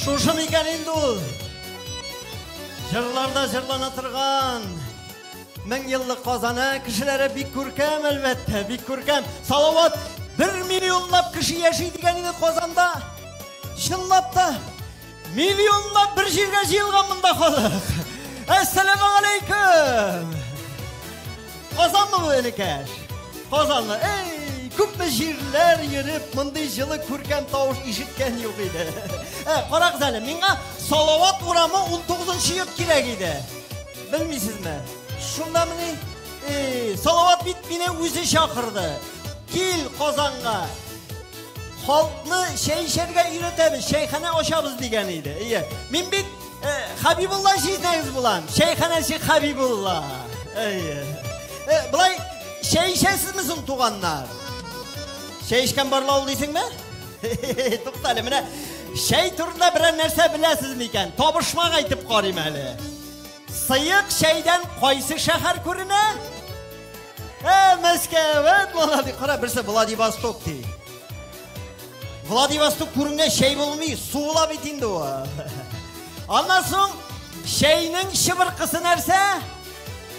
Шушы микән инде ул? Җырларда җырлана торган мең еллык Казаны кешеләре бик күркәм, әлбәттә, бик күркәм. Салават, 1 миллионлап кеше яши дигән иде Казанда. Чынлап та, миллионлап бер җиргә җыелган монда халык. Әссәламу алейкум. Казанмы бу, энекәш? Казанлы. Эй, күпме җирләр йөреп, мондый җылы күркәм тавыш ишеткән юк иде. Карагыз әле, миңа Салават урамы 19 йорт кирәк иде. Белмисезме? Шундамыни? Эй, Салават бит мине үзе чакырды. Кил Казанга. Халыкны чәй эчәргә өйрәтәбез, чәйханә ачабыз дигән иде. Әйе. Мин бит Хабибулла җизнәгез булам. Чәйханәче Хабибулла. Әйе. Былай чәй эчәсезме соң, туганнар? Чәй эчкән барлау дисеңме? Тукта әле, менә чәй турында берәр нәрсә беләсезме икән? Табышмак әйтеп карыйм әле. Сыек чәйдән кайсы шәһәр күренә? Мәскәү, әт, молодец. Кара, берсе Владивосток ди. Владивосток күренгән чәй булмый, суыла бит инде ул. Аннан соң чәйнең чыбыркысы нәрсә?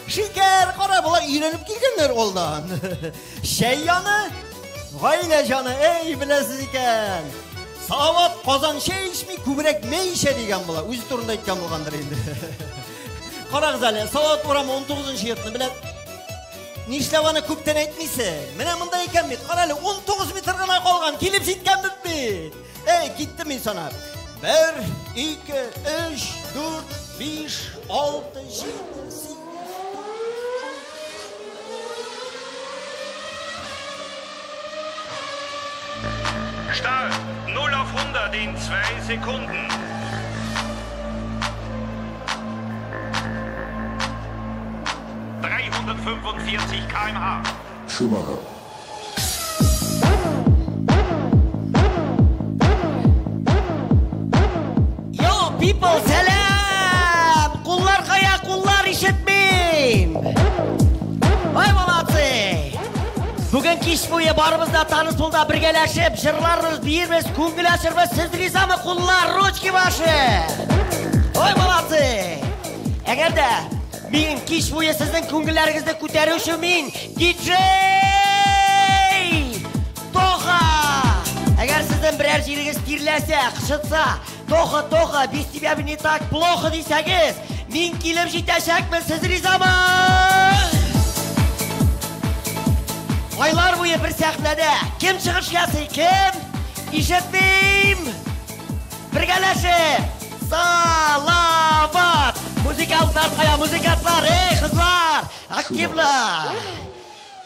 Шикәр, кара, болар өйрәнеп килгәннәр алдан. Чәй яны, гаилә җаны, эй, беләсез икән. Салават Казан чәй эчми, күбрәк мәй эчә дигән була. Үзе турында әйткән булгандыр инде. Карагыз әле, Салават урамы 19 йортны белә. Нишләп аны күптән әйтмисең? Менә монда икән бит. Кара әле, 19 метр гына калган. Килеп җиткәнбез бит. Эй, киттем мин санап. 1, 2, 3, 4, 5, 6, 7, 8. Start 0 auf 100 in 2 Sekunden. 345 km/h. Schumacher. Yo, people, сәлам! Куллар кая, куллар ишетмим! Ой, молодцы! Бүген кич буе барыбыз да танцполда бергәләшеп, җырларбыз, биербез, күңел ачырбыз. Сез ризамы, куллар, ручки ваши! Ой, молодцы! Әгәр дә мин кич буе сезнең күңелләрегезне күтәрү өчен мин диджей Тоха! Әгәр сезнең берәр җирегез тирләсә, кычытса, Тоха, Тоха, без тебя не так плохо дисәгез, мин килеп җитәчәкмен, сез ризамы? Айлар буе бер сәхнәдә кем чыгыш ясый, кем? Ишетмим! Бергәләшеп! Салават! Музыкантлар кая, музыкантлар, эй, кызлар! Активно!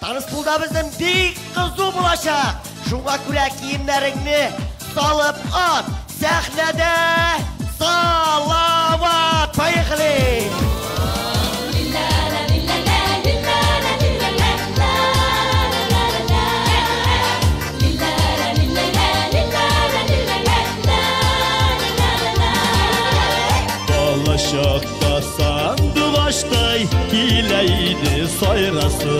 Танцполда безнең бик кызу булачак. Шуңа күрә киемнәреңне салып ат. Сәхнәдә Салават! Поехали! Балачакта сандугачтай килә иде сайрасы.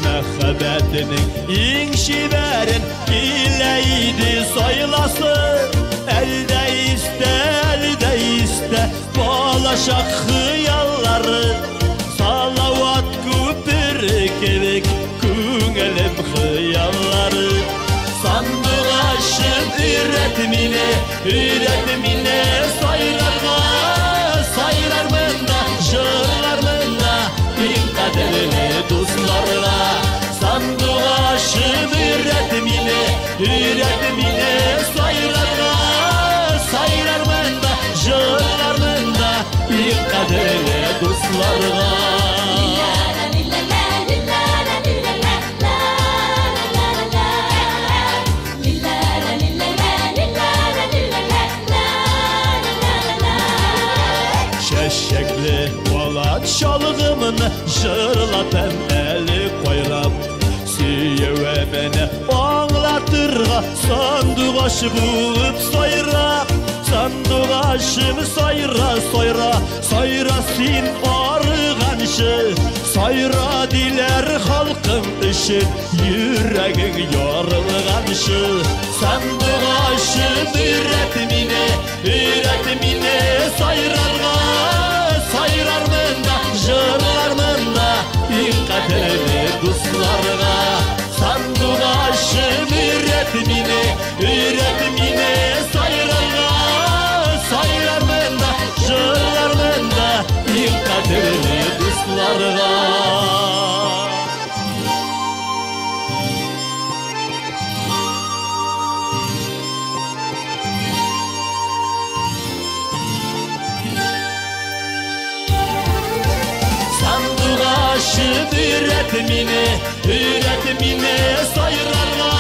Мәхәббәтенең иң чибәрен килә иде сайласы. Әлдә истә, әлдә истә балачак хыяллары. Салават күпере кебек күңелем хыяллары. Сандугачым өйрәт мине, өйрәт мине сайрарга. Сайрармын да, җырлармын да иң кадерле дусларга. Сандугачым өйрәт мине, өйрәт мине сайрарга. Сайрармын да, җырлармын да иң кадерле дусларга. Чәчәкле палат чалгымны җырлатам әле кайрап. Сөюемне аңлатырга сандугач булып сайрап. Сандугачым сайра, сайра, сайра син арыганчы. Сайра диләр халкың өчен йөрәгең ярылганчы. Сандугашы, сандугашы, өйрәт мине, өйрәт мине сайрарга, сайрармын да, җырлармын да иң кадерле дусларга. Сандугашы, өйрәт мине, өйрәт мине сайрарга, сайрармын да, җырлармын да иң кадерле дусларга. Өйрәт мине, өйрәт мине сайрарга,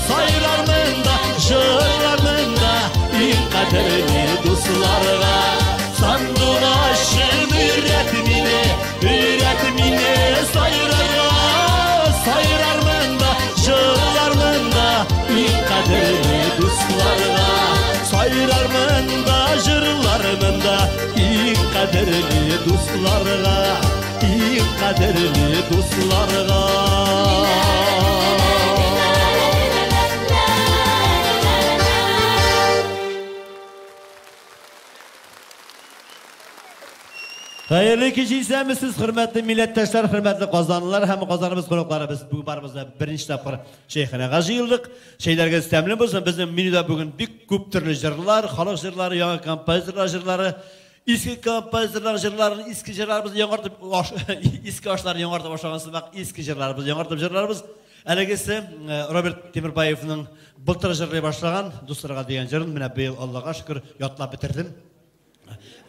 сайрармын да, җырлармын да иң кадерле дусларга. Сандугачым, өйрәт мине, өйрәт мине сайрарга, сайрармын да, җырлармын да иң кадерле дусларга. Сайрармын да, җырлармын да иң кадерле дусларга. Иң кадерле дусларга. Хәерле кич, исәнмесез, хөрмәтле милләттәшләр, хөрмәтле казанлылар һәм Казаныбыз кунаклары. Без бүген барыбыз да беренче тапкыр чәйханәгә җыелдык. Чәйләргез тәмле булсын. Безнең менюда бүген бик күп төрле җырлар, халык җырлары, яңа композиторлар җырлары, иске композиторлар җырларын, иске җырларыбызны яңартып, иске ашларны яңартып ашаган сымак, иске җырларыбызны яңартып җырларыбыз. Әлегесе Роберт Тимербаевның былтыр җырлый башлаган Дусларга дигән җырын менә быел Аллага шөкер ятлап бетердем.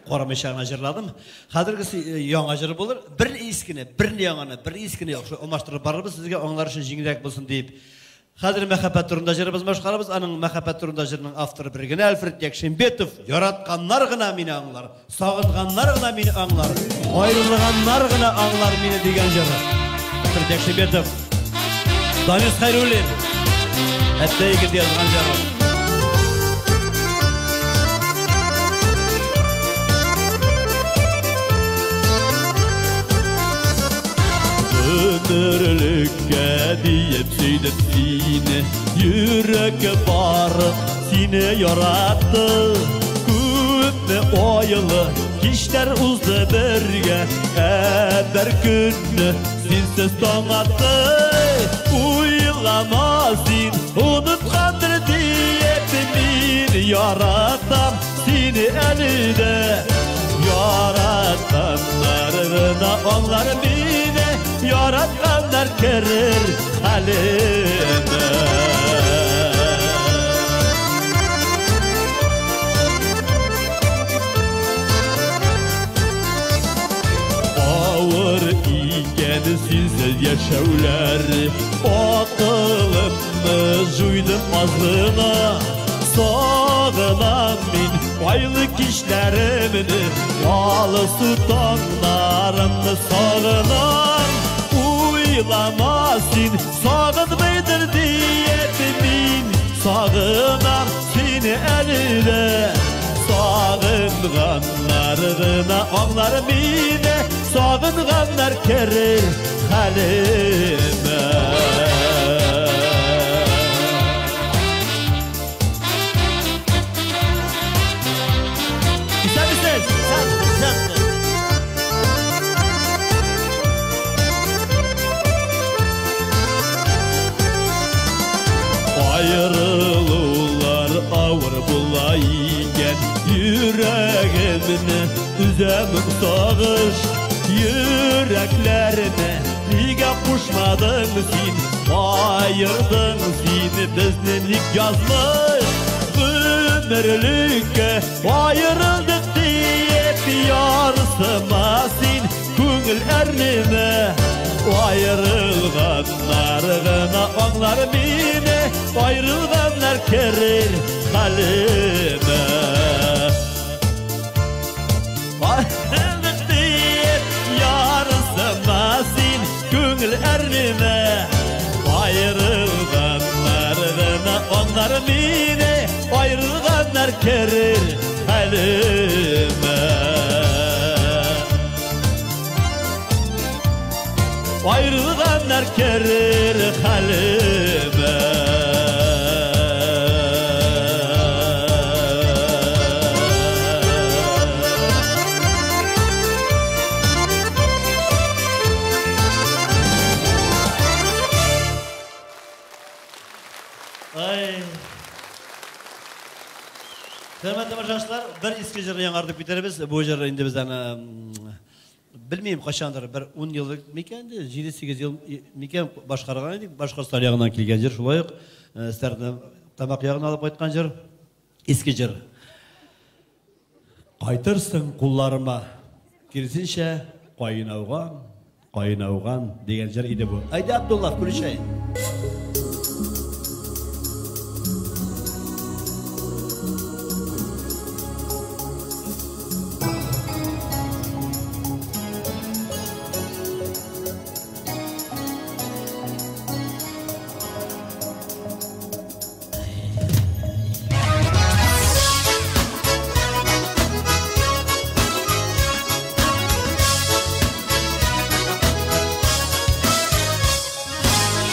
Карамыйча гына җырладым. Хәзергесе яңа җыр булыр. Бер искене, бер яңаны, бер искене яхшы алмаштырып барырбыз, сезгә аңлар өчен җиңелрәк булсын дип. Хәзер мәхәббәт турында җырыбыз башкарабыз. Аның мәхәббәт турында җырының авторы бер генә Альфред Якшимбетов. Яратканнар гына мине аңлар, сагынганнар гына мине аңлар, аерылганнар гына аңлар мине дигән җыры. Альфред Якшимбетов, Данис Хәйруллин, хәтта егет язган җыры. Өмірлекке дейіп сөйдім сені, жүрекке барып сені яратты. Көпті ойлы кештер узды бірге, әбір күні сенсіз таң атты. Ойлама сен ұмытқандыр дейіп, мен яратам сені әлі де. Яратқандар ғана аңлар мені, яратқандар керер халіме. Ауыр екен сенсіз яшәулер, ақылымны жуйдым азғына. Сағынам мен айлы кешлерімді, алысу таңдарымды сағынам. Ойлама сен сағынмайдыр дейіп, мен сағынам сені әлі де. Сағынғандар ғана аңлар мені, сағынғандар керер халіме. Ayrılıqlar ağır була икән, йөрәгемне өзәм сагыш. Йөрәкләрне нигә кушмадың син, айырдың син безне ник язмыш? Гомерлеккә айырылдык диеп ярсыма син, күңел әрнеме. Айырылганнар гына аңлар мине, айырылганнар керер халіме. Айырылдык диеп ярсыма син, күңел әрнеме. Айырылганнар гына аңлар мине, айырылганнар керер халіме. Ayrılganlar kerir halime. Ай. Хөрмәтле тамашачылар, бер иске җырны яңартып китерәбез. Бу җыр инде без аны белмим кайчандыр бер 10 ел микән инде, 7-8 ел микән башкарган идек. Башкортстан ягыннан килгән җыр шулай ук Стәрле Тамак ягына алып кайткан җыр, иске җыр. Кайтырсың кулларыма, киресенчә, каен ауган, каен ауган дигән җыр иде бу. Әйдә, Абдулла, включай.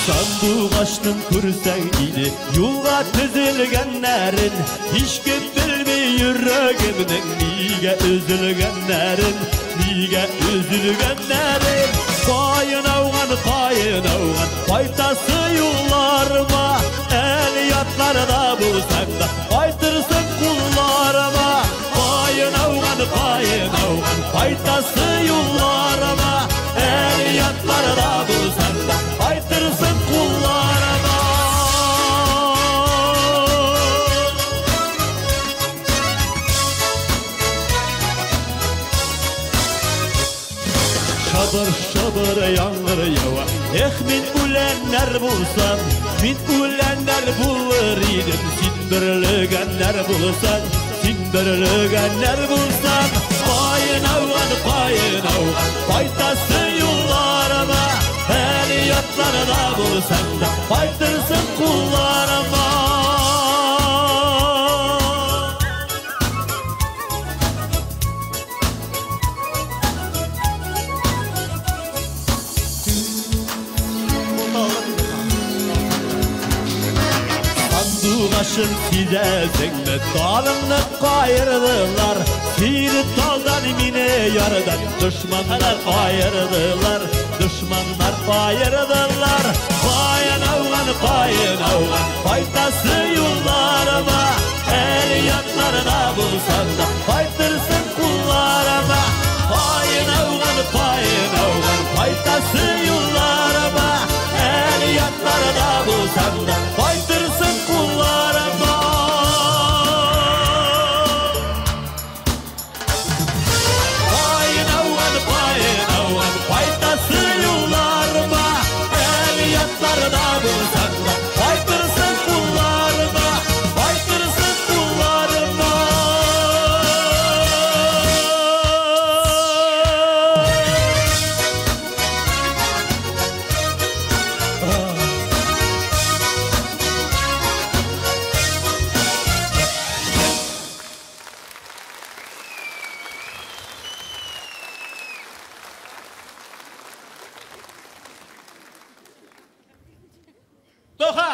Сандугачның күрсәң иде юлга тезелгәннәрен, һичкем белми йөрәгемнең нигә өзелгәннәрен, нигә өзелгәннәрен. Каен ауган, каен ауган, кайтасы юлларыма, әле ятларда булсаң да, кайтырсың кулларыма. Каен ауган, каен ауган, кайтасы юлларыма, әле ятларда булсаң да, кайтырсың кулларыма. Шабыр, шабыр яңгыр ява, эх, мин үләннәр булсам, мин үләннәр булыр идем, син бөрлегәннәр булсаң, син бөрлегәннәр булсаң. Каен ауган, каен ауган, кайтасы юлларыма, әле ятларда булсаң да, кайтырсың кулларыма. Сандугачым, сизәсеңме, талыңны каердылар, сине талдан, мине ярдан, дошманнар аердылар, дошманнар аердылар. Каен ауган, каен ауган, кайтасы юлларыма, әле ятларда булсаң да, кайтырсың кулларыма. Каен ауган, каен ауган, кайтасы юлларыма, әле ятларда булсаң да, кайтырсың кулларыма. Каен ауган, каен ауган, кайтасы юлларыма, әле ятларда булсаң да, кайтырсың кулларыма, кайтырсың кулларыма. Тоха!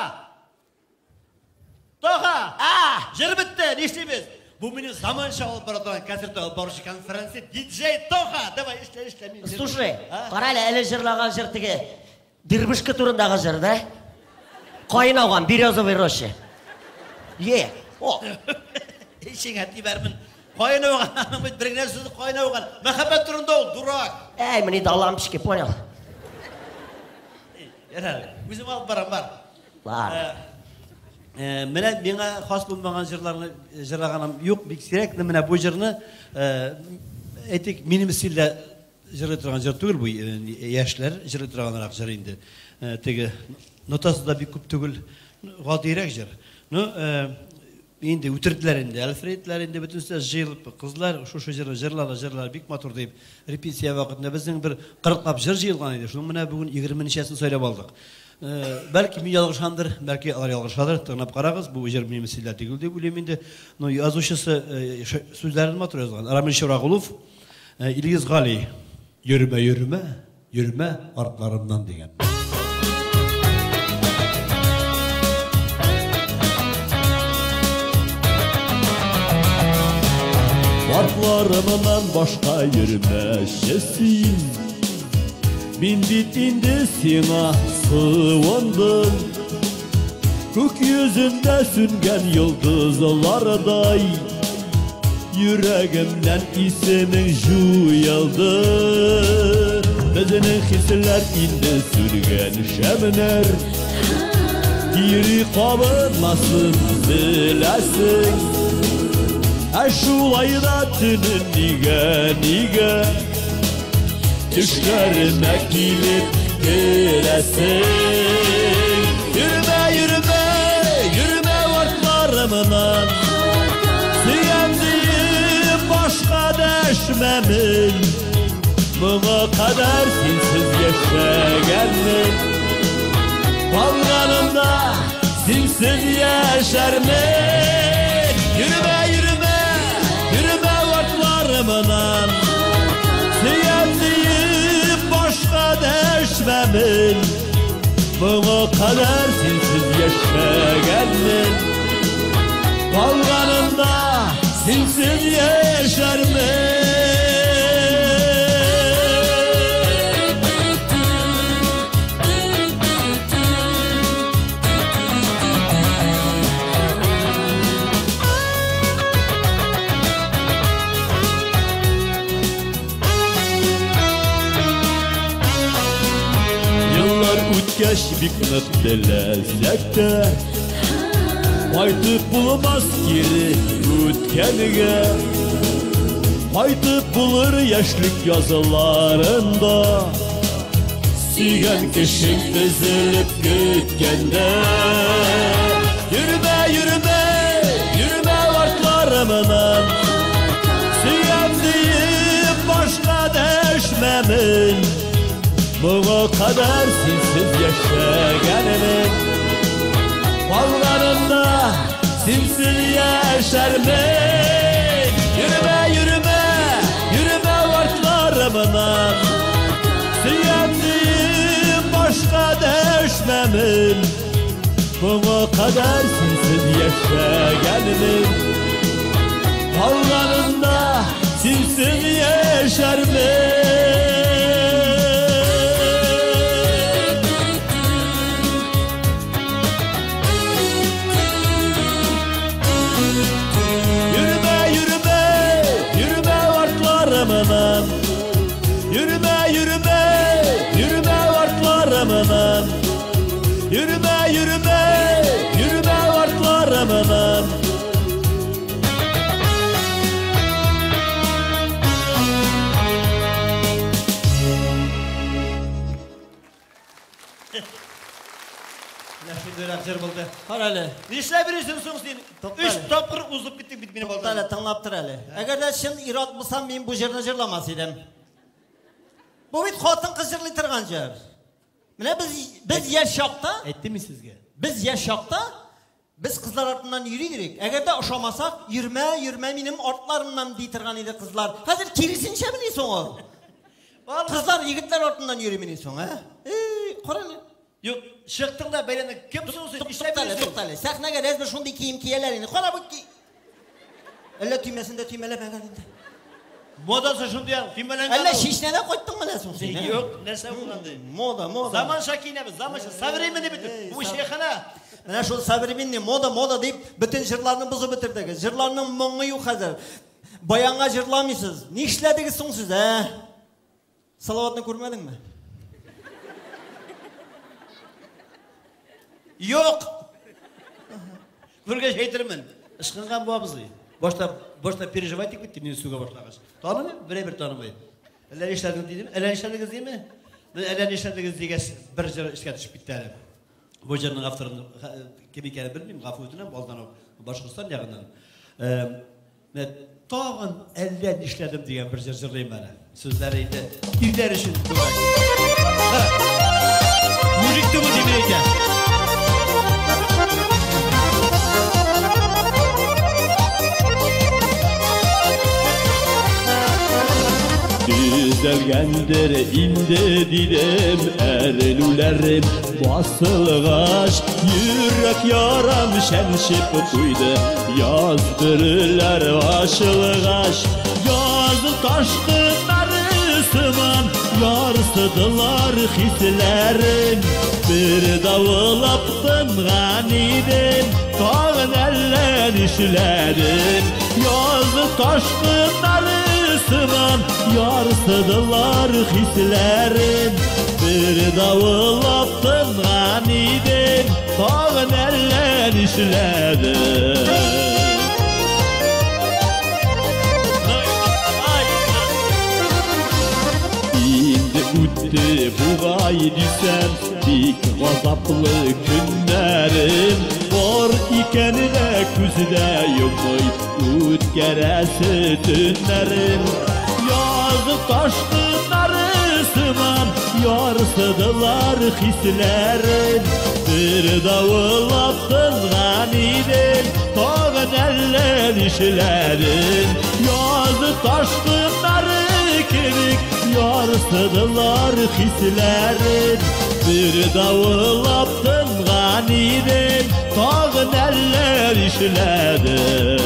Тоха! А! Җыр бетте, нишлибез? Бу минем заманча алып бара торган концерт алып баручы конференция диджей Тоха. Давай, эшлә, эшлә мин. Слушай, А? кара әле, әле җырлаган җыр теге Дербышка турындагы җыр, да? Каен ауган, березовый роща. Е, о, Ишеңә тибәрмен. Каен ауган, аның бит бер генә сүзе каен ауган. Мәхәббәт турында ул, дурак. Эй, мне до лампочки, понял? Ярар, үзем алып барам, бар. Ладно. Менә миңа хас булмаган җырларны җырлаганым юк, бик сирәк. Менә бу җырны, әйтик, минем стильдә җырлый торган җыр түгел бу, яшьләр җырлый торганрак җыр инде. Теге нотасы да бик күп түгел, гадирәк җыр. Ну, инде үтерделәр инде, Альфредләр инде бөтенесе җыелып, кызлар шушы җырны җырлады, җырлар бик матур дип. Репетиция вакытында безнең бер 40лап җыр җыелган иде. Шуның менә бүген 20 ничәсен сайлап алдык. Бәлки мин ялгышамдыр, бәлки алар ялгышадыр, тыңлап карагыз, бу җыр минем стильдә түгел дип уйлыйм инде. Но язучысы сүзләрен матур язган. Рамил Чурагулов, Илгиз Гали. Йөрмә, йөрмә, йөрмә артларымнан дигән. Артларымнан башка йөрмәче син. Мин бит инде сиңа сыуындым. Күк йөзендә сүнгән йолдызлардай Йөрәгемнән исемең җуелды. Безнең хисләр инде сүнгән шәмнәр, Кире кабынмасын беләсең. Ә шулай да төнен нигә, нигә Төшләремә килеп керәсең. Йөрмә, йөрмә, йөрмә артларымнан, Сөям диеп башка дәшмәмен. Моңа кадәр синсез яшәгәнмен, Калганымда синсез яшәрмен. Йөрмә, йөрмә, йөрмә артларымнан, Сөям диеп башка дәшмәмен. Моңа кадәр синсез яшәгәнмен, Калганымда синсез яшәрмен. Еллар үткәч бик нык теләсәк тә, Кайтып булмас кире үткәнгә. Кайтып булыр яшьлек язларында, Сөйгән кешең тезелеп көткәндә. Йөрмә, йөрмә, йөрмә артларымнан, Сөям диеп башка дәшмәмен. Моңа кадәр синсез яшәгәнмен, Калганымда синсез яшәрмен. Йөрмә, йөрмә, йөрмә артларымнан, Сөям диеп башка дәшмәмен. Моңа кадәр синсез яшәгәнмен, Калганымда синсез яшәрмен. Yürüme, yürüme, yürüme artlarımdan. Yürüme, yürüme, yürüme artlarımdan. Yürüme, yürüme, yürüme artlarımdan. Менә шундыйрак җыр булды. Кара әле. Нишләп йөрисең соң син? Тукта Өч әле. тапкыр узып киттең бит минем Тукта алдан. әле, тыңлап тор әле. Әгәр дә чын ир-ат булсам, мин бу җырны җырламас идем. Бу бит хатын-кыз җырлый торган җыр. Менә без яшь чакта, Әйттем мин сезгә. без яшь чакта без кызлар артыннан йөри идек. Әгәр дә ошамасак, йөрмә, йөрмә минем артларымнан ди торган иде кызлар. Хәзер киресенчә мени соң ул? Кызлар егетләр артыннан йөри мени соң, ә? Эй, кара әле. Юк, чыктың да бәйләнең. Кем соң син? Нишләп Туктале, йөрисең? туктале. Сәхнәгә рәзме шундый кием кияләр инде. Кара бу ки. Әллә төймәсен дә төймәләмәгән инде. Модасы шундый, төймәләнгән. Әллә Чишнәдән кайттың менә соң син? ә? Юк, нәрсә булган ди? Мода, мода. Заманча киенәбез, заманча, современный бит. Бу чәйханә. Менә шул современный мода, мода дип бөтен җырларны бозып бетердегез. Җырларның моңы юк хәзер. Баянга җырламыйсыз. Нишләдегез соң сез, ә? Салаватны күрмәдеңме? Юк. Күргәч әйтермен. Ышкынган бу абзый. Башта переживать итеп китте, мине сүгә башлагач. Танымыйм, берәй-бер танымый. Әллә нишләдең дидем, әллә нишләдегез дими? Әллә нишләдегез дигәч, бер җыр искә төшеп китте әле. Бу җырның авторын кем икәнен белмим, гафу үтенәм, алдан ук Башкортстан ягыннан. Менә тагын әллә нишләдем дигән бер җыр җырлыйм әле. Сүзләре инде ирләр өчен түгел. Мужик түгел дип әйтәм. Düzelgendir indi dilim, erlülerim basılgaç, yürek yaram şenşip kuydu, yazdırırlar açılgaç, yazı taşkınları sıman, yarsıdılar hislerim, bir davul aptı тынган идем, тагын әллә нишләдем. Яз ташкыннары сыман ярсыдылар хисләрем. Бер давыллап тынган идем, тагын әллә нишләдем. Инде үтте бугай дисәм, бик газаплы көннәрем. Бар икәненә күздә йоммый үткәрәсе төннәрем. Яз ташкыннары сыман ярсыдылар хисләрем. Бер давыллап тынган идем, тагын әллә нишләдем. Яз ташкыннары кебек ярсыдылар хисләрем. Бер давыллап тынган идем, тагын әллә нишләдем.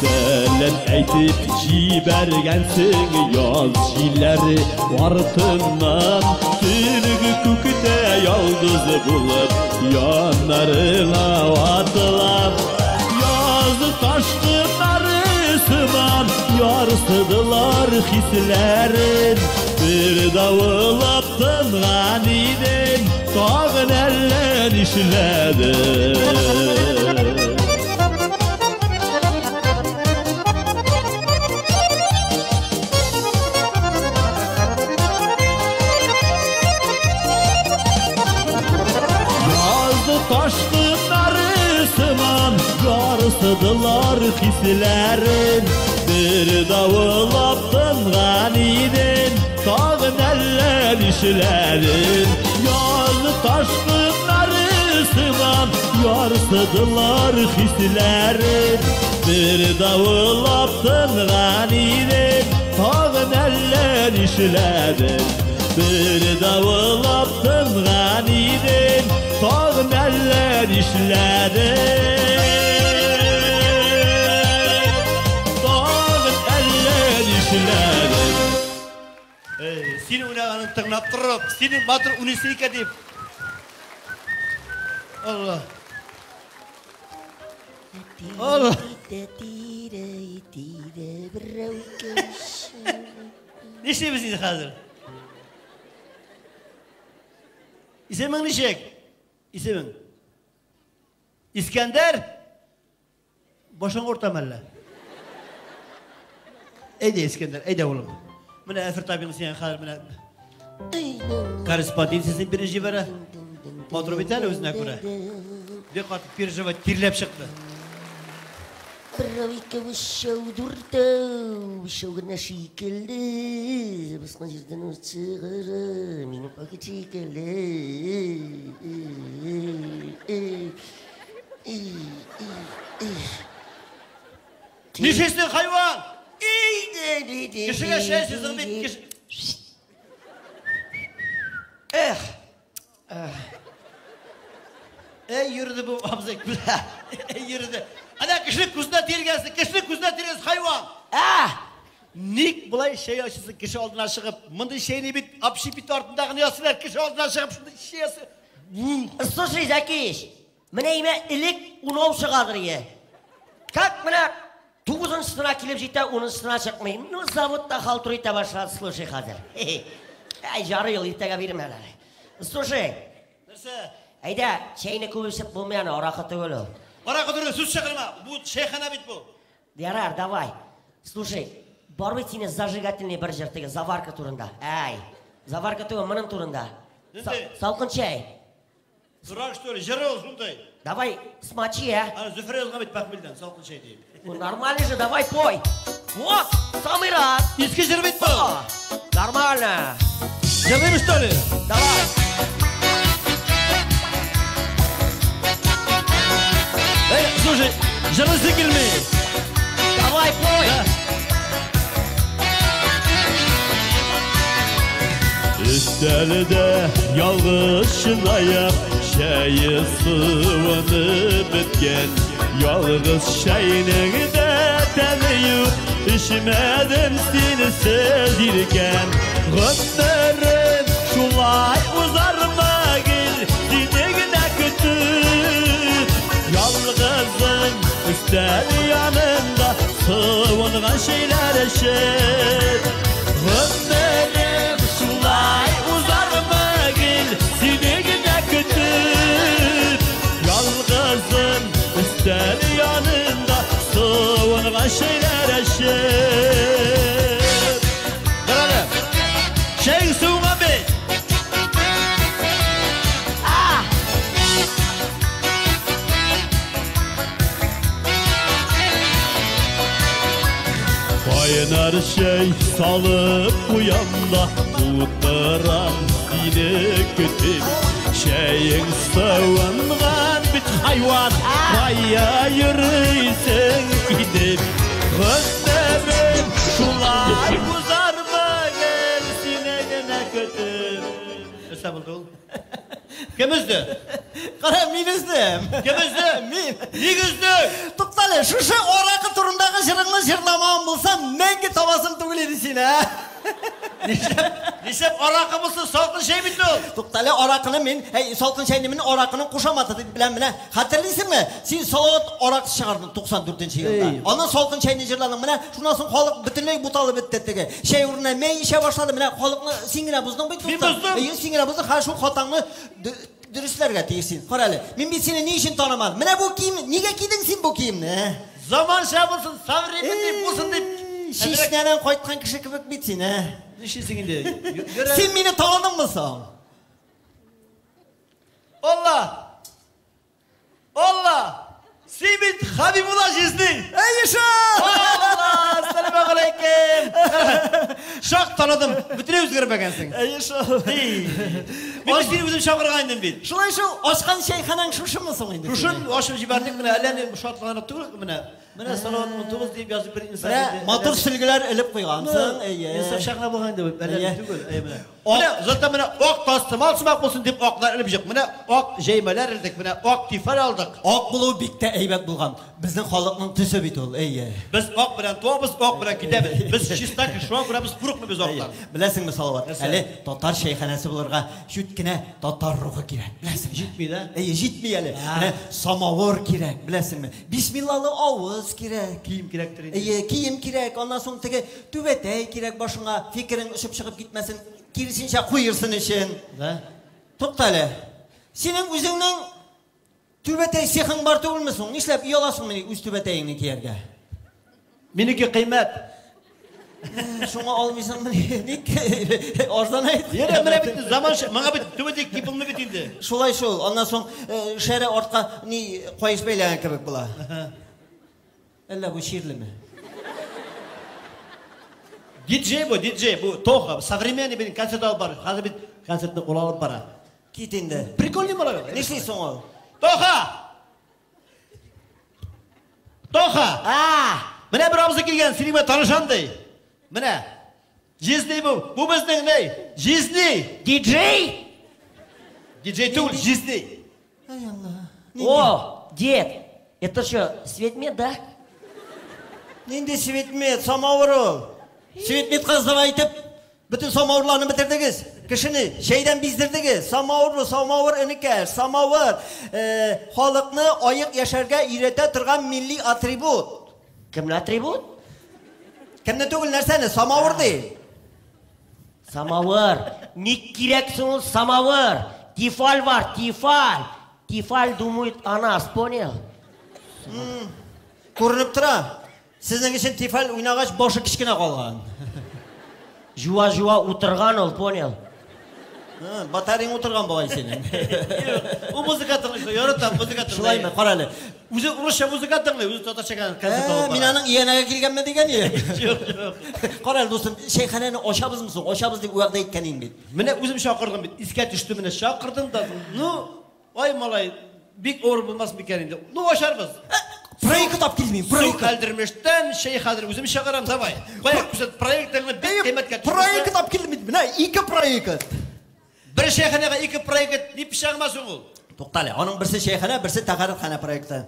Сәләм әйтеп җибәргәнсең яз җилләре артыннан. Төнге күктә ялгыз булып яннарыңа атылам. Яз ташкыннары сыман ярсыдылар хисләрем. Бер давыллап тынган идем, тагын әллә нишләдем. Ташкыннары сыман ярсыдылар хисләрем. Бер давыллап тынган идем, тагын әллә нишләдем. Яз ташкыннары сыман ярсыдылар хисләрем. Бер давыллап тынган идем, тагын әллә нишләдем. Бер давыллап тынган идем, тагын әллә нишләдем. Тагын әллә нишләдем. Син уйнаганын тыңлап торып, синең батыр уйныйсы икән дип. Алла. Алла. Нишлибез инде хәзер? Исемең ничек? Исемең? Искәндәр? Башың уртам әллә? Әйдә, Искәндәр, әйдә улым. Менә Әфер табиң сиңа хәзер менә корреспонденциясен биреп җибәрә. Матур бит әле үзенә күрә. Бик каты переживать, тирләп чыкты. Берәү, икәү, өчәү, дүртәү, өчәү генә шикелле, баскан җирдән ут чыгара, минем пакет шикелле. Нишлисең, хайван? Кешегә чәй эчәсең бит, кеше. Эх. Әй йөрде бу абзый. Әй йөрде. Әнә кешенең күзенә тиргәнсең, кешенең күзенә тиргәнсең, хайван. Ә! Ник болай чәй ачасың кеше алдына чыгып? Мондый чәйне бит общепит артында гына ясыйлар, кеше алдына чыгып шундый чәй ясый. Слушай, Зәкиш, менә имә элек унау чыгадыр ие. Как менә тугызынчысына килеп җитә, унынчысына чыкмый. Ну, заводта халтур итә башлады, слушай, хәзер. Әй, ярый ул, иртәгә бирмәләр. Слушай. Нәрсә? Әйдә, чәйне күп эчеп булмый аны, аракы түгел ул. Аракы түгел, сүз чыгарма. Бу чәйханә бит бу. Ярар, давай. Слушай, бар бит сине зажигательный бер җыр теге заварка турында. Әй, заварка түгел, моның турында. Нинди? Салкын чәй. Дурак, что ли? Җыры ул шундый. Давай, смочи, а. Аны Зөфәр язган бит похмельдән, салкын чәй дип. Ну, нормально же, давай пой. Вот, самый раз. Иске җыр бит бу. О, нормально. Җырлыймы, что ли? Давай. Эй, слушай, җырлыйсы килми. Давай, пой. Да. Өстәлдә ялгыз чынаяк, чәе суынып беткән. Ялгыз чәйнең дә тәме юк, эчмәдем синсез иркәм. Гомерем шулай узармы гел, сине генә көтеп. Ялгызым өстәл янында суынган чәйләр эчеп. Гомерем шулай узармы гел, сине генә көтеп. Ялгызым өстәл янында суынган чәйләр эчеп. Карале. Чәй суынган бит. Кайнар чәй салып куям да, утырам сине көтеп. Чәең суынган бит, хайван, кая йөрисең китеп? Гомерем шулай узармы гел, сине генә көтеп. Нәрсә булды ул? Кем өзде? Кара, мин өздем. Кем өзде? Мин. Ник өздең? Туктале, шушы аракы турындагы җырыңны җырламаган булсам, мәңге табасым түгел иде сине, ә? Нишләп? Нишләп аракы булсын, салкын чәй бит ул. Туктале, аракыны мин, әй, салкын чәйне мин аракының кушаматы дип беләм менә. Хәтерлисеңме? Син Салават аракы чыгардың 94 елда. Аннан салкын чәйне җырладың. Менә шуннан соң халык бөтенләй буталып бетте теге. Чәй урынына мәй эчә башлады. Менә халыкны син генә боздың бит, Мин дустым. боздым. Әйе, син генә боздың. Хәзер шул хатаңны дөресләргә тиеш син. Кара әле, мин бит сине ни өчен танымадым? Менә бу кием, нигә кидең син бу киемне? Ә? Заманча булсын, современный булсын дип. Чишнәдән кайткан кеше кебек бит син, ә? Нишлисең инде? Йөрә. Син мине таныдыңмы соң? Алла! Алла! Син бит Хабибулла җизни! Әйе шул! Алла! Ассаламу алейкум! Шак таныдым. Бөтенләй үзгәрмәгәнсең. Әйе шул. Мин бит сине үзем чакырган идем бит. Шулай шул, ачкан чәйханаң шушымы соң инде? Шушын ачып җибәрдек менә, әллә ни шатланып түгел менә. Менә Салават 19 дип язып бер инсан. Менә матур сөлгеләр элеп куйгансың. Әйе. Инсан чакына булган инде, әллә ни Әйе. түгел. Әйе менә. Менә зато менә ак тастымал сымак булсын дип аклар элеп җык. Менә ак җәймәләр элдек, менә ак тифәл алдык. Ак булу бик тә әйбәт булган. Безнең халыкның төсе бит ул. Әйе. Без ак белән туабыз, ак белән китәбез. Без чиста кеше, шуңа күрә без курыкмыйбыз Әйе. актан. Беләсеңме, Салават? Нәрсә? Әле татар чәйханәсе булырга чүт кенә татар рухы кирәк. Беләсеңме? Җитми дә? Әйе, җитми әле. Менә самавыр кирәк, беләсеңме? Бисмиллалы авыз кирәк. Кием кирәктер инде. Әйе, кием кирәк. Аннан соң теге түбәтәй кирәк башыңа, фикерең очып чыгып китмәсен, киресенчә куерсын өчен. Да? Тукта әле. Синең үзеңнең түбәтәй цехың бар түгелме соң? Нишләп ояласың мени үз түбәтәеңне кияргә? Минеке кыйммәт. Шуңа алмыйсың мени? Ник? Арзан әйт. Йөрә, менә бит заман, моңа бит түбәтәй киеп булмый бит инде. Шулай шул. Аннан соң шәрә артка ни каеш бәйләгән кебек була. Әллә бу чирлеме? Диджей бу, диджей бу, Тоха, современный бит концерт алып бара. Хәзер бит концертны ул алып бара. Кит инде. Прикольный малай. Нишли соң ул? Тоха! Тоха! А! Менә бер абзый килгән, синең белән танышам ди. Менә. Җизни бу. Бу безнең ни? Җизни. Диджей? Диджей түгел, җизни. Ай Алла. О, дед, это что, светмет, да? Нинди светмет, самавыр ул. Светметка звонить итеп, бөтен самавырларны бетердегез. Кешене чәйдән биздердегез. Самавыр бу, самавыр энекәш, самавыр. Халыкны аек яшәргә өйрәтә торган милли атрибут. Кемне атрибут? Кемне түгел нәрсәне? Самавыр ди. Самавыр. Ник кирәк соң ул самавыр? Тифаль бар, тифаль. Тифаль думает о нас, понял? Күренеп тора. Сезнең өчен тифаль уйнагач башы кечкенә калган. Жуа-жуа утырган ул, понял? Батареяң утырган бугай синең. Ул музыка тыңлый, яратам музыка тыңлый. Шулаймы? Кара әле. Үзе урысча музыка тыңлый, үзе татарча концерт алып бара. Мин аның иянәгә килгәнме дигән идем. Юк, юк. Кара әле, дустым, чәйханәне ачабызмы соң? Ачабыз дип вәгъдә иткән идең бит. Менә үзем чакырдым бит. Искә төште менә чакырдым да. Ну, ай малай, бик авыр булмас микән инде. Ну, ачарбыз. Проект алып килмим, Су проект. калдырмыштан чәй хәзер үзем чыгарам, давай. Кая күрсәт проектыңны бик кыйммәткә төшерсә. Проект алып килдем бит. Менә ике проект. Бер чәйханәгә ике проект ни пычагыма соң ул? Туктале, аның берсе чәйханә, берсе тәһарәтханә проекты.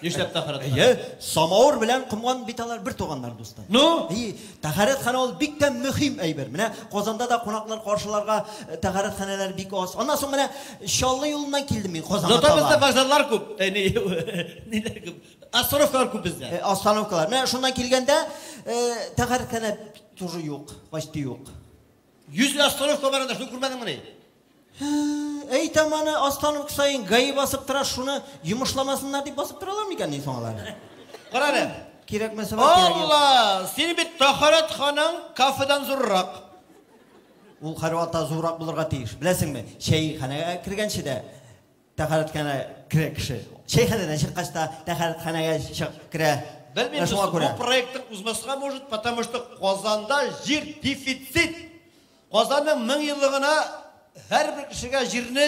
Нишләп тәһарәтханә? Әйе, самавыр белән комган бит алар бер туганнар, дустым. Ну? Әйе, тәһарәтханә ул бик тә мөһим әйбер. Менә Казанда да кунаклар каршыларга тәһарәтханәләр бик аз. Аннан соң менә Чаллы юлыннан килдем мин Казанга Зато бездә таба. вокзаллар күп. Ниләр күп? Остановкалар күп бездә. Остановкалар. Менә шуннан килгәндә, тәһарәтханә тоже юк, почти юк. 100 остановка бар анда, шуны күрмәдеңмени? Әйтәм аны, остановка саен ГАИ басып тора, шуны йомышламасыннар дип басып торалар микән ни соң алар? Кара әле. Кирәкмәсә бар, кирәк юк. Алла, синең бит тәһарәтханаң кафедан зуррак. Ул һәрвакытта зуррак булырга тиеш. Беләсеңме, чәйханәгә кергәнче дә тәһарәтханә керә кеше. Чәйханәдән чыккач та тәһарәтханәгә чык керә. Белмим, Менә шуңа дустым, күрә. бу проектың узмаска может, потому что Казанда җир дефицит. Казанның 1000 еллыгына һәрбер кешегә җирне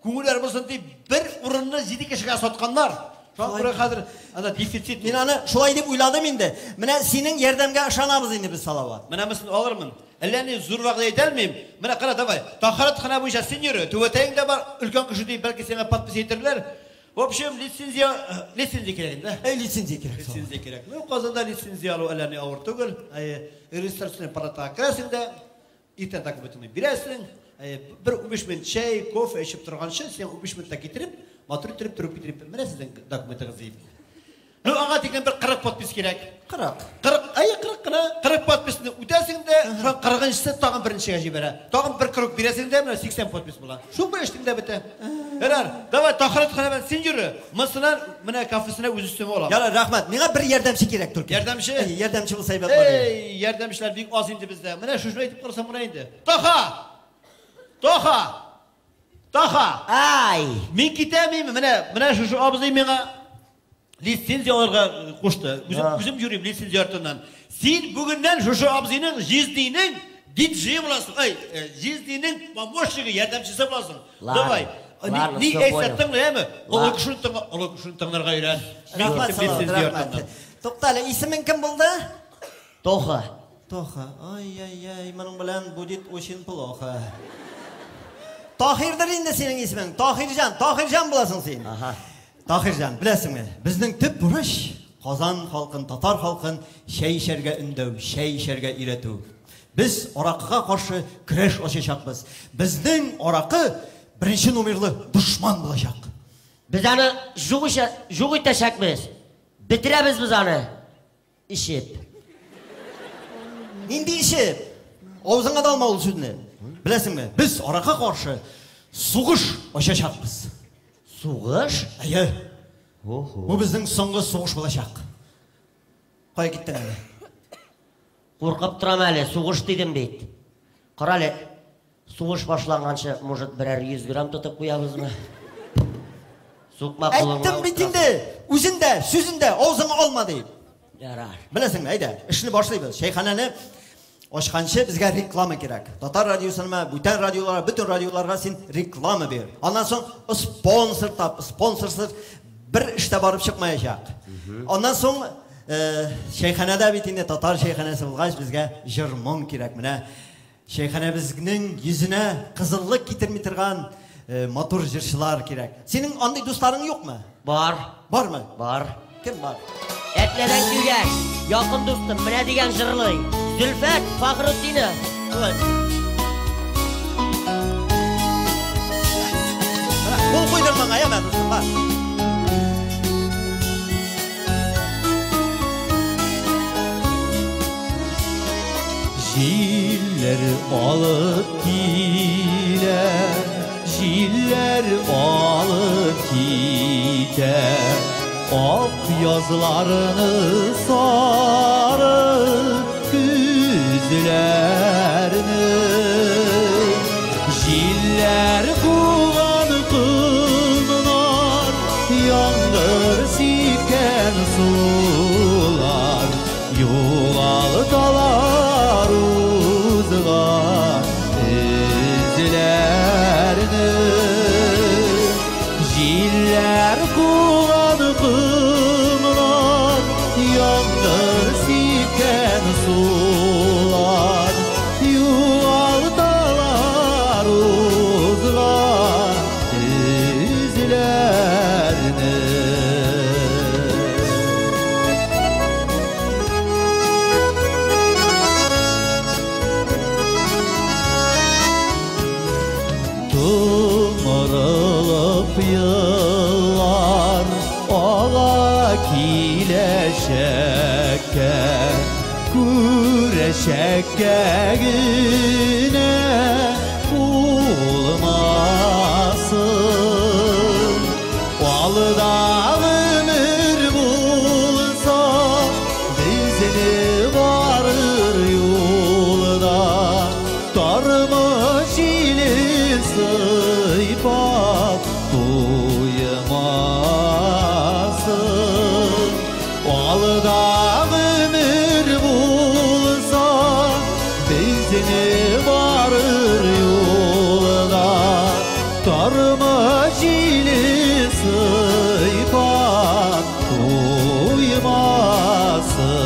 күңелләр булсын дип бер урынны 7 кешегә сатканнар. Шуңа күрә хәзер анда дефицит. Мин аны шулай дип уйладым инде. Менә синең ярдәмгә ышанабыз инде без, Салават. Менә мин алырмын. Әллә ни зур вәгъдә әйтә алмыйм. Менә кара, давай. Тәһарәтханә буенча син йөре. Түбәтәең дә бар, өлкән кеше дип бәлки сиңа подпись әйтерләр. В общем, лицензия, лицензия кирәк инде. Әй, лицензия кирәк, Салават. Лицензия кирәк. Ну, Казанда лицензия алу әллә ни авыр түгел. Әй, регистрационный палатага керәсең дә, иртән документыңны бирәсең. Әй, бер 15 минут чәй, кофе эчеп торганчы, син 15 минутта китереп, матур итеп торып китереп, менә сезнең документыгыз дип. Ну, аңа тиклем бер 40 подпись кирәк. 40. 40, әй, 40 кына, 40 подписны үтәсең дә, шул 40-нчысы тагын беренчегә җибәрә. Тагын бер круг бирәсең дә, менә 80 подпись була. Шул бер эштең дә бетә. Ярар, давай тәһарәтханә белән син йөре. Монысына менә кафесына үз өстемә алам. Ярар, рәхмәт. Миңа бер ярдәмче кирәк только. Ярдәмче? Әй, ярдәмче булса әйбәт булыр иде. Эй, ярдәмчеләр бик аз инде бездә. Менә шушыны әйтеп карасам гына инде. Таха! Таха! Таха! Ай! Мин китәм, менә, менә шушы абзый миңа лицензия алырга кушты. Үзем йөрим лицензия артыннан. Син бүгеннән шушы абзыйның, җиздинең диджей буласың. Ай, җиздинең помощнигы, ярдәмчесе буласың. Ладно, Давай. ладно, Ни всё әйтсә понял. тыңла, әме? Олы Ладно. кешене тыңла, олы кешене тыңларга өйрән. Мин Рәхмәт, киттем Салават, лицензия рәхмәт. артыннан. Тукта әле, исемең кем булды? Тоха. Тоха. Ай-яй-яй, моның белән будет очень плохо. Таһирдыр инде синең исемең. Таһирҗан, Таһирҗан буласың син. Ага. Таһирҗан, беләсеңме? Безнең төп бурыч Казан халкын, татар халкын чәй эчәргә өндәү, чәй эчәргә өйрәтү. Без аракыга каршы көрәш ачачакбыз. Безнең аракы беренче номерлы дошман булачак. Без аны юк итәчәкбез. Бетерәбез без аны. Ишеп. Нинди ишеп? Авызыңа да алма ул сүзне. Беләсеңме? Без аракыга каршы сугыш ачачакбыз. Сугыш? Әйе. Охо. Бу безнең соңгы сугыш булачак. Кая киттең әле? Куркып торам әле, сугыш дидем бит. Кара әле, сугыш башланганчы, может, берәр 100 грамм тотып куябызмы? Сукма кулыңа Әйттем бит утырасың. инде, үзен дә, сүзен дә авызыңа алма дип. Ярар. Беләсеңме, әйдә, эшне башлыйбыз. Чәйханәне ачканчы безгә реклама кирәк. Татар радиосына, бүтән радиоларга, бөтен радиоларга син реклама бир. Аннан соң спонсор тап, спонсорсыз бер эштә барып чыкмаячак. Аннан соң чәйханәдә бит инде татар чәйханәсе булгач безгә җыр-моң кирәк. Менә чәйханәбезнең йөзенә кызыллык китерми торган матур җырчылар кирәк. Синең андый дусларың юкмы? Бар. Бармы? Бар. Кем бар? Әтнәдән килгән якын дустым менә дигән җырлый. Зөлфәт Фахрутдинов. Кул куйдыр моңа, яме дустым, бар. Җилләр алып килә, җилләр алып китә. Ак язларны сары күзләрне. Җилләр куган комнар, яңгыр сипкән сулар, югалталар узган эзләрне. Җилләр куган комнар, яңгыр сипкән сулар, Күрәчәккә, күрәчәккә генә булмасын. Алда гомер булса, безне барыр юлда, тормыш җиле сыйпап туймасын. Алда гомер булса, безне барыр юлда, тормыш җиле сыйпап туймасын.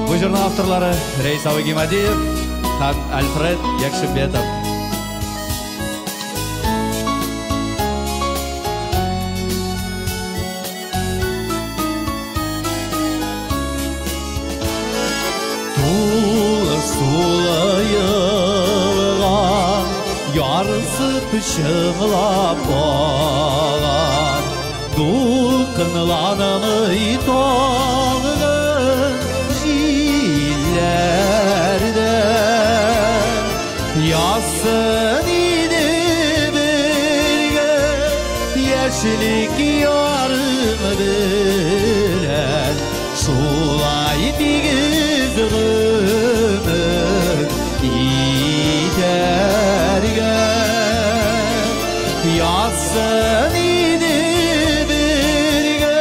Бу җырның авторлары Рәис абый Гимадиев һәм Альфред Якшимбетов. Тулы сулы елга, ярсып чыңлап ага, дулкынланмый таңгы җилләрдә. Язсын иде бергә яшьлек ярым белән, шулай тигез гомер итәргә. Язсын иде бергә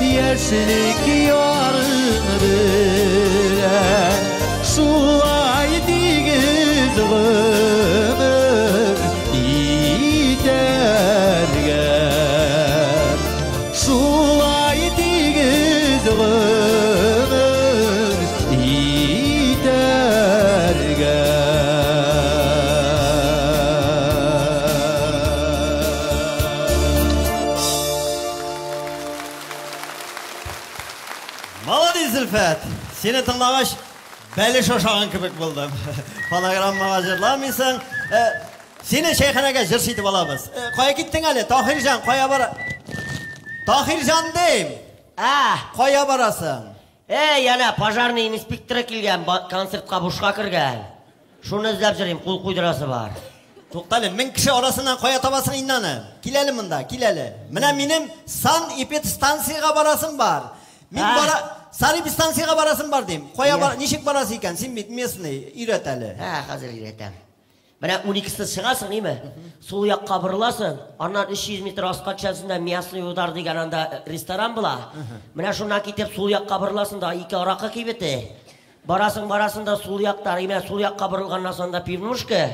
яшьлек ярым белән, шулай тигез гомер итәргә. Шулай тигез гомер итәргә. Молодец, Зөлфәт! Сине тыңлагач, бәлеш ашаган кебек булдым. Фонограммага җырламыйсың. Сине чәйханәгә җырчы итеп алабыз. Кая киттең әле? Таһирҗан, кая бара? Таһирҗан дим. Ә, Кая барасың? Янә пожарный инспекторы килгән, концертка бушка кергән. Шуны эзләп йөрим, кул куйдырасы бар. Туктале, 1000 кеше арасыннан кая табасың инде аны? Кил әле монда, кил әле. Менә минем санэпидстанциягә барасым бар. Мин бара санэпидстанциягә барасым бар дим. Кая бар, ничек барасы икән? Син бит местный, өйрәт әле. Ә, хәзер өйрәтәм. Менә 12-се чыгасың, име? Сул якка борыласың, аннан 300 метр аска төшәсең дә Мясный удар дигән анда ресторан була. Менә шуннан китеп сул якка борыласың да ике аракы кибете. Барасың, барасың да сул якта, име, сул якка борылганнан соң да пивнушка.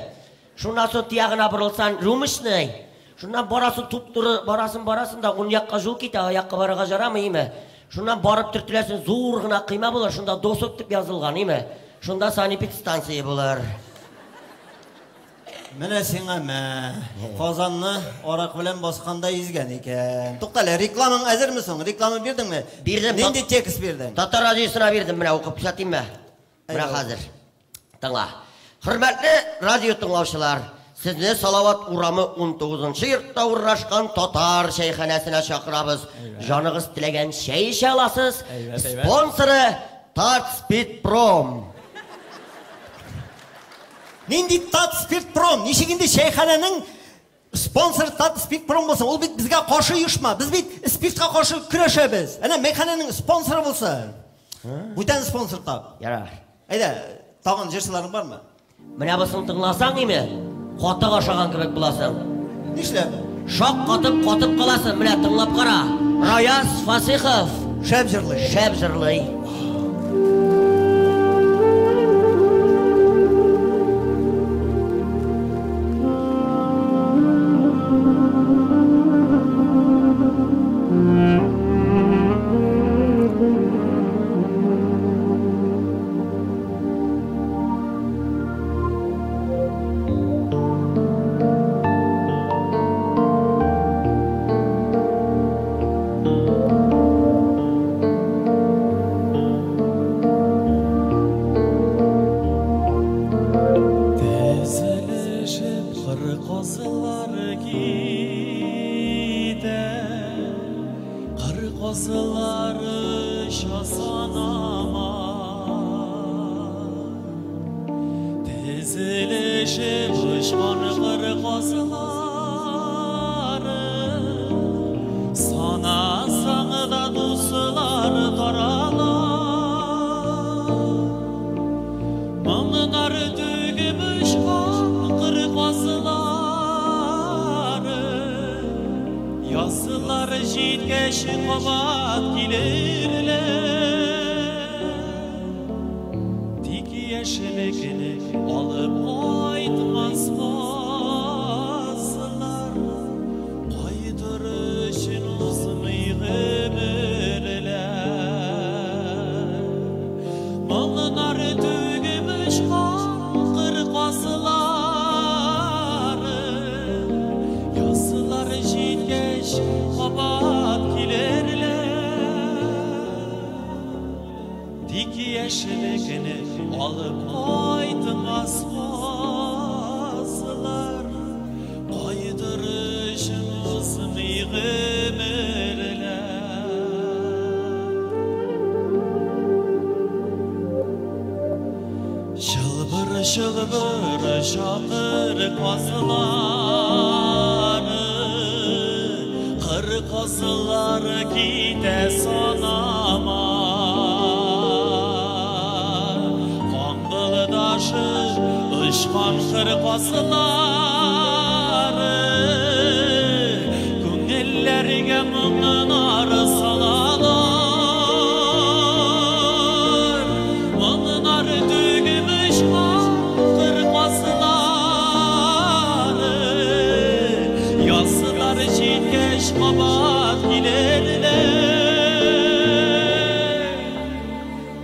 Шуннан соң тиягына борылсаң рюмочный. Шуннан барасың туп-туры, барасың, барасың да ун якка жол китә, аякка барырга ярамый, име? Шуннан барып төртеләсең, зур гына кыйма булыр, шунда досок дип язылган, име? Шунда санэпидстанция булыр. Менә сиңа мә. Казанны арак белән басканда изгән икән. Туктале, рекламаң әзерме соң? Реклама бирдеңме? Бирдем. Нинди текст бирдең? Татар радиосына бирдем, менә укып күрсәтимме? Менә хәзер. Тыңла. Хөрмәтле радио тыңлаучылар, сезне Салават урамы 19 йортта урнашкан татар чәйханәсенә чакырабыз. Җаныгыз теләгән чәй эчә аласыз. Спонсоры Татспиртпром. Нинди Татспиртпром? Ничек инде чәйханәнең спонсоры Татспиртпром булсын? Ул бит безгә каршы оешма. Без бит спиртка каршы көрәшәбез. Әнә мәйханәнең спонсоры булсын. Бүтән спонсор тап. Ярар. Әйдә, тагын җырчыларың бармы? Менә бусын тыңласаң име, катык ашаган кебек буласың. Нишләп? Шак катып катып каласың. Менә тыңлап кара. Раяз Фасихов шәп җырлый. Шәп җырлый. Казлар оча санама. Тезелешеп очкан кыр казлары, Санасаң да дуслар тарала. Моңнар түгеп очкан кыр казлары, Язлар җиткәч кабат килерләр. Тик яшьлекне алып кайтмас казлар, Кайтыр өчен узмый гомерләр. Моңнар түгеп очкан кыр казлары, Язлар җиткәч кабат килерләр. Тик яшьлекне алып кайтмас казлар, Кайтыр өчен узмый гомерләр. Чылбыр, чылбыр, чакыр казлары, Кыр казлары китә санама. Каңгылдашып очкан кыр казлары, Күңелләргә моңнар салалар. Моңнар түгеп очкан кыр казлары, Язлар җиткәч кабат килерләр.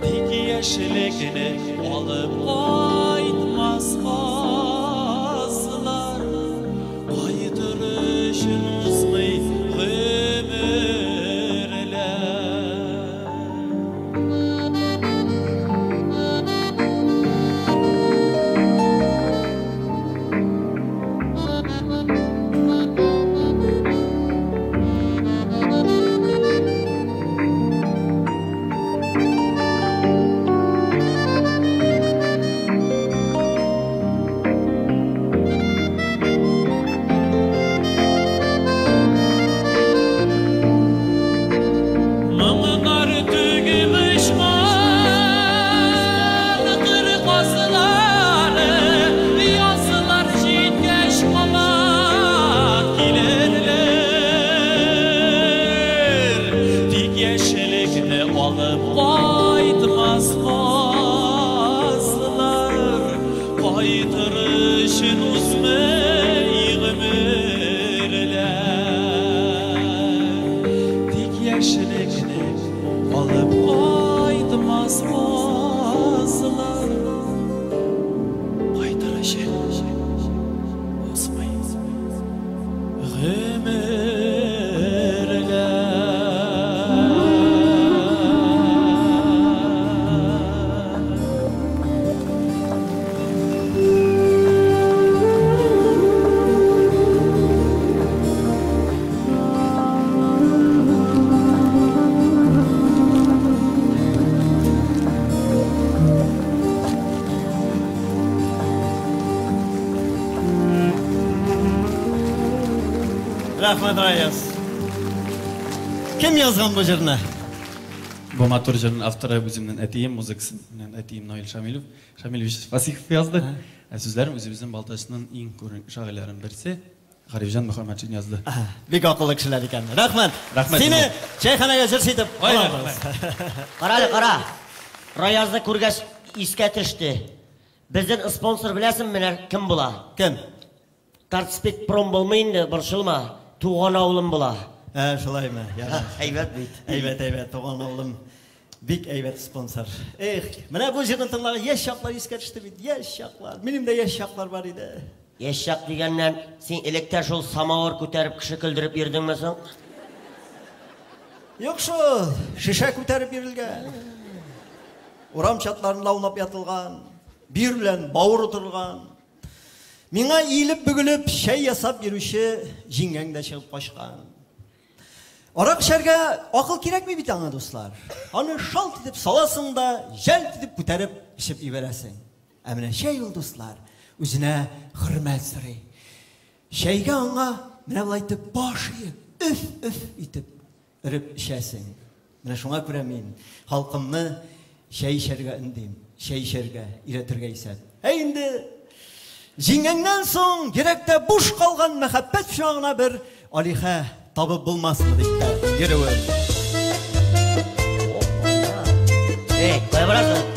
Тик яшьлекне алып кайтмас казлар, Кайтыр өчен узмый гомерләр. Моңнар түгеп очкан кыр казлары, Язлар җиткәч кабат килерләр. Тик яшьлекне алып кайтмас казлар, Кайтыр өчен узмый гомерләр. Тик яшьлекне алып кайтмас казлар, Кайтыр өчен узмый гомерләр. Рәхмәт, Раяз. Кем язган бу җырны? Бу матур җырның авторы үземнең әтием, музыкасын белән әтием Наил Шамилев, Шамилевич Фасихов язды. Ә сүзләрен үзебезнең Балтачның иң күренекле шагыйрьләренең берсе Гарифҗан Мөхәммәтшин язды. Бик акыллы кешеләр икән. Рәхмәт. Рәхмәт. Сине чәйханәгә җырчы итеп Ай, алабыз. Кара әле, кара. Раязны күргәч искә төште. Безнең спонсор беләсең менә кем була? Кем? Тартспекпром булмый инде, борчылма. Туган авылым була. Ә, шулаймы? Ярар. Әйбәт бит. Әйбәт, әйбәт, туган авылым. Бик әйбәт спонсор. Эх, менә бу җырны тыңлаган яшь чаклар искә төште бит. Яшь чаклар. Минем дә яшь чаклар бар иде. Яшь чак дигәннән, син электә шул самавыр күтәреп кеше көлдереп йөрдеңме соң? Юк шул, шешә күтәреп йөрелгән. Урам чатларында аунап ятылган, бир белән бавыр утырылган. Миңа иелеп бөгелеп чәй ясап йөрүче җиңгәң дә чыгып качкан. Арак эчәргә акыл кирәкми бит аңа, дуслар. Аны шалт итеп саласың да, җәлт итеп күтәреп эчеп ибәрәсең. Ә менә чәй ул, дуслар, үзенә хөрмәт сорый. Чәйгә аңа менә болай итеп баш иеп, өф-өф итеп өреп эчәсең. Менә шуңа күрә мин халкымны чәй эчәргә өндим, чәй эчәргә өйрәтергә исәп. Ә инде җиңгәннән соң йөрәктә буш калган мәхәббәт пычагына бер алиһә табып булмасмы дип тә йөрүем. Эй, кая барасың?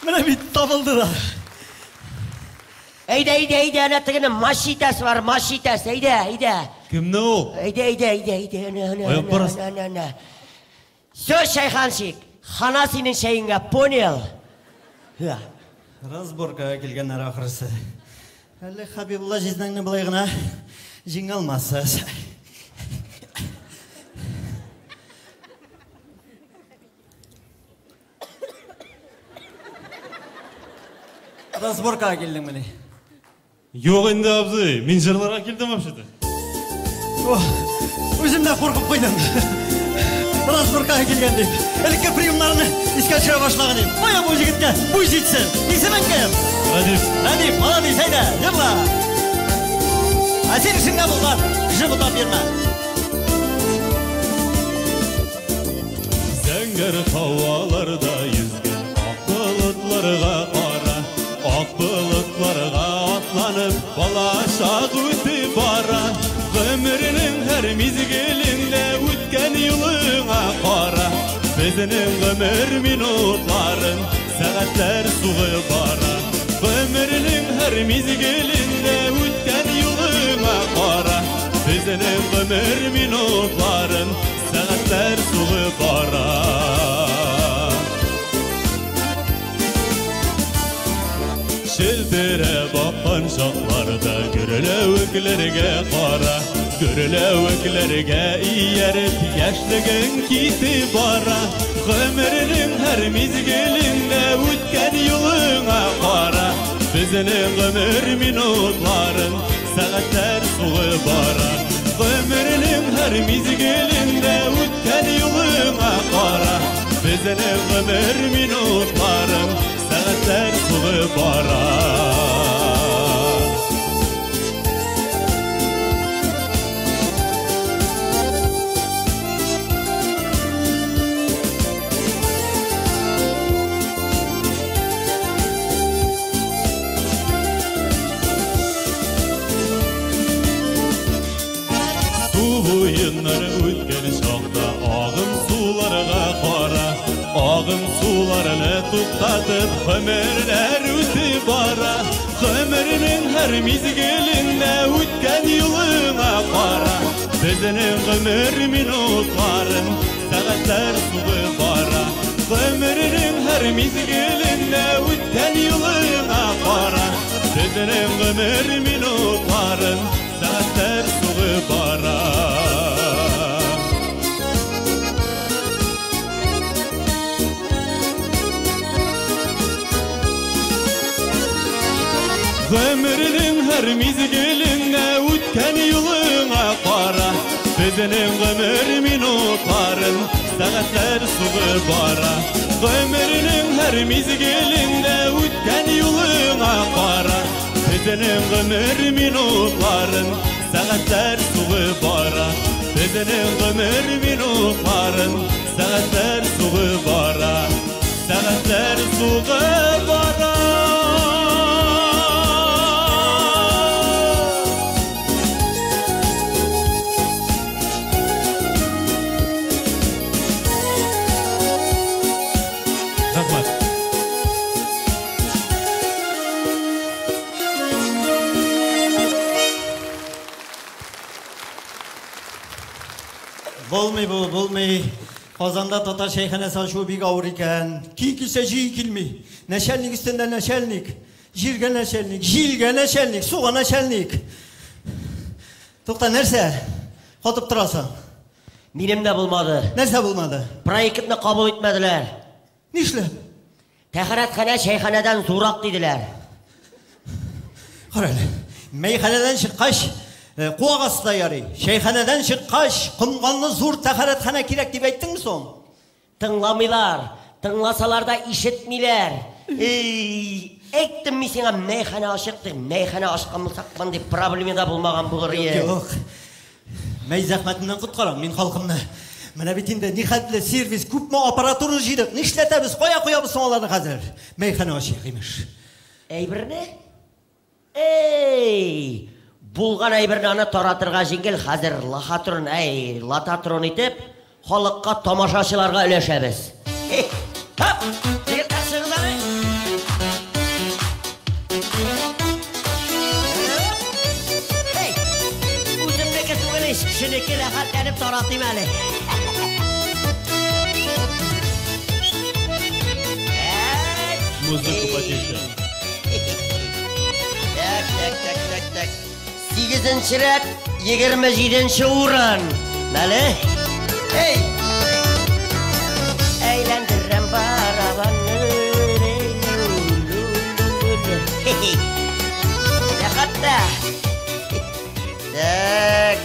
Менә бит табылды да. Әйдә, әйдә, әйдә, әнә тегене мачитәсе бар, мачитәсе, әйдә, әйдә. Кемне ул? Әйдә, әйдә, әйдә, әйдә, әнә, әнә, Аяк әнә, барасың. әнә, әнә. Все, чайханчик, хана синең чәеңгә, понял? Һа. Разборкага килгәннәр ахрысы. Әле Хабибулла җизнәңне болай гына җиңә алмассыз. Разборкага килдеңмени? Юк инде, абзый, мин җырларга килдем вообще-то. Үзем дә куркып куйдым. Разборкага килгән дип. Элекке приемнарны искә төшерә башлаган идем. Кая бу егеткә буй җитсен. Исемең кем? Радиф. Радиф, молодец, әйдә, җырла. Ә син эшеңдә булган, кеше бутап йөрмә. Зәңгәр һаваларда йөзгән ак болытларга кара, ак болытларга атланып балачак үтеп бара. Гомеренең һәр мизгелендә үткән юлыңа кара. Безнең гомер минутларын сәгатьләр сугып бара. һәр мизгелендә үткән юлыңа кара. Безнең гомер минутларын сәгатьләр сугып бара. Челтерәп аккан чакларда гөрләвекләргә кара, гөрләвекләргә ияреп яшьлегең китеп бара. Гомернең һәр мизгелендә үткән юлыңа кара. Безнең гомер минутларын сәгатьләр сугып бара. Гомернең һәр мизгелендә үткән юлыңа кара. Безнең гомер минутларын сәгатьләр сугып бара. Су буеннары үткән чакта агым суларга кара, агым суларны туктатып гомерләр үтеп бара. Гомернең һәр мизгелендә үткән юлыңа кара. Безнең гомер минутларын сәгатьләр сугып бара. Гомернең һәр мизгелендә үткән юлыңа кара. Безнең гомер минутларын сәгатьләр сугып бара. Гомернең һәр мизгелендә үткән юлыңа кара. Безнең гомер минутларын сәгатьләр сугып бара. Гомернең һәр мизгелендә үткән юлыңа кара. Безнең гомер минутларын сәгатьләр сугып бара. Безнең гомер минутларын сәгатьләр сугып бара. Сәгатьләр сугып бара. Рәхмәт. Булмый бу, булмый. Казанда татар чәйханәсе ачу бик авыр икән. Ки килсә җый килми. Начальник өстендә начальник. Җиргә начальник, җилгә начальник, суга начальник. Тукта, нәрсә? Катып торасың. Минем дә булмады. Нәрсә булмады? Проектны кабул итмәделәр. Нишләп? Тәһарәтханә чәйханәдән зуррак диделәр. Кара әле. Мәйханәдән чыккач, куак асты да ярый. Чәйханәдән чыккач, комганлы зур тәһарәтханә кирәк дип әйттеңме соң? Тыңламыйлар. Тыңласалар да ишетмиләр. Эй, әйттем мин сиңа, мәйханә ачык дип. Мәйханә ачкан булсак, мондый проблема да булмаган булыр иде. Юк. Мәй зәхмәтеннән коткарам мин халкымны. Менә бит инде нихәтле сервис, күпме аппаратура җыйдык. Нишләтәбез? Кая куябыз соң аларны хәзер? Мәйханә ачыйк, имеш. Әйберне? Эй! Булган әйберне аны таратырга җиңел, хәзер лохотрон, әй, лототрон итеп, халыкка, тамашачыларга өләшәбез. Эй, хоп! Егетләр, чыгыгыз әле. Эй, үземнеке түгел ич, кешенеке рәхәтләнеп таратыйм әле. Музыку потише. Так, так, так, так, так. 8-нче рәт, 27-нче урын. Мәле? Эй! Әйләндерәм барабанны. Рәхәт тә. Так.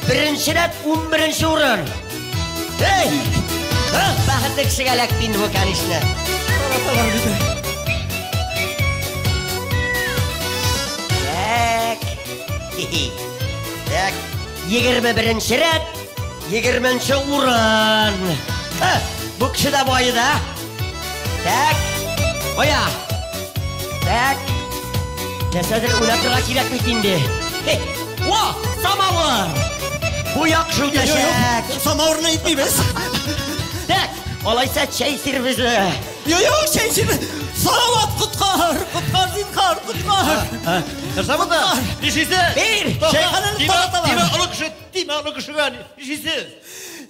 Беренче рәт, 11-нче урын. Эй! Бәхетле кешегә эләкте инде бу, конечно. Так. Так. 21-нче рәт, 20-нче урын. Бу кеше дә бай да. Так. Кая? Так. Нәрсәдер уйлап торырга кирәк бит инде. Во, самавыр! Бу яхшы үтәчәк. Самавырны әйтмибез. Так, алайса чәй сервизы. Юк, юк, чәй сервизы. Салават, коткар, коткар, зинһар, коткар. Нәрсә булды? Нишлисез? Бир! Чәйханәне тараталар. Тимә олы кеше, тимә олы кешегә. Нишлисез?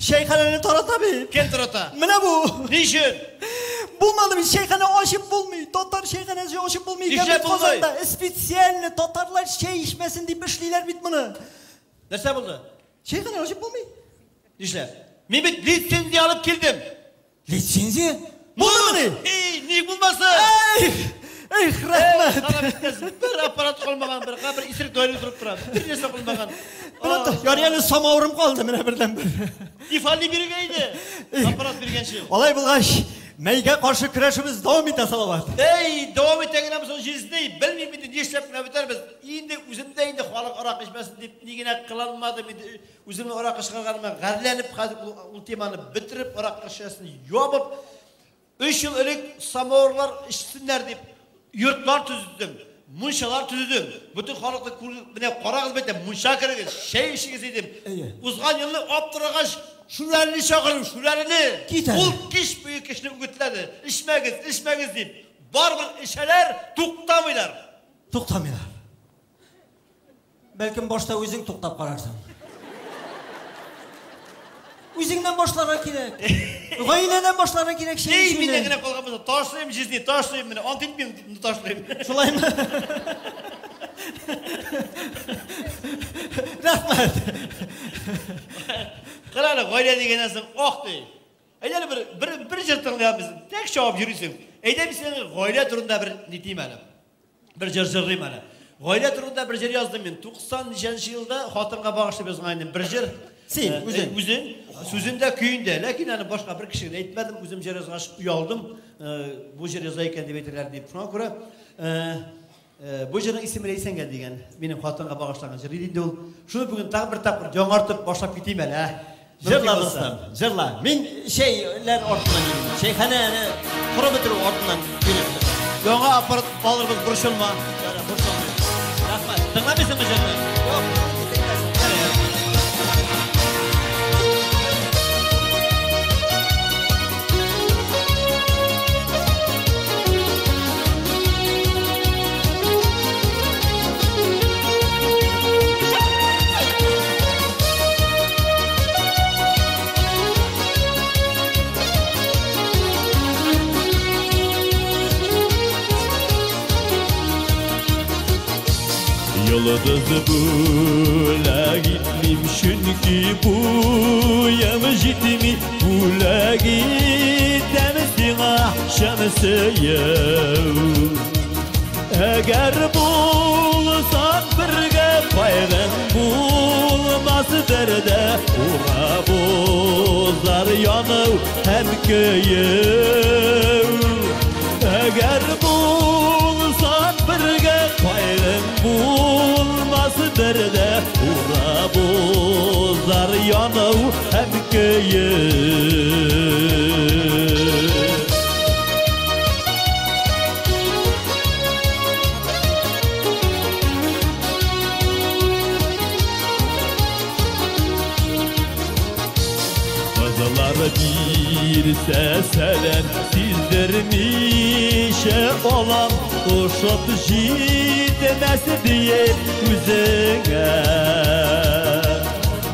Чәйханәне тарата бит. Кем тарата? Менә бу. Ни өчен? Булмады бит, чәйханә ачып булмый. Татар чәйханәсе ачып булмый икән Нишләп бит булмый? Казанда. Специально татарлар чәй эчмәсен дип эшлиләр бит моны. Нәрсә булды? Чәйханә ачып булмый. Нишләп? Мин бит лицензия алып килдем. Лицензия? Булдымыни? Эй, ник булмасын? Эй, эх, рәхмәт. Сала битмәс. Бер аппарат калмаган, бер бер исерек даирә торып тора. Бер нәрсә калмаган. Ярый әле самавырым калды менә бердән бер. Тифали биргән иде. Аппарат биргәнче. Алай булгач, мәйгә каршы көрәшебез дәвам итә, Салават. Эй, дәвам итә генә соң җизни, белмим инде нишләп кенә бетәрбез. Инде үземдә инде халык аракы эчмәсен дип ни генә кыланмадым инде. Үземне аракы чыгарганыма гарьләнеп хәзер ул теманы бетереп, аракы шешәсен ябып, 3 ел элек самавырлар эчсеннәр дип йортлар төзедем, мунчалар төзедем. Бөтен халыкны күреп, менә карагыз бит, мунча керегез, чәй эчегез дидем. Узган елны аптырагач, Шүрәлене чакырдым, Шүрәлене. Кит әле. Ул кич буе кешене үгетләде. Эчмәгез, эчмәгез дип. Барыбер эчәләр, туктамыйлар. Туктамыйлар. Бәлкем башта үзең туктап карарсың. Үзеңнән башларга кирәк. Гаиләдән башларга кирәк чәй Эй, эчүне. миннән генә калган булса, ташлыйм җизни, ташлыйм менә, ант итмим, ташлыйм. Шулаймы? Рәхмәт. Кара әле, гаилә дигәннән соң, ах ди. Әйдә әле бер җыр тыңлыйбыз. Тек чабып йөрисең. Әйдә мин сиңа гаилә турында бер ни дим әле. Бер җыр җырлыйм әле. Гаилә турында бер җыр яздым мин. 90 елда хатынга багышлап язган идем бер җыр. Син, үзең? Үзем, сүзен дә, көен дә. Ләкин аны башка бер кешегә әйтмәдем. Үзем җыр язгач оялдым. Бу җыр яза икән дип әйтерләр дип. Шуңа күрә, бу җырның исеме Ләйсәнгә дигән. Минем хатынга багышланган җыр иде инде ул. Шуны бүген тагын бер тапкыр яңартып башлап китим әле, ә? Җырла, дустым, җырла. Мин чәйләр артыннан йөрим. Чәйханәне корып бетерү артыннан йөрим. Яңа аппарат алырбыз, борчылма. Ярар, борчылма. Рәхмәт. Тыңламыйсыңмы җырны? Юк. Yıldız бүләк итмим, чөнки буем җитми. Бүләк итәм сиңа шәмсием. Әгәр булсак бергә, кайгың булмас бердә. Урап узар яну һәм көю. Әгәр булсак бергә, кайгың булмас бердә. Урап узар яну һәм көю. Кызлар бирсә сәлам, сиздермичә алам. Ошап җитмәс диеп үзеңә.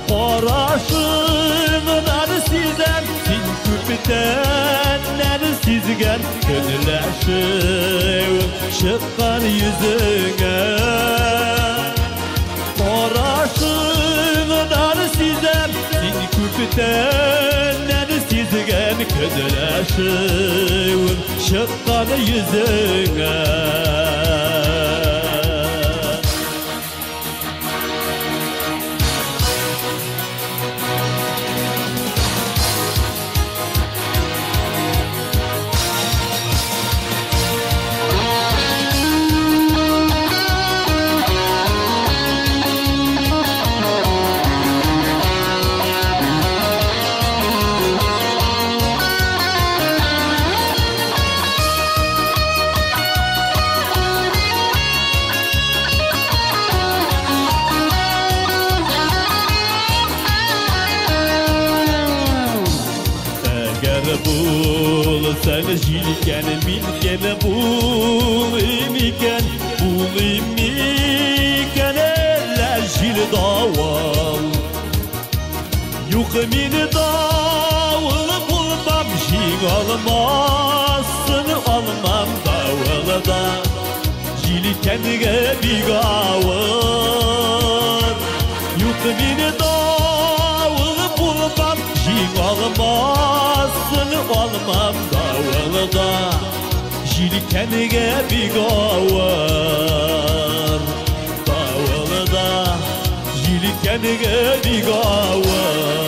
Карашыңнан сизәм, син күптәннән сизгән. Көнләшү чыккан йөзеңә. Карашыңнан сизәм, син күптәннән сизгән. Көнләшү чыккан йөзеңә. Булсаң җилкән, мин кем булыйм икән? Булыйм Юк мине давыл булмам, җиң алмасын алмам давылда. Җилкәнгә бик авыр. Юк мине давыл булмам, җиң алмасын алмам давылда. Җилкәнгә бик авыр. Давылда җилкәнгә бик авыр.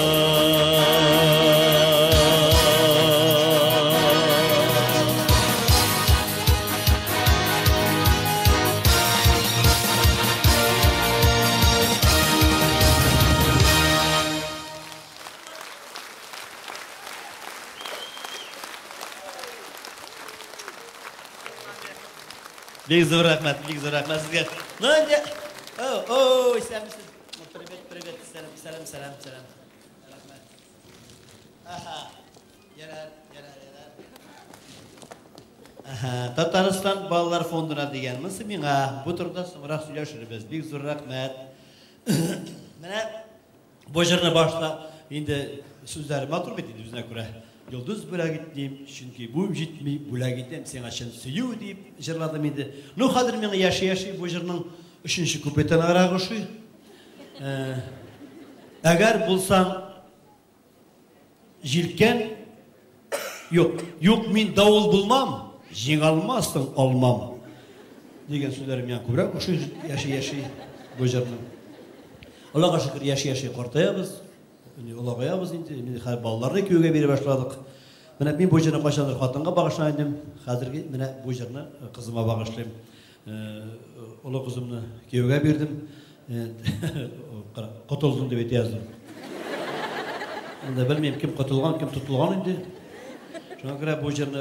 Бик зур рәхмәт, бик зур рәхмәт сезгә. Ну инде, о, о, исәнмесез. Привет, привет, сәлам, сәлам, сәлам, сәлам. Рәхмәт. Аһа. Ярар, ярар, ярар. Аһа, Татарстан балалар фондына дигән. Монысы миңа бу турыда соңрак сөйләшербез. Бик зур рәхмәт. Менә бу җырны башта инде сүзләре матур бит инде үзенә күрә. Йолдыз бүләк итмим, чөнки буым җитми, бүләк итәм сиңа чын сөю дип җырладым инде. Ну, хәзер миңа яши-яши бу җырның өченче куплеты ныграк ошый. Әгәр булсаң җилкән, юк, юк мин давыл булмам, җиңә алмассың алмам дигән сүзләре миңа күбрәк ошый яши-яши бу җырның. Аллага шөкер, яши-яши картаябыз. Олыгаябыз инде, инде хәзер балаларны кияүгә бирә башладык. Менә мин бу җырны кайчандыр хатынга багышлаган идем. Хәзерге менә бу җырны кызыма багышлыйм. Олы кызымны кияүгә бирдем. Котылдым дип әйтә яздым. Инде белмим, кем котылган, кем тотылган инде. Шуңа күрә бу җырны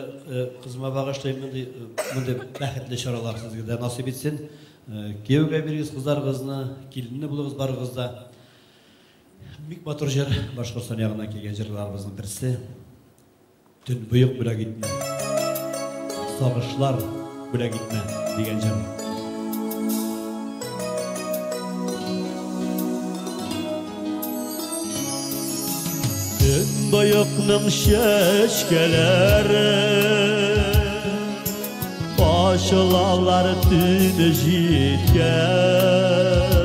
кызыма багышлыйм. Мондый бәхетле чаралар сезгә дә насыйп итсен. Кияүгә бирегез кызларыгызны, киленне булыгыз барыгыз да. Бик матур җыр, Башкортстан ягыннан килгән җырларыбызның берсе. Төнбоек бүләк итмә, сагышлар бүләк итмә дигән җыр. Төнбоекның чәчкәләре ачылалар төн җиткәч.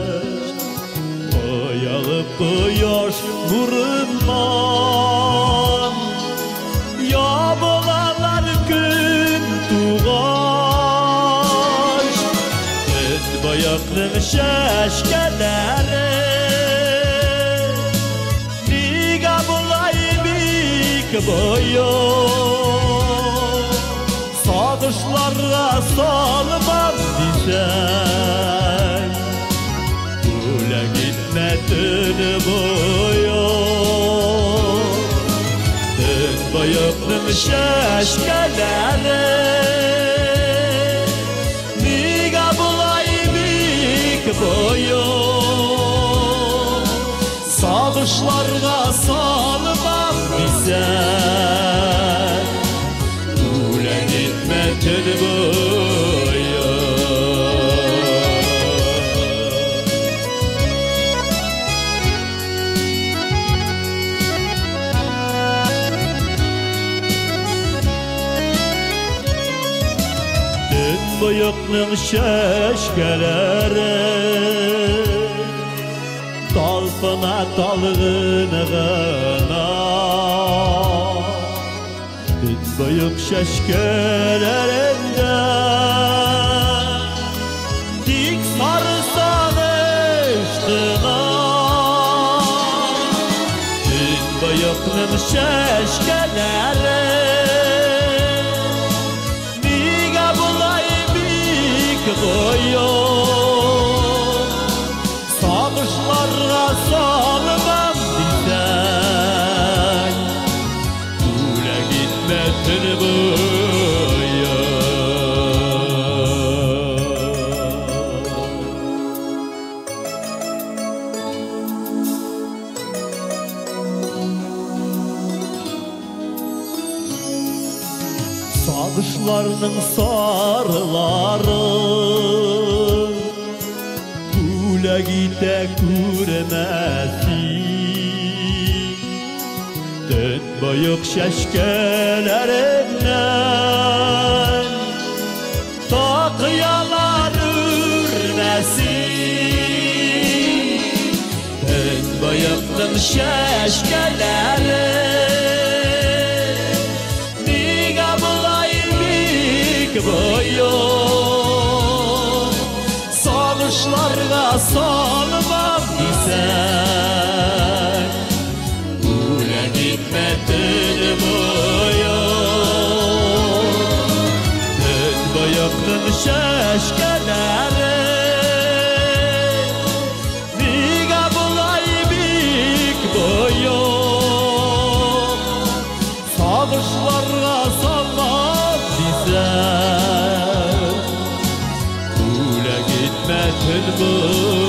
Оялып кояш нурыннан ябылалар көн тугач. Төнбоекның чәчкәләре нигә болай бик боек? Сагышларга салмам дисәң, бүләк итмә төнбоек. Төнбоекның чәчкәләре нигә болай бик боек? Сагышларга салмам дисәң, бүләк итмә төнбоек. Төнбоекның чәчкәләре талпына талгын гына. Төнбоек чәчкәләрендә тик сары сагыш кына. Төнбоекның чәчкәләре нигә болай бик боек? Сагышларга салмам дисәң, бүләк итмә төнбоек. Сагышларның сарылары бүләк итә күрмәсен. Төнбоек чәчкәләреннән такыялар үрмәсен. Төнбоекның чәчкәләре нигә болай бик боек? Сагышларга салмам дисәң, бүләк итмә төнбоек. Төнбоекның чәчкәләре нигә болай бик боек? Сагышларга салмам дисәң, бүләк итмә төнбоек.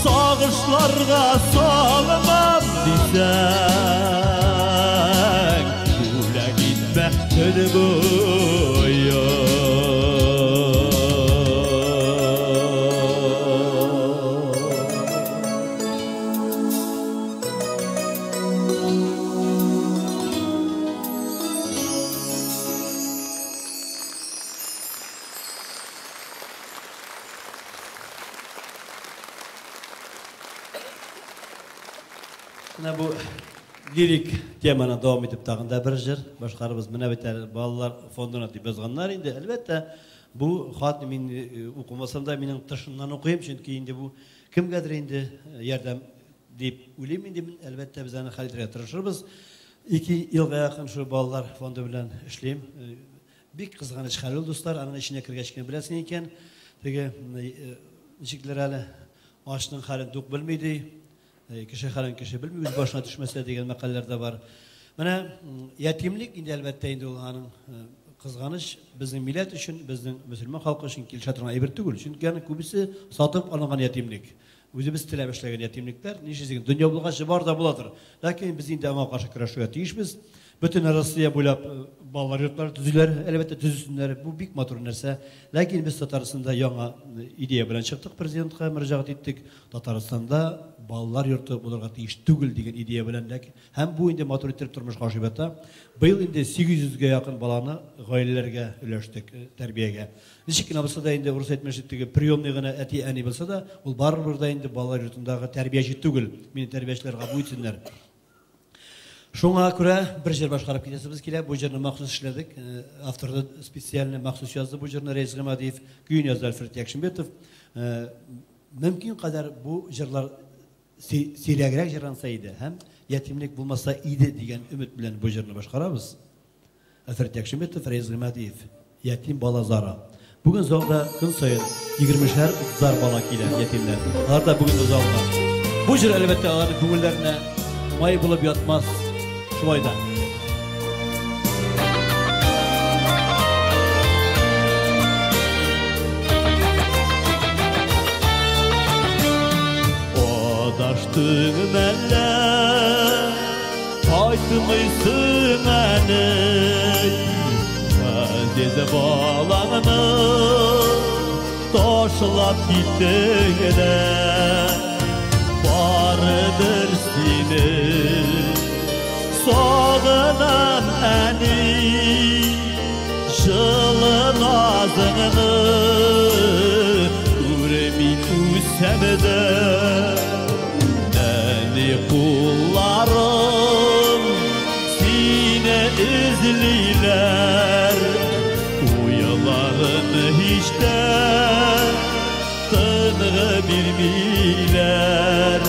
Сагышларга салмам дисәң, бүләк итмә төнбоек. Менә бу лирик теманы дәвам итеп тагын да бер җыр башкарабыз. Менә бит әле балалар фондына дип язганнар инде. Әлбәттә, бу хатны мин укымасам да, минем тышыннан укыйм, чөнки инде бу кемгәдер инде ярдәм дип уйлыйм инде мин. Әлбәттә, без аны хәл итәргә тырышырбыз. 2 елга якын шул балалар фонды белән эшлим. Бик кызганыч хәл ул, дуслар, аның эченә кергәч кенә беләсең икән. Теге ничекләр әле ашның хәлен тук белми ди. Кеше хәлен кеше белми, үз башына төшмәсә дигән мәкальләр дә бар. Менә ятимлек инде әлбәттә инде ул аның кызганыч безнең милләт өчен, безнең мөселман халкы өчен килешә торган әйбер түгел. Чөнки аның күбесе сатып алынган ятимлек. Үзебез теләп эшләгән ятимлекләр, ничек дөнья булгач бар да буладыр. Ләкин без инде аңа каршы көрәшергә тиешбез. Бөтен Россия буйлап балалар йортлары төзиләр, әлбәттә төзесеннәр. Бу бик матур нәрсә. Ләкин без Татарстанда яңа идея белән чыктык, президентка мөрәҗәгать иттек. Татарстанда балалар йорты булырга тиеш түгел дигән идея белән. Ләкин һәм бу инде матур итеп тормышка ашып ята. Быел инде 800гә якын баланы гаиләләргә өләштек, тәрбиягә. Ничек кенә булса да инде урыс әйтмешли теге приемный гына әти-әни булса да, ул барыбер дә инде балалар йортындагы тәрбияче түгел. Мине тәрбиячеләр гафу итсеннәр. Шуңа күрә бер җыр башкарып китәсебез килә. Бу җырны махсус эшләдек. Автор да специально махсус язды бу җырны Рәис Гыймадиев, көен язды Альфред Якшимбетов. Мөмкин кадәр бу җырлар сирәгрәк җырланса иде һәм ятимлек булмаса иде дигән өмет белән бу җырны башкарабыз. Альфред Якшимбетов, Рәис Гыймадиев, Ятим бала зары. Бүген залда көн саен 20-шәр, 30-ар бала килә, ятимнәр. Алар да бүген залда. Бу җыр әлбәттә аларның күңелләренә май булып ятмас. Шулай да. Адаштың мәллә, кайтмыйсың әле, газиз балаңны ташлап киттең дә, барыдыр сине сагынам әни, жылы назыңны күрми үсәм дә, нәни кулларым сине эзлиләр, уйларым һич тә тынгы бирмиләр.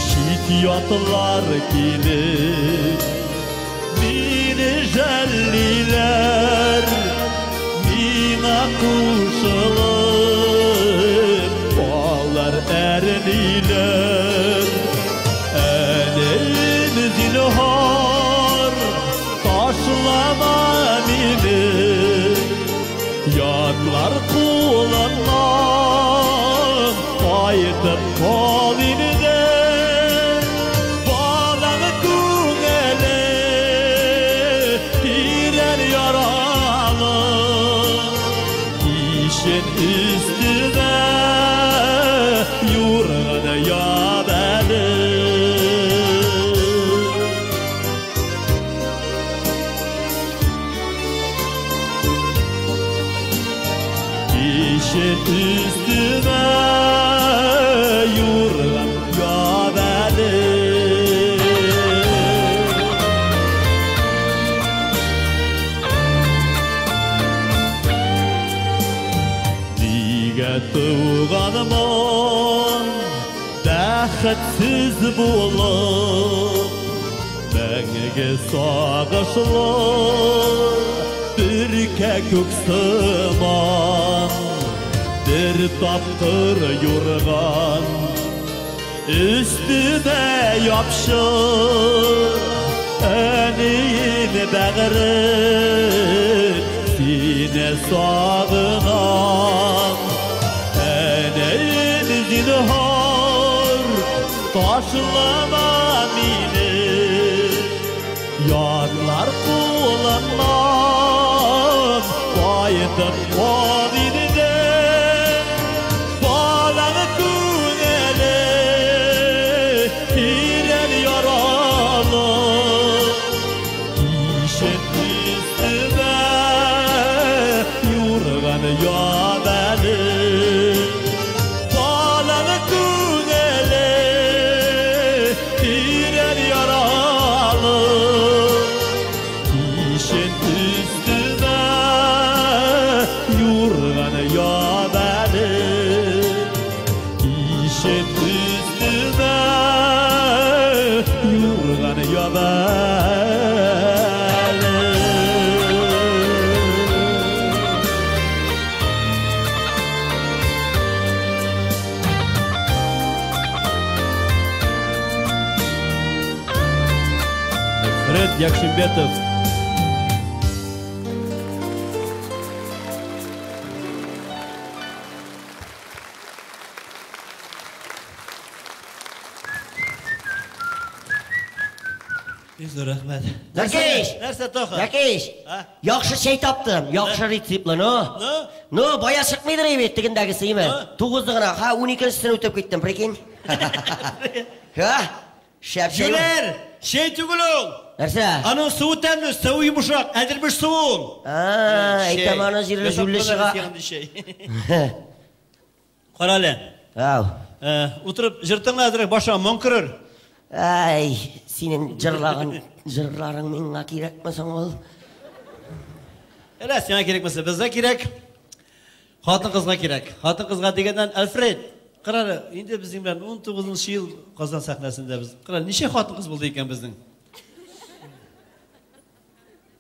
Чит ятлар килеп мине жәллиләр, миңа кушылып алар әрлиләр. Әнем зинһар, ташлама мине, ятлар кулыннан кайтып кал инде. Балаң күңеле тирән яралы, кичен өстенә юрган ябәле. Кичен өстемә юрган яп әле. Нигә туганмын бәхетсез булып, мәңге сагышлы бер күк сыман, бер тапкыр юрган өстемә япшы, әнием бәгырем, сине сагынам. Әнәем, зинһар, ташлама мине, ятлар кулыннан кайтып кал инде. Балаң күңеле тирән яралы, кичен өстемә юрган яп әле. Балаң күңеле тирән яралы, кичен өстемә юрган яп әле. Кичен өстемә юрган яп әле. Фред Якшимбетов. Бик зур рәхмәт. Зәкиш! Нәрсә тагы? Зәкиш! А? Яхшы чәй таптым, яхшы рецептлы, ну. Ну? Ну, бая чыкмыйдыр бит тегендәгесе, име? Тугызды гына, ха, 12-нчесен үтеп киттем, прикинь. Ха? Шәп чәй. Җүләр! Чәй түгел ул. Нәрсә? Аның суы тәмле, суы йомшак, әдермеш суы ул. А, әйтәм аны җирле җүлле чыга. Кара әле. Ау. Утырып җыр тыңла әзрәк, башыңа моң керер. Әй, синең җырлаган җырларың миңа кирәкме соң ул? Әле сиңа кирәкмәсә, безгә кирәк. Хатын-кызга кирәк. Хатын-кызга дигәннән, Альфред, кара әле, инде безнең белән 19 ел Казан сәхнәсендә без. Кара, ничә хатын-кыз булды икән безнең?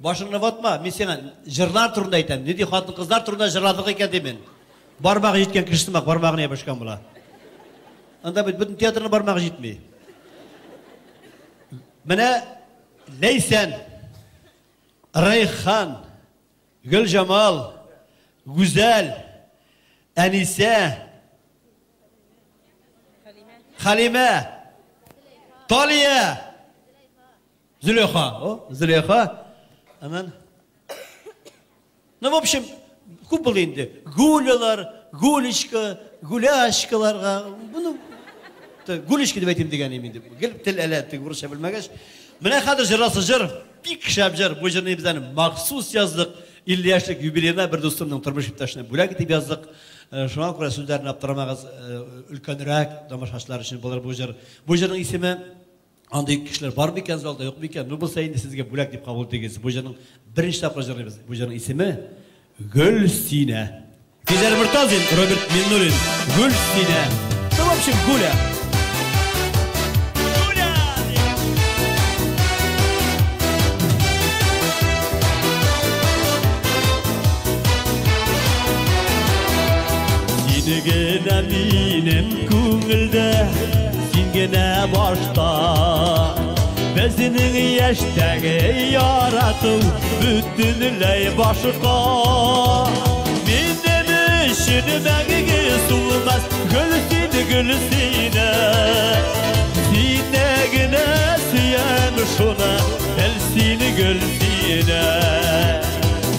Башыңны ватма, мин сиңа җырлар турында әйтәм. Нинди хатын-кызлар турында җырладык икән димен. Бармагы җиткән кеше сымак бармагына ябышкан була. Анда бит бөтен театрның бармагы җитми. Менә Ләйсән, Райхан, Гөлҗамал, Гүзәл, Әнисә, Халимә, Талия, Зөләйха. О, Зөләйха. Аннан. Ну, в общем, күп булды инде. Гулялар, Гулечка, Гуляшкаларга. Буны Гулечка дип әйтим дигән инде. Гел тел әле теге урысча белмәгәч. Менә хәзер җырласы җыр, бик шәп җыр. Бу җырны без әле махсус яздык. 50 яшьлек юбилеена бер дустымның тормыш иптәшенә бүләк итеп яздык. Шуңа күрә сүзләрен аптырамагыз, өлкәнрәк тамашачылар өчен булыр бу җыр. Бу җырның исеме андый кешеләр бар микән залда, юк микән? Ну, булса инде сезгә бүләк дип кабул итегез. Бу җырның беренче тапкыр җырлыйбыз. Бу җырның исеме Гөлсинә. Фидер Муртазин, Роберт Миннуллин. Гөлсинә. Ну, в общем, Гуля. Син генә минем күңелдә, син генә башта. Безнең яшьтәге ярату бөтенләй башка. Минем өчен мәңге сулмас гөл син, Гөлсинә. Сине генә сөям шуны, бел син, Гөлсинә.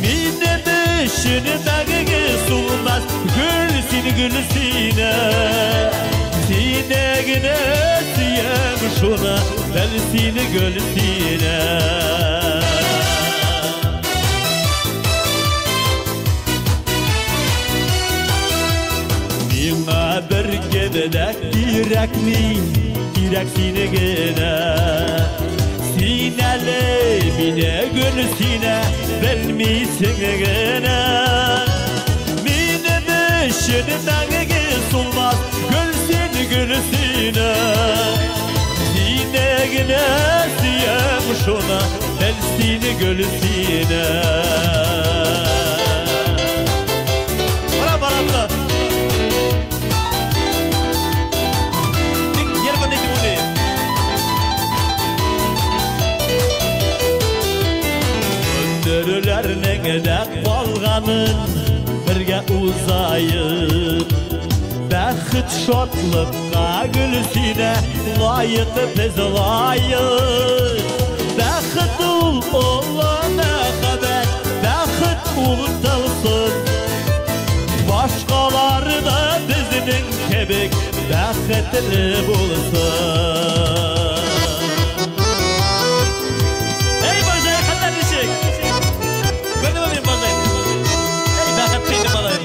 Минем өчен мәңге сулмас гөл син, Гөлсинә. Сине генә сөям шуны, бел син, Гөлсинә. Кирәкми, кирәк сине генә. Син әле мине, Гөлсинә, белмисең генә. Минем өчен мәңге сулмас гөл син, Гөлсинә. Сине генә сөям, шуны бел син, Гөлсинә. Бара барамда. Бик нервы итеп уйлыйм. Көндерләрнең дә калганын бергә узаеп. Бәхет шатлыкка, Гөлсинә, лаек без, лаек. Бәхет ул олы мәхәббәт, бәхет ул тылсым. Башкалар да безнең кебек бәхетле булсын. Ey Bajay, хәлләр ничек? Күрдеңме мин, Бажай? Ey, бәхетле инде малай.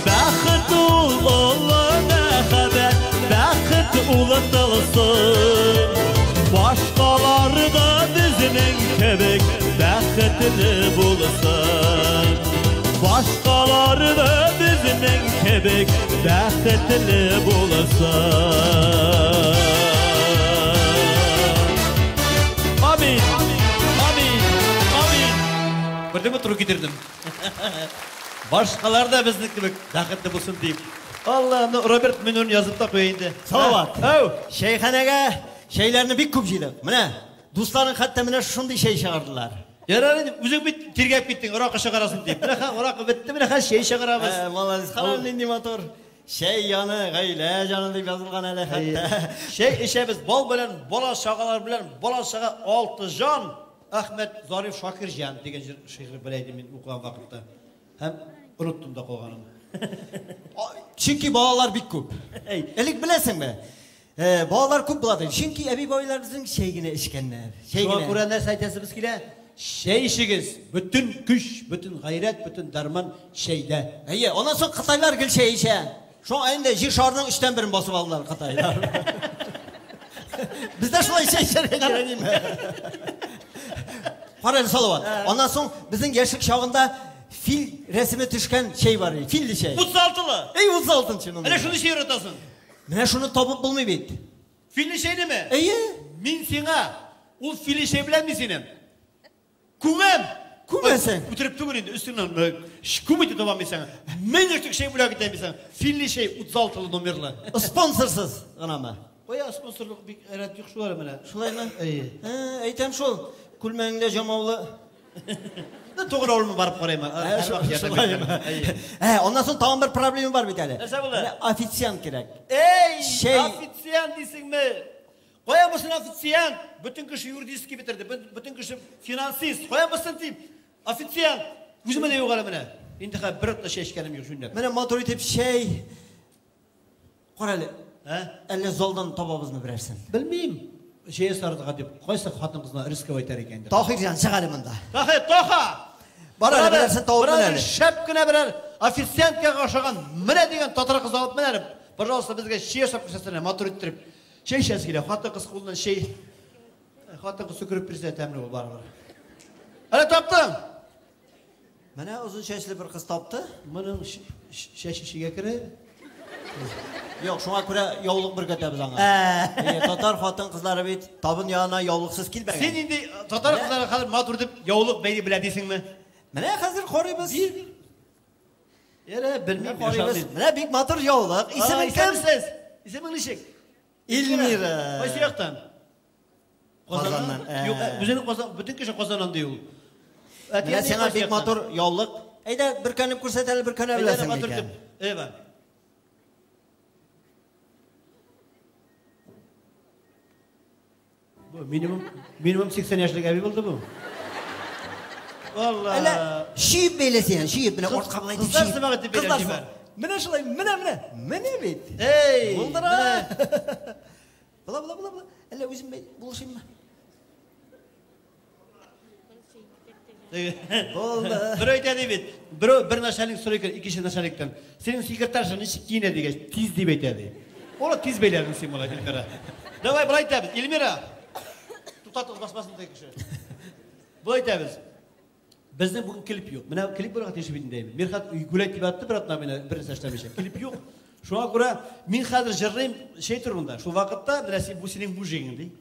Бәхет ул олы мәхәббәт, бәхет ул тылсым. Башкалар да безнең кебек бәхетле булсын. Башкалар да безнең кебек бәхетле булсын. Амин. Амин. Амин. Күрдеңме, туры китердем. Башкалар да безнең кебек бәхетле булсын дип. Аллаһ, Роберт Менун язып та куя инде. Салават. Әү. Чәйханәгә чәйләрне бик күп җыйдык. Менә дусларың хәтта менә шундый чәй чыгардылар. Ярар инде, үзең бит тиргәп киттең, аракы чыгарасың дип. Менә хәзер аракы бетте, менә хәзер чәй чыгарабыз. Ә, молодец. Кара, нинди матур. Чәй яны, гаилә җаны дип язылган әле хәтта. Чәй эчәбез бал белән, бала чагалар белән, бала чага алты җан. Әхмәт Зариф Шакирҗан дигән җыр шигырь белә идем мин укыган вакытта. Һәм оныттым да калганын. Чөнки балалар бик күп. Элек беләсеңме? Балалар күп була ди. Чөнки әби-бабайлар безнең чәй генә эчкәннәр. Чәй Шуңа генә. күрә нәрсә әйтәсебез килә? Чәй эчегез. Бөтен көч, бөтен гайрәт, бөтен дәрман чәйдә. Әйе, аннан соң кытайлар гел чәй эчә. Шуңа инде җир шарының өчтән берен басып алдылар кытайлар. Бездә шулай чәй эчәргә кирәк димме? Кара әле, Салават. Аннан соң безнең яшьлек чагында фил рәсеме төшкән чәй бар иде. Филле чәй. 36-лы. Эй, 36-нчы номер. Әле шуны чәй яратасың. Менә шуны табып булмый бит. Филле чәйнеме? Әйе. Мин сиңа ул филле чәй белән мин сине күмәм. Күмәсең. Үтереп түгел инде, өстеңнән күм итеп табам мин сиңа. Мең штук чәй бүләк итәм мин сиңа. Филле чәй 36-лы номерлы. Спонсорсыз гынамы? Кая, спонсорлык бик рәт юк шулар менә. Шулаймы? Әйе. Ә, әйтәм шул. Күлмәгеңдә җамаулы. Тугры авылыма барып карыйм. Ә, шулаймы? Ә, аннан соң тагын бер проблема бар бит әле. Нәрсә булды? Менә официант кирәк. Эй, Чәй. официант дисеңме? Кая булсын официант? Бөтен кеше юридический бетерде, бөтен кеше финансист. Кая булсын дип? Официант. Үземә дә юк әле менә. Инде хәзер бер атна чәй эчкәнем юк җүнләп. Менә матур итеп чәй. Кара әле. Ә? Әллә залдан табабызмы берәрсен? Белмим. Чәй ясарга дип, кайсы хатын кызына рисковать итәр икән инде. Таһирҗан, чык әле монда. Таһир, Тоха! Бар әле, берәрсен табып менә Берәр әле. шәп кенә берәр официанткага охшаган менә дигән татар кызы алып менә әле. Пожалуйста, безгә чәй ясап күрсәтсен, матур иттереп. Чәй эчәсе килә. Хатын кыз кулыннан чәй. Хатын кыз сөкереп бирсә тәмле ул барыбер. Әле таптың. Менә озын чәчле бер кыз тапты. Моның чәче чигә керә. Юк, шуңа күрә яулык бөркәтәбез аңа. Әйе, татар хатын кызлары бит табын янына яулыксыз килмәгән. Син инде татар кызлары хәзер матур дип яулык бәйли белә дисеңме? Менә хәзер карыйбыз. Яра, белмим, Карыйбыз. Менә бик матур яулык. Исеме кем? Исәнмесез. Исемең ничек? Эльмира. Кайсы яктан? Казаннан. Юк, үзенең Казан, бөтен кеше Казаннан ди ул. Менә сиңа бик матур яулык. Әйдә, бөркәнеп күрсәт әле, бөркәнә Әйдә, беләсең матур микән? итеп. Эва. Бу минимум 80 яшьлек әби булды бу. Алла. Әллә чөеп бәйлә син, чөеп менә артка болай итеп Кызлар чөеп. сымак итеп бәйләп Кызлар җибәр. сымак. Менә шулай, менә, менә. Менә бит. Эй! Булдыра. Менә. Була, була, була, була. Әллә үзем булышыйммы? Булды. Берәү әйтә ди бит. Берәү бер начальник сорый икән, икенче начальниктан. Синең секретарша ничек киенә дигәч, тиз дип әйтә ди. Ул тиз бәйләдең син моны, Эльмира. Давай, болай итәбез. Эльмира. Туктатыгыз, басмасын теге кеше. Болай итәбез. Безнең бүген клип юк. Менә клип булырга тиеш бит инде. Мирхат гүләй дип атты бер атна менә бер нәрсә эшләмичә. Клип юк. Шуңа күрә мин хәзер җырлыйм чәй турында. Шул вакытта менә син бу синең мужигың ди.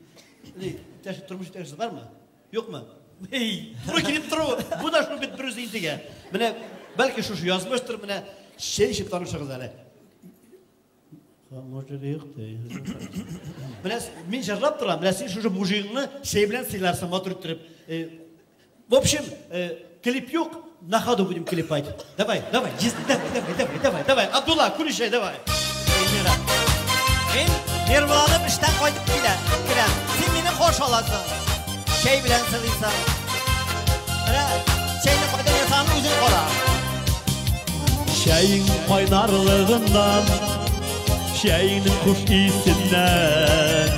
Ни, иптәш, тормыш иптәшегез бармы? Юкмы? Эй, туры килеп тору. Бу да шул бит бер үзе интегә. Менә бәлки шушы язмыштыр, менә чәй эчеп танышыгыз әле. Мужигы юк ди. Менә мин җырлап торам, менә син шушы мужигыңны чәй белән сыйларсың, матур иттереп. В общем, клип юк, на ходу будем клепать. Давай, давай, честно, давай, давай, давай, давай, давай. Абдулла, күрешәй, давай. Эльмира. Мин нервланып эштән кайтып килә, керәм. Син мине каршы аласың. Чәй белән сыйлыйсың. Менә чәйне кайдан ясаганын үзең кара. Чәең кайнарлыгыннан, чәеңнең хуш исеннән,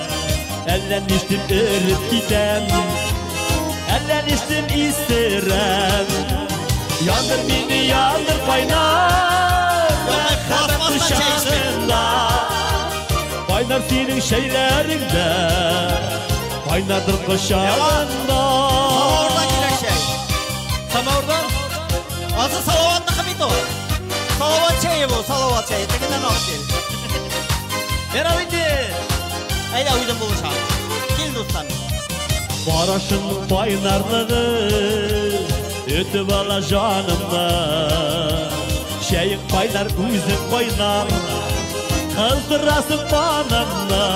әллә нишләп эреп китәм, әллә нишләп исерәм. Яндыр мине, яндыр кайнар, мәхәббәт кочагында. Кайнар синең чәйләреңдә, кайнардыр кочагында. Самавырдан кирәк чәй. Самавырдан? Азы Салаватныкы бит ул. Салават чәе бу, Салават чәе. Тегеннән алып кил. Ярар инде. Әйдә, үзем булышам. Кил, дустым. Карашыңның кайнарлыгы өтеп ала җанымны. Чәең кайнар, үзең кайнар, кыздырасың канымны.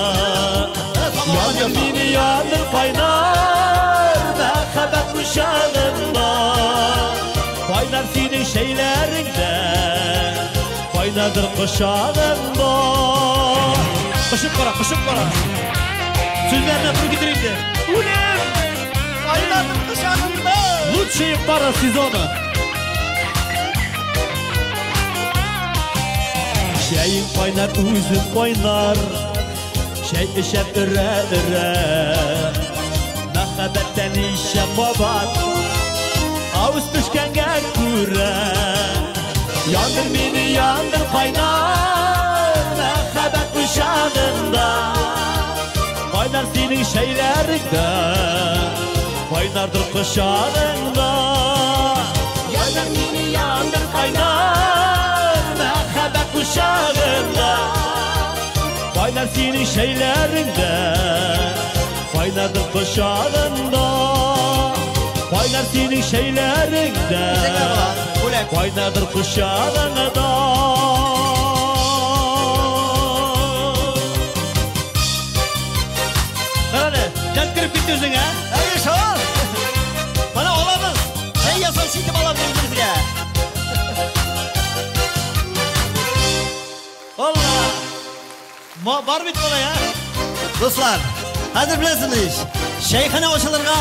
Яндыр мине, яндыр кайнар, мәхәббәт учагында. Кайнар синең чәйләреңдә, кайнардыр кочагыңда. Кочып кара, кочып кара. Сүзләрне туры китер инде. Үлем! Кайнардыр кочагыңда. Лучшие пара сезона. Чәең кайнар, үзең кайнар, чәй эчәп өрә-өрә. Мәхәббәттән ничә кабат авыз пешкәнгә күрә. Яндыр мине, яндыр кайнар, мәхәббәт учагында. Кайнар синең чәйләреңдә, кайнардыр кочагыңда. Яндыр мине, яндыр кайнар, мәхәббәт учагында. Кайнар синең чәйләреңдә, кайнардыр кочагыңда. Кайнар синең чәйләреңдә, кайнардыр кочагыңда. Карале, дәрт кереп китте үзең, ә? Әйе, шул. Менә алабыз. Чәй ясаучы итеп алабыз үзебезгә. Алла! Ма, бар бит малай, ә? Дуслар, хәзер беләсезме ич? Чәйханә ачылырга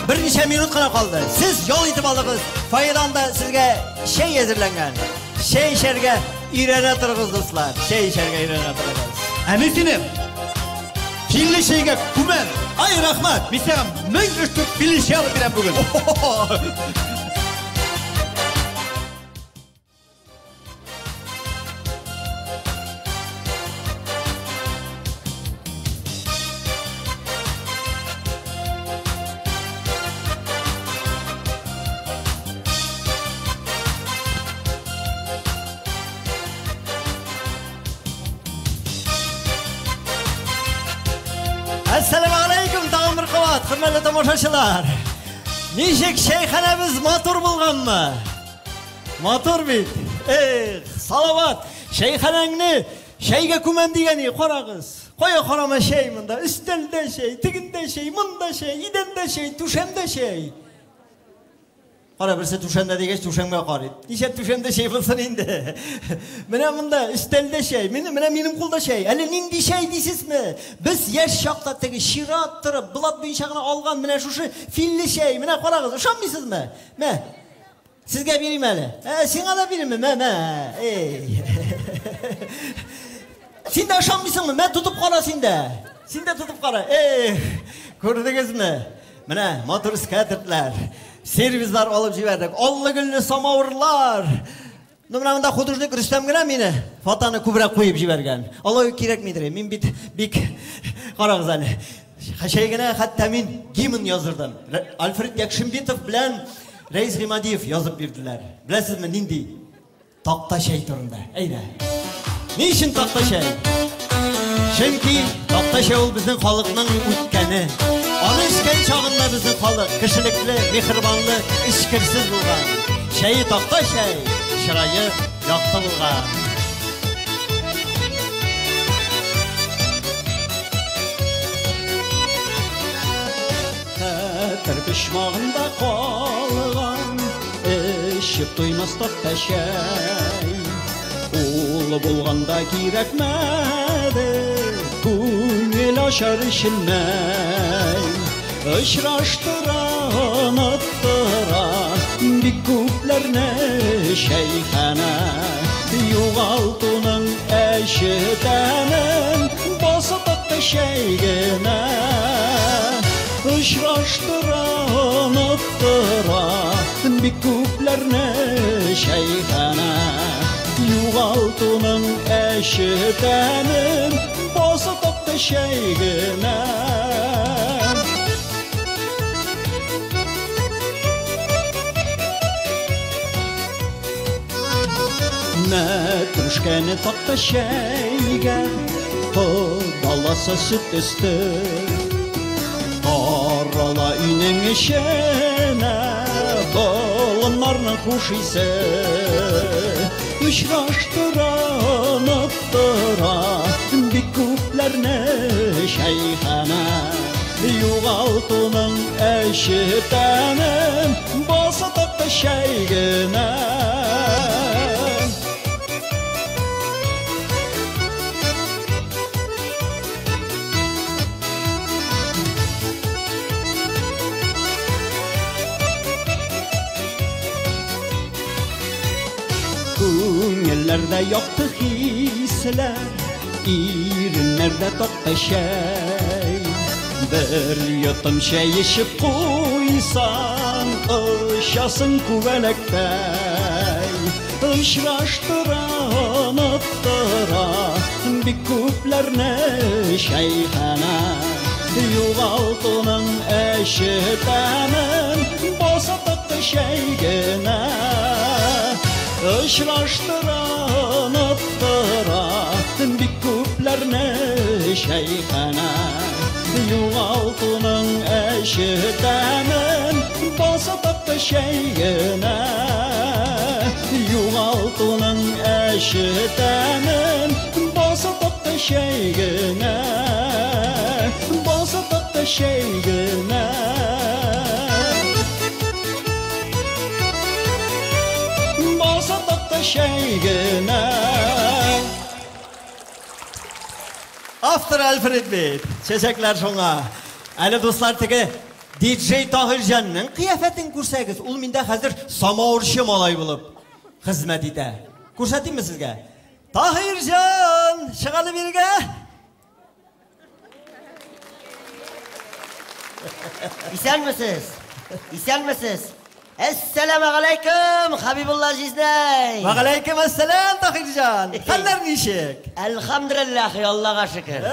берничә минут кына калды. Сез ял итеп алдыгыз. Фойедан да сезгә чәй әзерләнгән. Чәй эчәргә өйрәнә торыгыз, дуслар. Чәй эчәргә өйрәнә торыгыз. Ә мин сине филле чәйгә күмәм. Ай, рәхмәт. Мин сиңа 1000 штук филле чәй алып бирәм бүген. Әссәламү алейкум, тагын бер кабат, хөрмәтле тамашачылар. Ничек чәйханәбез матур булганмы? Матур бит. Эх, Салават, чәйханәңне чәйгә күмәм дигән, карагыз. Кая карама чәй монда, өстәлдә чәй, тегендә чәй, монда чәй, идәндә чәй, түшәмдә чәй. Кара, берсе түшәмдә дигәч, түшәмгә карый. Нишләп түшәмдә чәй булсын инде? Менә монда өстәлдә чәй, менә минем кулда чәй. Әле нинди чәй дисезме? Без яшь чакта теге чират торып, блат буенча гына алган менә шушы филле чәй. Менә карагыз, ышанмыйсызмы? Мә. Сезгә бирим әле. Сиңа да биримме? Мә, мә. Эй. Син дә ышанмыйсыңмы? Мә, тотып кара син дә. Син дә тотып кара. Эх, күрдегезме? Менә матур скатертлар. Сервизлар алып җибәрдек. Аллы-гөлле самавырлар. Ну, менә монда художник Рөстәм генә мине фотоны күбрәк куеп җибәргән. Алай ук кирәкмидер. Мин бит бик карагыз әле. Чәй генә хәтта мин гимн яздырдым. Альфред Якшимбитов белән Рәис Гыймадиев язып бирделәр. Беләсезме нинди? Такта чәй турында. Әйдә. Ни өчен такта чәй? Чөнки такта чәй ул безнең халыкның үткәне. Аны эчкән чагында безнең халык кешелекле, миһербанлы, эчкерсез булган. Чәе такта чәй, чырае якты булган. Хәтер почмагында калган эчеп туймас такта чәй. Ул булганда кирәкмәде күңел ачар өчен мәй. Очраштыра, оныттыра бик күпләрне чәйханә. Югалтуның әче тәмен баса такта чәй генә. Очраштыра, оныттыра бик күпләрне чәйханә. Югалтуның әче тәмен баса такта чәй генә. Мәтрүшкәне такта чәйгә Кодаласа сөт өсте. Тарала өйнең эченә Болыннарның хуш исе. Очраштыра, оныттыра бик күпләрне чәйханә. Югалтуның әче тәмен баса такта чәй генә. Күңелләрдә якты хисләр, иреннәрдә такта чәй. Бер йотым чәй эчеп куйсаң, очасың күбәләктәй. Очраштыра, оныттыра бик күпләрне чәйханә. Югалтуның әче тәмен баса такта чәй генә. Очраштыра, оныттыра бик күпләрне чәйханә. Югалтуның әче тәмен баса такта чәй генә. Югалтуның әче тәмен баса такта чәй генә. Баса такта чәй генә. Баса такта чәй генә. Автор Альфред бит. Чәчәкләр шуңа. Әле дуслар теге диджей Таһирҗанның кыяфәтен күрсәгез, ул миндә хәзер самавырчы малай булып хезмәт итә. Күрсәтимме сезгә? Таһирҗан, чыгалы биргә. Исәнмесез? Исәнмесез? Әссәламегаләйкем, Хабибулла җизнәй. Вәгаләйкем әссәлам, Таһирҗан. Хәлләр ничек? Әлхәмдүлилләһ, Аллага шөкер.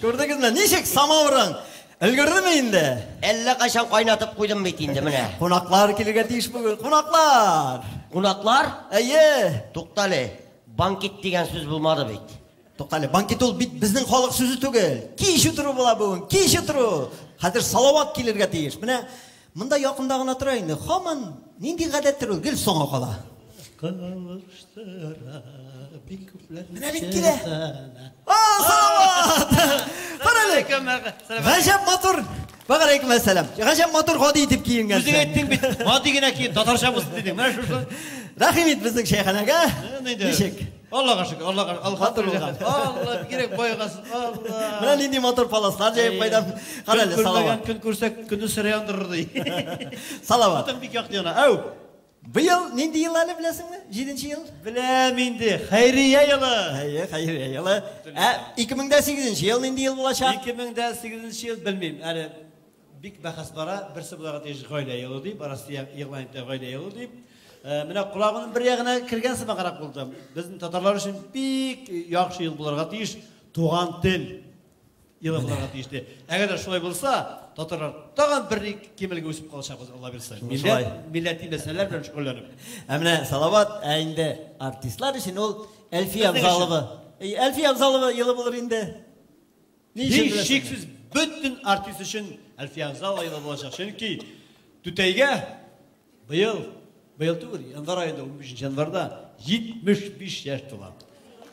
Күрдегезме, ничек самавырың? Өлгердеме инде? Әллә кайчан кайнатып куйдым бит инде менә. Кунаклар килергә тиеш бүген. Кунаклар. Кунаклар? Әйе. Туктале, банкет дигән сүз булмады бит. Туктале, банкет ул бит безнең халык сүзе түгел. Кич утыру була бүген, кич утыру. Хәзер Салават килергә тиеш. Менә монда якында гына тора инде. Һаман нинди гадәттер ул, гел соңга кала. Кавыштыра бик күпләр. Менә бит килә. А, Салават! Карале. Гаҗәп матур. Вәгаләйкүм әссәлам. Гаҗәп матур гади итеп киенгәнсең. Үзең әйттең бит, гади генә киен, татарча булсын дидең. Менә шушы. Рәхим ит безнең чәйханәгә. Ничек? Аллага шөкер, Аллага, алхамдулилла. Алла бигрәк байыгасың, Алла. Менә нинди матур паласлар җәеп куйдым. Карале, Салават. Көн күрсәк, көнне сыра яндырыр ди. Салават. Утың бик якты яна. Әү. Быел нинди ел әле беләсеңме? 7 ел? Беләм инде, хәйрия елы. Әйе, хәйрия елы. Ә 2008 ел нинди ел булачак? 2008 ел белмим. Әле бик бәхәс бара. Берсе буларга тиеш гаилә елы дип, Россия игълан итә гаилә елы дип. Менә колагының бер ягына кергән сымаграк булды. Безнең татарлар өчен бик яхшы ел буларга тиеш туган тел елы буларга тиешле. Әгәр дә шулай булса, татарлар тагын бер кимелгә үсеп калачакбыз, Алла бирсә. Милләт, милләти мәсьәләләр белән шөгыльләнеп. Ә менә Салават, ә инде артистлар өчен ул Әлфия Абзалова. Әлфия Абзалова елы булыр инде. Һичшиксез бөтен артист өчен Әлфия Абзалова елы булачак. Чөнки түтәйгә быел, быел түгел, январь аенда, 15 январьда 75 яшь тула.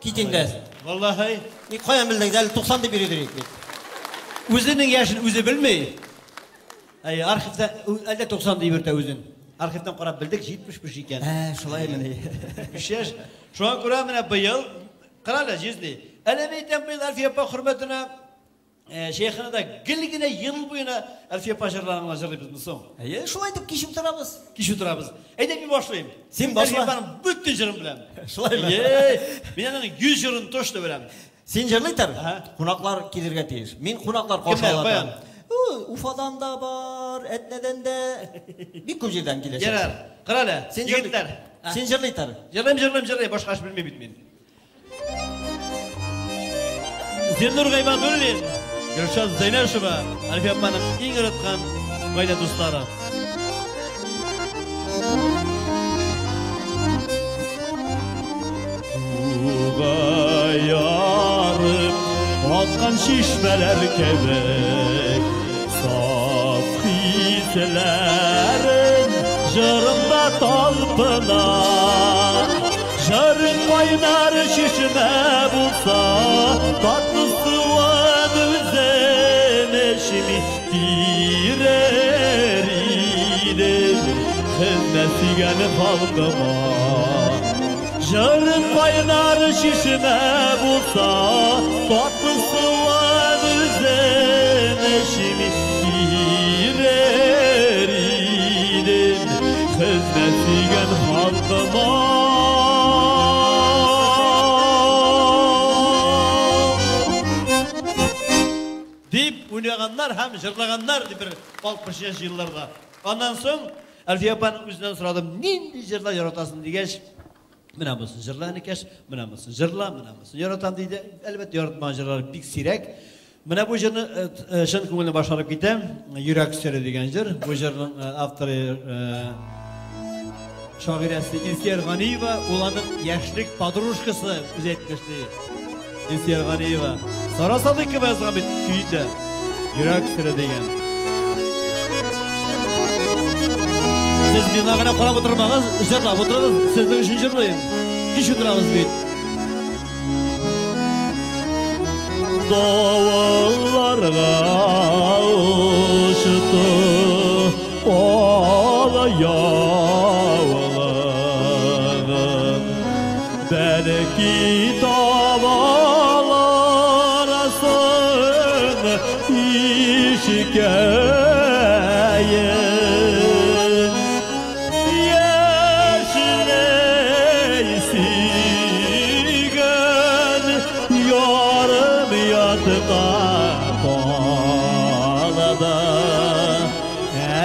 Кит инде. Валлаһи. Ни каян белдең? Әле 90 дип йөридер бит. Үзенең яшен үзе белми. Әй, архивта әллә 90 дип йөртә үзен. Архивтан карап белдек, 75 икән. Ә, шулаймыни? 75 яшь. Шуңа күрә менә быел, кара әле, җизни. Әле мин әйтәм, быел Әлфия апа хөрмәтенә Шәйханада гел генә ел буена Әлфия апа җырларын гына җырлыйбызмы соң? Әйе, шулай итеп кич утырабыз. Кич утырабыз. Әйдә, мин башлыйм. Син башла. Әлфия апаның бөтен җырын беләм. Шулаймы? Әйе, мин аның 100 җырын точно беләм. Син җырлый тор. Кунаклар килергә тиеш. Мин кунаклар каршы алам. Уфадан да бар, Әтнәдән дә. Бик күп җирдән киләчәк. Ярар. Кара әле, егетләр. Син җырлый тор. Җырлыйм, җырлыйм, җырлыйм. Башка эш белмим бит мин. Зиннур Гыйбадуллин, Гөлшат Зәйнәшева, Әлфия апаның иң яраткан гаилә дуслары. Суга ярып аккан чишмәләр кебек, саф хисләрем җырымда талпына. Җырың кайнар чишмә булса, татлы суын үзем эчми бирер идем хезмәт сөйгән халкыма. Җырың кайнар чишмә булса, татлы суын үзем эчми бирер идем хезмәт сөйгән халкыма. Дип уйнаганнар һәм җырлаганнар дип бер 60 елларда. Аннан соң Әлфия апаның үзеннән сорадым, нинди җырлар яратасың дигәч, менә бусын җырла, энекәш, менә бусын җырла, менә бусын яратам диде. Әлбәттә, яратмаган җырлар бик сирәк. Менә бу җырны чын күңелдән башкарып китәм. Йөрәк сере дигән җыр. Бу җырның авторы шагыйрәсе Илсөяр Ганиева, ул аның яшьлек подружкасы, үзе әйтмешли. Илсөяр Ганиева. Сара Садыйкова язган бит көен дә. Йөрәк сере дигән. Сез миңа гына карап утырмагыз, җырлап утырыгыз, сезнең өчен җырлыйм. Кич утырабыз бит. Давылларга очты ала явлыгым, бәлки табаларсың ишкәен. Яшьләй сөйгән ярым яткан далада,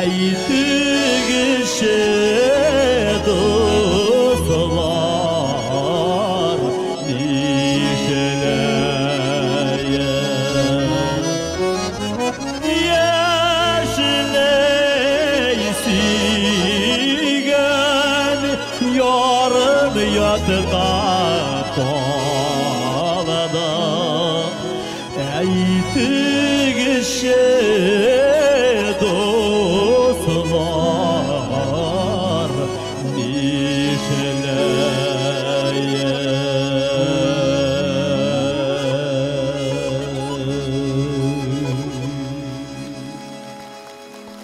әйтегезче, дуслар, нишләйем? Яшьләй сөйгән ярым яткан далада, әйтегезче, дуслар, нишләйем?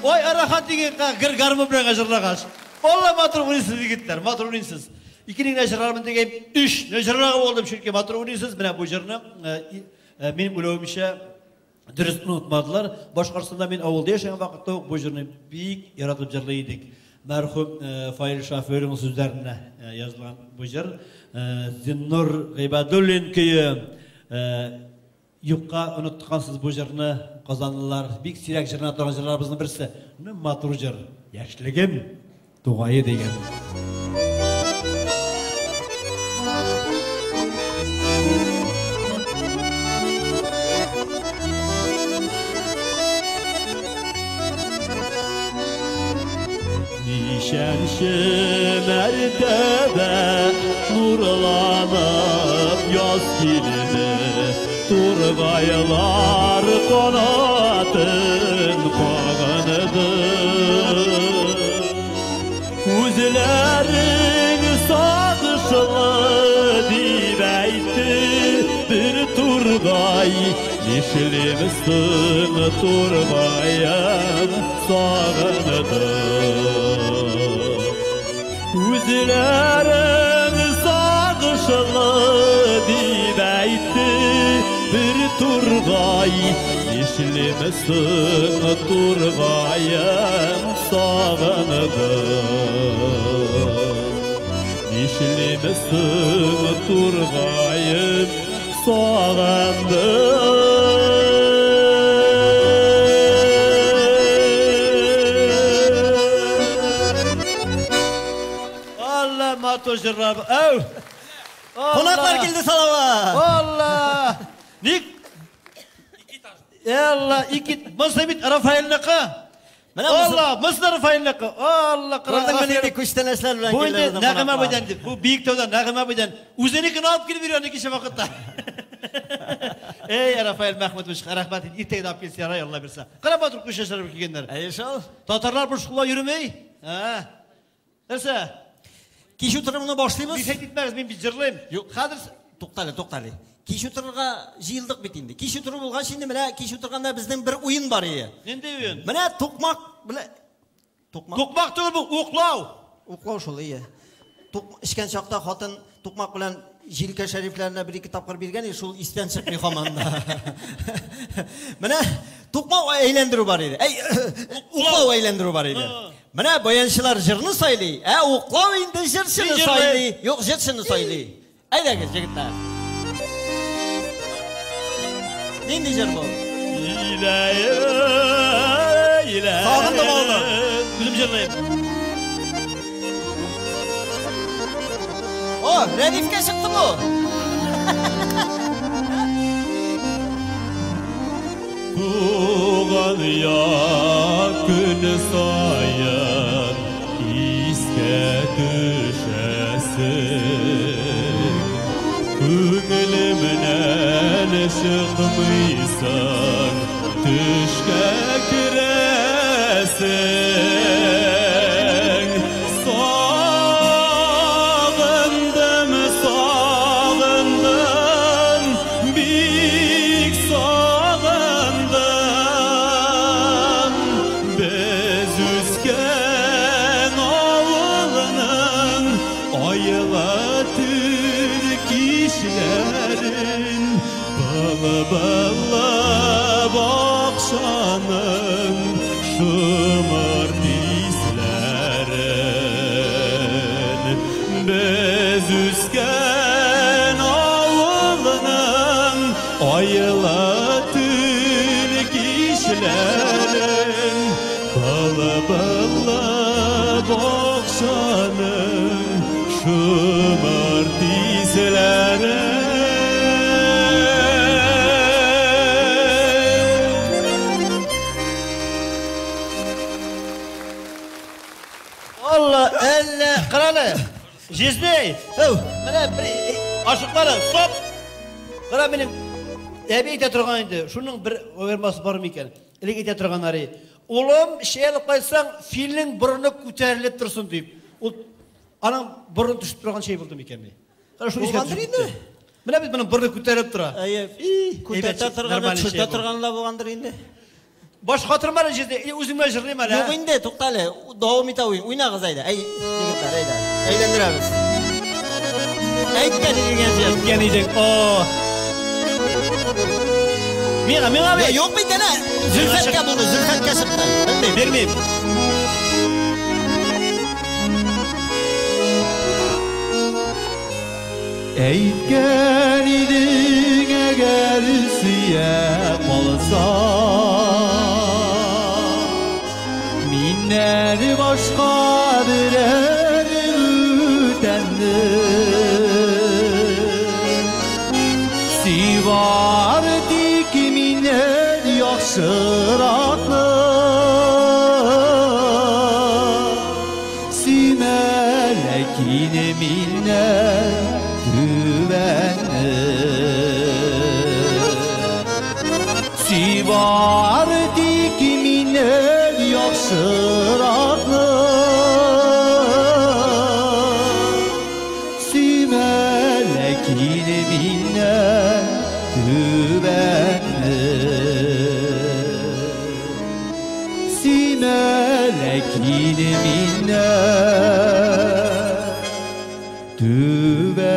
Ой, рәхәт дигән гыр гармун белән җырлагач. Алла матур уйныйсыз, егетләр, матур уйныйсыз. Икене генә җырлармын дигән, өч җырлагы булдым, чөнки матур уйныйсыз. Менә бу җырны минем уйлавымча дөрес онытмадылар. Башкортстанда мин авылда яшәгән вакытта ук бу җырны бик яратып җырлый идек. Мәрхүм Фаил Шафирның сүзләренә язылган бу җыр. Зиннур Гыйбадуллин көе. Юкка оныткансыз бу җырны, казанлылар. Бик сирәк җырлана торган җырларыбызның берсе. Ну, матур җыр. Яшьлегем тугае дигән. Ничәнче мәртәбә нурланып яз килде, тургайлар канатын кагынды. Күзләрең сагышлы дип әйтте бер тургай, нишлимсең, тургаем, сагынды. Күзләрең сагышлы дип әйтте бер тургай, нишлимсең, тургаем, сагынды. Нишлимсең, тургаем, сагынды. Алла, матур җырлар. Әү! Кунаклар килде, Салават! Алла! Ник? Алла, ике монысы бит Рафаэльныкы. Менә монысы- Алла, монысы да Рафаэльныкы. Алла, Күрдеңме, нинди күчтәнәчләр белән Бу инде килде безнең Нәгыймә кунаклар. абыйдан дип. Бу Биектаудан Нәгыймә абыйдан. Үзенекен алып килеп йөри аны кичә вакытта. Эй, Рафаэль Мәхмүтович, рәхмәт. Иртәгә дә алып килсә ярай, Алла бирсә. Кара матур күчтәнәчләр белән килгәннәр. Әйе шул. Татарлар бу школа йөреми. Ә. Нәрсә? Кич утырымны башлыйбыз. Бик итмәгез, мин бит җырлыйм. Юк. Хәзер Туктале, туктале. Кич утырырга җыелдык бит инде. Кич утыру булгач инде, менә кич утырганда безнең бер уен бар иде. Нинди уен? Менә тукмак белән тукмак. Тукмак түгел бу, уклау. Уклау шул, ие. Тук эчкән чакта хатын тукмак белән җилкә шәрифләренә бер ике тапкыр биргән, и шул истән чыкмый һаман да. Менә тукмак әйләндерү бар иде. Әй, уклау әйләндерү бар иде. Менә баянчылар җырны сайлый, ә уклау инде җырчыны Мин җырлыйм. сайлый. Юк, җырчыны сайлый. Әйдәгез, егетләр. Нинди җыр бу? Сагындым авылны. Үзем җырлыйм. О, Рәдифкә чыкты бу. Туган як көн саен искә төшәсең. Күңелемнән чыкмыйсың, төшкә керәсең. Сагындым, сагындым, бик сагындым. Без үскән авылның айлы төн кичләрен, былбыллы бакчаның шомырт исләрен. Без үскән авылның айлы төн кичләрен, былбыллы бакчаның шомырт исләрен. Алла, әллә, карале. Җизни. Әү, Менә бер ашыкмалы, стоп. Кара, минем әби әйтә торган инде. Шуның бер аермасы бар микән? Элек әйтә торганнары. Улым, чәй алып кайтсаң, филнең борыны күтәрелеп торсын дип. Ул аның борыны төшеп торган чәй булды микән ни? Кара, шуны искә Булгандыр төшеп инде. китте. Менә бит моның борыны күтәрелеп тора. Әйе, Әйбәт күтәртә чәй, торганы, нормальный төшертә чәй бу. торганы да булгандыр инде. Баш катырма әле, җизни. Үзем генә җырлыйм әле. Юк инде, туктале, дәвам итә уен. Уйнагыз әйдә. Әй, егетләр, әйдә. Әйләндерәбез. Әйткән дигән җыр. Әйткән идең. О. Миңа, миңа Я, бир. юк бит әнә. Зөлфәткә булды, Зөлфәткә чыкты. Белмим. Бирмим. Әйткән идең, әгәр Сөя калса, миннән башка берәр бүтәнне сөй бар тик миннән яхшыракны сөймә, ләкин миннән түбәнне. Сөй бар тик миннән яхшыракны сөймә, ләкин миннән түбәнне. Сөймә, ләкин миннән түбәнне.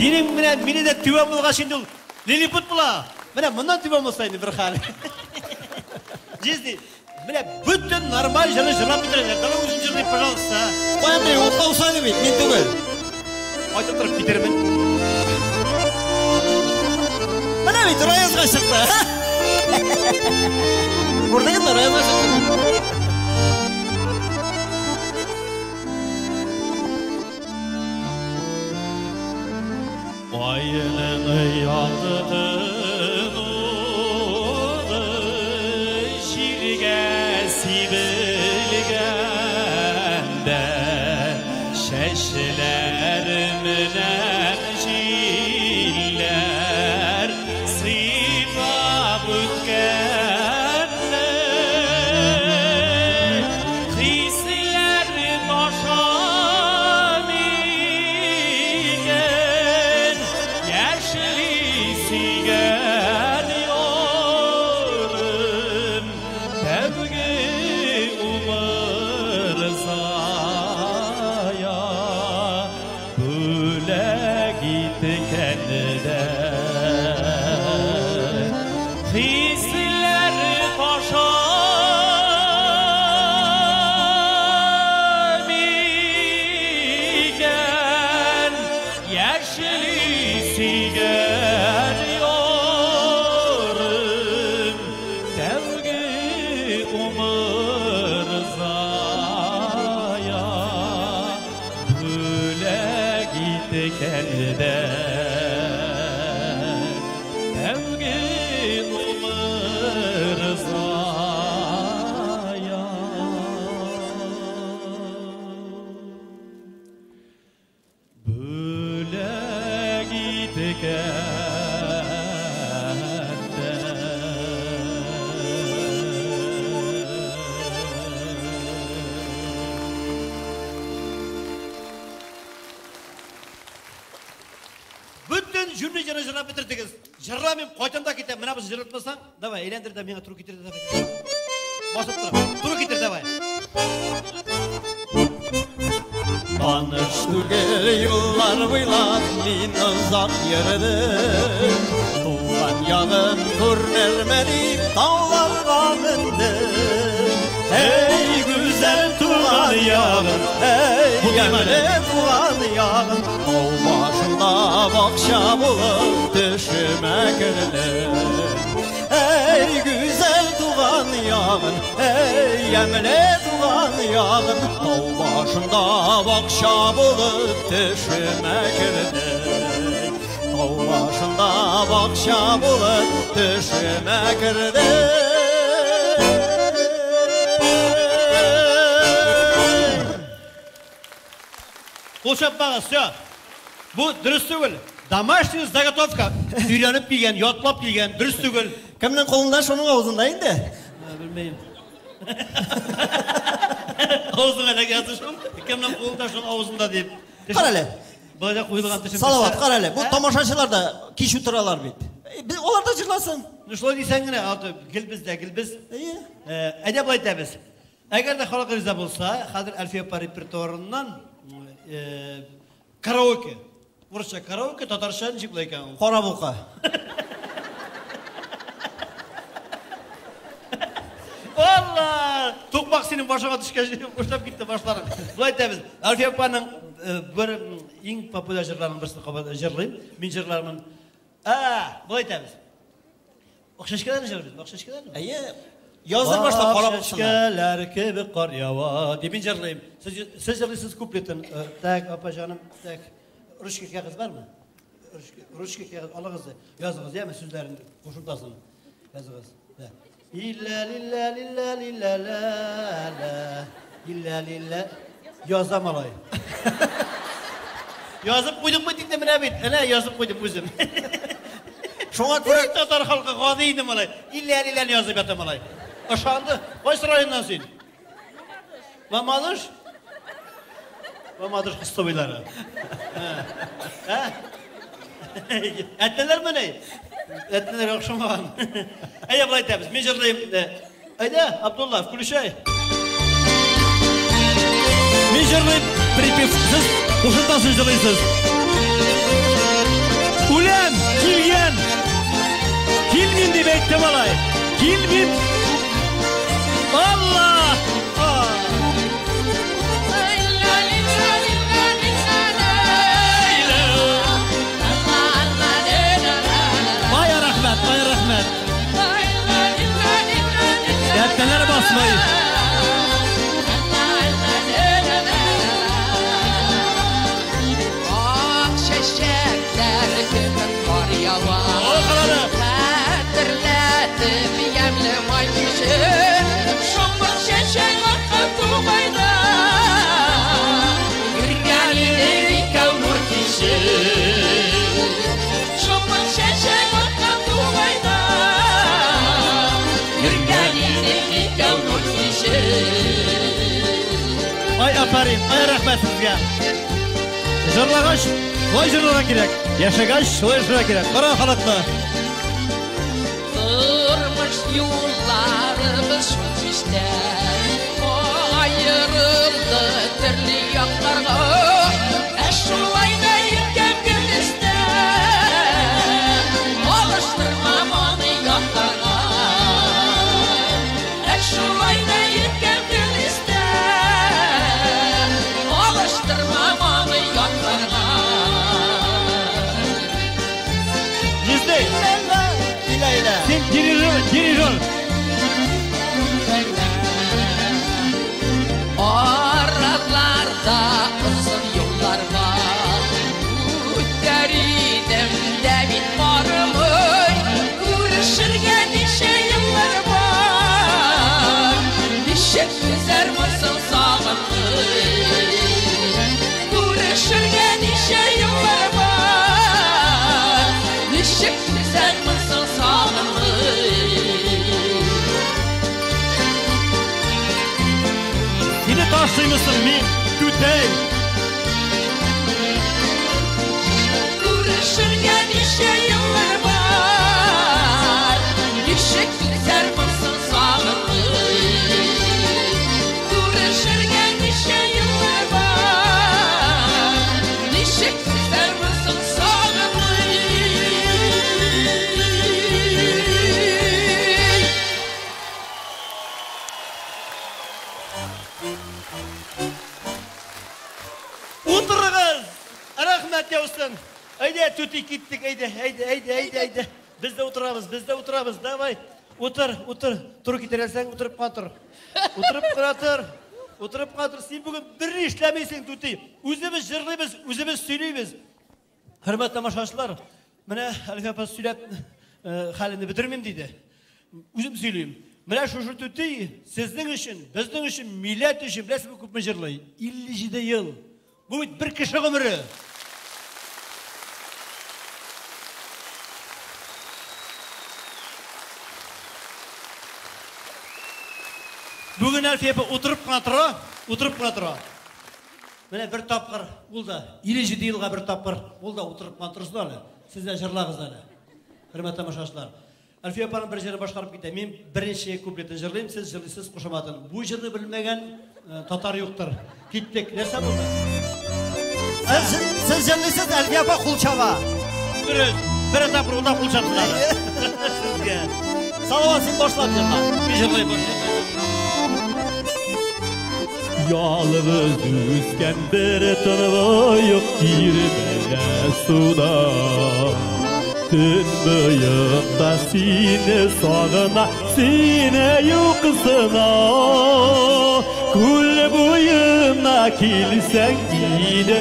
Синең менә мине дә түбән булгач инде ул лилипут була. Менә моннан түбән булса инде бер хәл. Җизни, менә бөтен нормаль җырны җырлап бетерәләр. Давай үзең җырлый, пожалуйста. Кой, Андрей, ул паусаны бит, мин түгел. Айтып торып китермен. Менә бит Раязга чыкты. Күрдегезме, Раязга чыкты. Айның якты нуры җиргә сибелгәндә, чәчләр менән җилләр сыйпап үткәндә, хисләр таша микән яшьли сөйгән ярым тәүге умырзая бүләк иткәндә, хисләр таша микән яшьли сөйгән ярым тәүге умырзая бүләк иткәндә, тәүге умырзая бүләк иткәндә. Бөтен җүнле җырны җырлап бетердегез. Җырламыйм, кайтам да китәм. Менә бу җырлатмасаң, давай, әйләндер дә миңа туры китер дә, давай. Басып торам. Туры китер, давай. Таныш түгел юллар буйлап мин озак йөрдем. Туган ягым күренерме дип тауларга мендем. Ey güzel туган ягым, ey ямьле туган ягым, тау башында бакча булып төшемә кердем. Ey güzel туган ягым, ey ямьле туган ягым, тау башында бакча булып төшемә кердем. Тау башында бакча булып төшемә кердем. Кул чапмагыз, все. Бу дөрес түгел. Домашняя заготовка. Өйрәнеп килгән, ятлап килгән, дөрес түгел. Кемнең кулында, шуның авызында инде. Белмим. Авызыңа эләгә шул. Кемнең кулында, шуның авызында дип. Кара әле. Болай да куелган тешем. Салават, кара әле. Бу тамашачылар да кич утыралар бит. Алар да җырласын. Ну шулай дисәң генә, аты гел без дә, гел без. Әйе. Әйдә болай итәбез. Әгәр дә халык риза булса, хәзер Әлфия апа репертуарыннан караоке. Урысча караоке, татарча ничек була икән ул? Кара бука. Алла! Тукмак синең башыңа төшкәч, бушлап китте башларың. Болай итәбез. Әлфия апаның бер иң популяр җырларның берсен кабат җырлыйм. Мин җырлармын. Ә, болай итәбез. Ак чәчкәләрне җырлыйбыз, ак чәчкәләрне. Әйе. Яздыр башлап карап Ак чәчкәләр кебек кар ява дип мин җырлыйм. Сез сез җырлыйсыз куплетын. Так, апа җаным, так. Ручка кәгазь бармы? Ручка, ручка кәгазь алыгыз да языгыз, яме сүзләрен кушымтасын. Языгыз. Да. Илля лилля лилля лилля ла ла. Илля лилля. Яза малай. Язып куйдым бит инде менә бит. Әнә язып куйдым үзем. Шуңа күрә татар халкы гади инде малай. Иллә лилляне язып ята малай. Ышанды. Кайсы районнан син? Мамадыш? Мамадыш кыстыбыйлары. Ә? Әтнәләрмени? Әтнәләргә охшамаган. Әйдә болай итәбез. Мин җырлыйм. Әйдә, Абдулла, включай. Мин җырлыйм, припев. Сез кушымтасын җырлыйсыз. Үләм, килгән. Килмим дип әйтте малай. Килмим. Алла! Ай, рәхмәт, ай, рәхмәт. Әттәләр басмый. Ак чәчәкләр кебек кар ява. Хәтерләтеп ямьле май кичен. Шомырт чәчәк аткан тугайда. Йөргән идек икәү нур кичен. Шомырт чәчәк аткан тугайда. Йөргән идек икәү нур кичен. Ай, афәрин, ай, рәхмәт сезгә. Җырлагач, шулай җырларга кирәк. Яшәгәч, шулай яшәргә кирәк. Кара халыкны. Тормыш юлларыбыз шул кичтә аерылды төрле якларга. Ә шулай да иркәм гөлестә алыштырмам аны якларга. Ә шулай да иркәм гөлестә алыштырмам аны якларга. Җизди. Илә, илә. Син дирижер, дирижер. Араларда озын юллар бар. Үтәр идем дә бит бармый. Күрешергә ничә еллар бар. Ничек түзәр булсын сагынмый. Күрешергә ничә еллар бар. Ничек түзәр булсын сагынмый. Сине ташлыймысың мин, түтәй. Күрешергә ничә еллар бар. Ничек түзәр булсын сагынмый. Күрешергә ничә еллар бар. Ничек түзәр булсын сагынмый. Утырыгыз! Рәхмәт яусын. Әйдә, түти киттек, әйдә, әйдә, әйдә, әйдә, әйдә. Без дә утырабыз, без дә утырабыз. Давай. Утыр, утыр. Торып китерәсең, утырып кына тор. Утырып кына тор. Утырып кына тор. Син бүген бер эшләмисең, түти. Үзебез җырлыйбыз, үзебез сөйлибез. Хөрмәтле тамашачылар, менә Әлфия апа сөйләп хәлемне бетермим диде. Үзем сөйлим. Менә шушы түти сезнең өчен, безнең өчен, милләт өчен беләсезме күпме җырлый? 57 ел. Бу бит бер кеше гомере. Бүген Әлфия апа утырып кына тора, утырып кына тора. Менә бер тапкыр ул да 57 елга бер тапкыр ул да утырып кына торсын әле. Сез дә җырлагыз әле. Хөрмәтле тамашачылар. Әлфия апаның бер җырын башкарып китә. Мин беренче куплетын җырлыйм, сез җырлыйсыз кушаматын. Бу җырны белмәгән татар юктыр. Киттек. Нәрсә булды? Сез җырлыйсыз, Әлфия апа кул чаба. Дөрес. Бер тапкыр ул да кул чапсын әле. Сезгә. Салават, син башлап җырла. Мин җырлыйм, башлыйм. Ялгыз үскән бер тынлык тирбәлә суда. Төнбоекта сине сагына, сине юксына. Күл буена килсәң иде.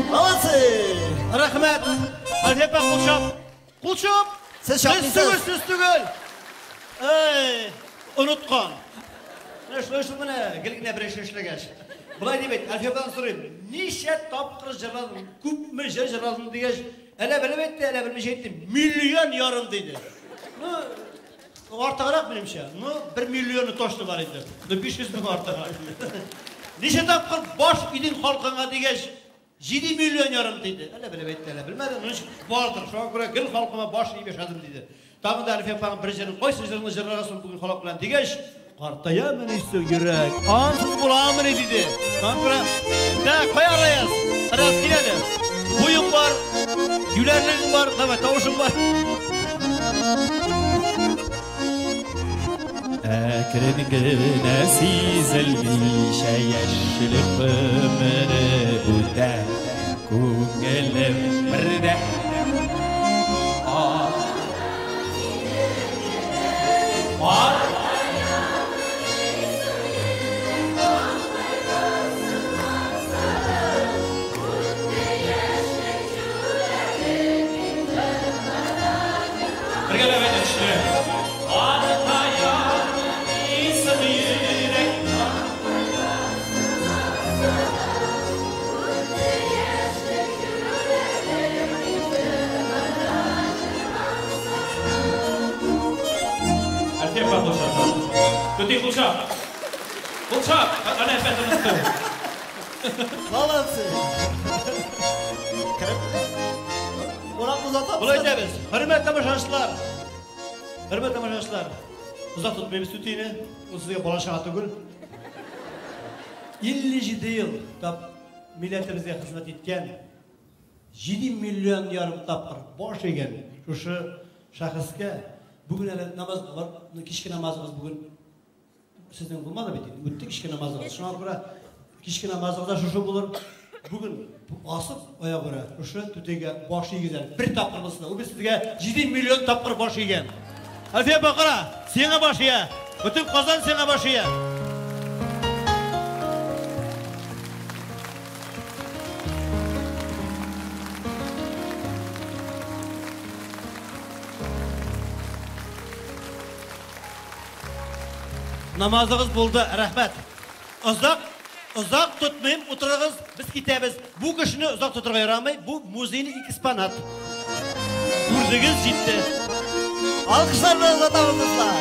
Молодцы! Рәхмәт. Әлфия кул чап. Кул чап. Сез Сез чапмыйсыз. түгел, сез түгел. Эй, оныткан. Менә шулай шул менә, гел генә бер эш эшләгәч. Болай дип әйт, Әлфия ападан сорыйм. Ничә тапкыр җырладың, күпме җыр җырладың дигәч, әллә белеп әйтте, әллә белмичә әйтте. Миллион ярым диде. Ну, артыграк минемчә. Ну, 1 миллионы точно бар инде. Ну, 500 мең артыграк. Ничә тапкыр баш идең халкыңа дигәч, 7 миллион ярым диде. Әллә белеп әйтте, әллә белмәде. Ну, ничек бардыр. Шуңа күрә гел халкыма баш иеп яшәдем диде. Тагын да Әлфия апаның бер җырын, кайсы җырны җырларга соң бүген халык белән дигәч, картаямыни соң йөрәк, ансыз буламыни диде. Шуңа күрә, да, кая Раяз? Раяз кил әле. Буең бар, юләрлегең бар, давай, тавышың бар. Әкрен генә сизелмичә яшьлек гомере үтә, күңелем бердә. Бар. Бергәләп әйтәче. Картаямыйсың йөрәк. Әлфия апа кул чап. Түти кул чап. Кул чап. Әнә әпәт онытты. Молодцы! Кереп. Урап узатабыз. Болай итәбез. Хөрмәтле тамашачылар. Хөрмәтле тамашачылар. Озак тотмыйбыз түтине. Ул сезгә бала чага түгел. 57 ел тап милләтебезгә хезмәт иткән 7 миллион ярым тапкыр баш игән шушы шәхескә бүген әле намаз бар, кичке намазыгыз бүген сезнең булмады бит инде. Үтте кичке намазыгыз. Шуңа күрә кичке намазыгыз да шушы булыр. Бүген асып аягүрә шушы түтигә баш игезәр. Бер тапкыр булсын. Ул бит сезгә 7 миллион тапкыр баш игән. Әлфия апа, кара, сиңа баш ия. Бөтен Казан сиңа баш ия. Намазыгыз булды, рәхмәт. Озак, озак тотмыйм, утырыгыз, без китәбез. Бу кешене озак тотырга ярамый, бу музейный экспонат. Күрдегез, җитте. Алкышлар белән озатабыз, дуслар.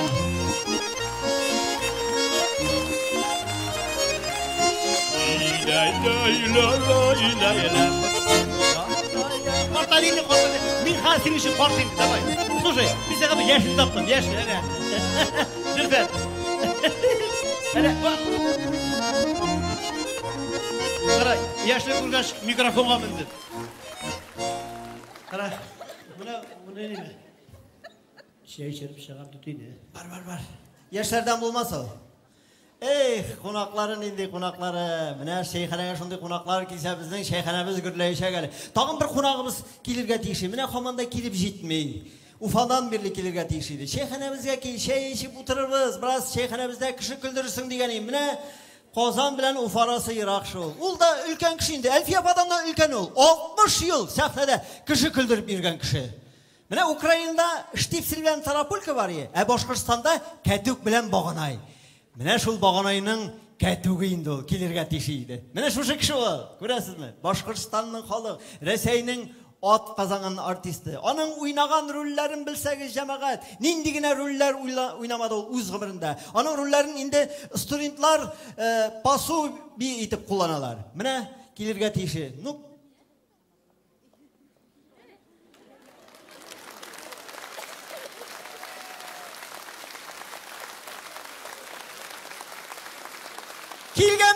Карталины, карталины. Мин хәзер синең өчен картыйм, давай. Слушай, мин сиңа бер яшел таптым, яшел, әнә. Зөлфәт. Әнә, бак. Кара, яшел күргәч микрофонга менде. Кара, менә, менә ниме? Чәй эчереп чыгам түтине. Бар, бар, бар. Яшьләрдән булмас ул. Эх, кунаклары нинди кунаклары. Менә чәйханәгә шундый кунаклар килсә, безнең чәйханәбез гөрләячәк әле. Тагын бер кунагыбыз килергә тиеш. Менә һаман да килеп җитми. Уфадан бирле килергә тиеш иде. Чәйханәбезгә кил, чәй эчеп утырырбыз. Бераз чәйханәбездә кеше көлдерерсең дигән идем. Менә Казан белән Уфа арасы ерак шул. Ул да өлкән кеше инде. Әлфия ападан да өлкән ул. 60 ел сәхнәдә кеше көлдереп йөргән кеше. Менә Украинада Штипсель белән Тарапулька бар ие, ә Башкортстанда Кәтүк белән Баганай. Менә шул Баганайның кәтүге инде ул килергә тиеш иде. Менә шушы кеше ул, күрәсезме? Башкортстанның халык, Рәсәйнең ат казанган артисты. Аның уйнаган рольләрен белсәгез, җәмәгать, нинди генә рольләр уйнамады ул үз гомерендә. Аның рольләрен инде студентлар пособие итеп кулланалар. Менә килергә тиеше. Ну,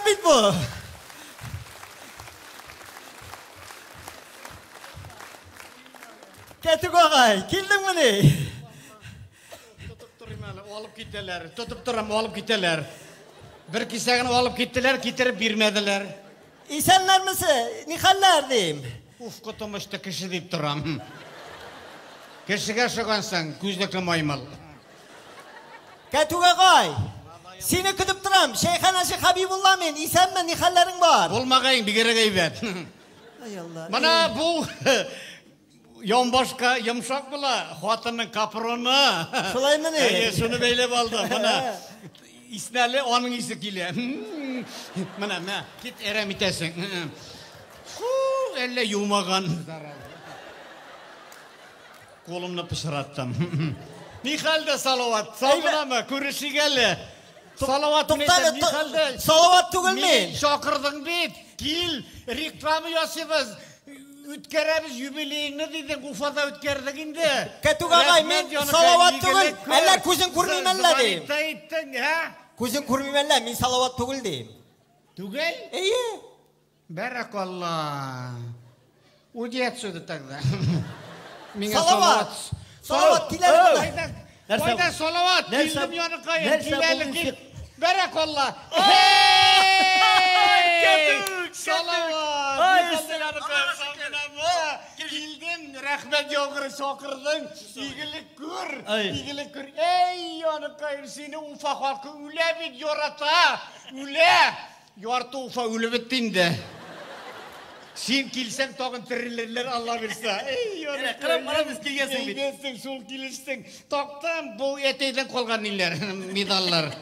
икән бит бу. Кәтүк агай, килдеңмени? Тотып торыйм әле, алып китәләр. Тотып торам, алып китәләр. Бер кисәген алып киттеләр, китереп бирмәделәр. Исәннәрмесе? Ни хәлләр дим? Уф, котым очты, кеше дип торам. Кешегә ошагансың, күзлекле маймыл. Кәтүк агай, сине көтеп торам. Чәйханәче Хәбибулла мин. Исәнме, ни хәлләрең бар? Булмагай, бигрәк әйбәт. Ай Алла. Менә бу Ямбашка йомшак була, хатынның капроны. Шулаймыни? Әйе, шуны бәйләп алды. Менә иснәле, аның исе килә. Менә, мә, кит әрәм итәсең. Фу, әллә юмаган. Кулымны пычраттым. Ни хәлдә, Салават? Сау гынамы? Күрешик әле. Салават, Туктале, ни хәлдә? Салават түгел мин. Чакырдың бит. Кил, реклама ясыйбыз. Үткәрәбез юбилейны дидең, Уфада үткәрдек инде. Кәтүк агай, мин Салават түгел. Әллә күзең күрмим әллә дим. Әйттең, һә? Күзең күрмим әллә, мин Салават түгел дим. Түгел? Әйе. Бәрәкалла. Уйди отсюда тогда. Миңа Салават. Салават, кил әле монда. Кайда Салават? Килдем яныкаем. Кил әле, кил. Бәрәкалла. Салават. Килдем, рәхмәт яугыры чакырдың. Игелек күр, игелек күр. Эй, яныкаем, сине Уфа халкы үлә бит, ярата. Үлә. Ярты Уфа үлеп бетте инде. Син килсәң тагын терелерләр, Алла бирсә. Эй, Кырым кара без килгәнсең бит. Әйбәтсең, шул килешсең. Тактым, бу әтәйдән калган ниләр, медальләр.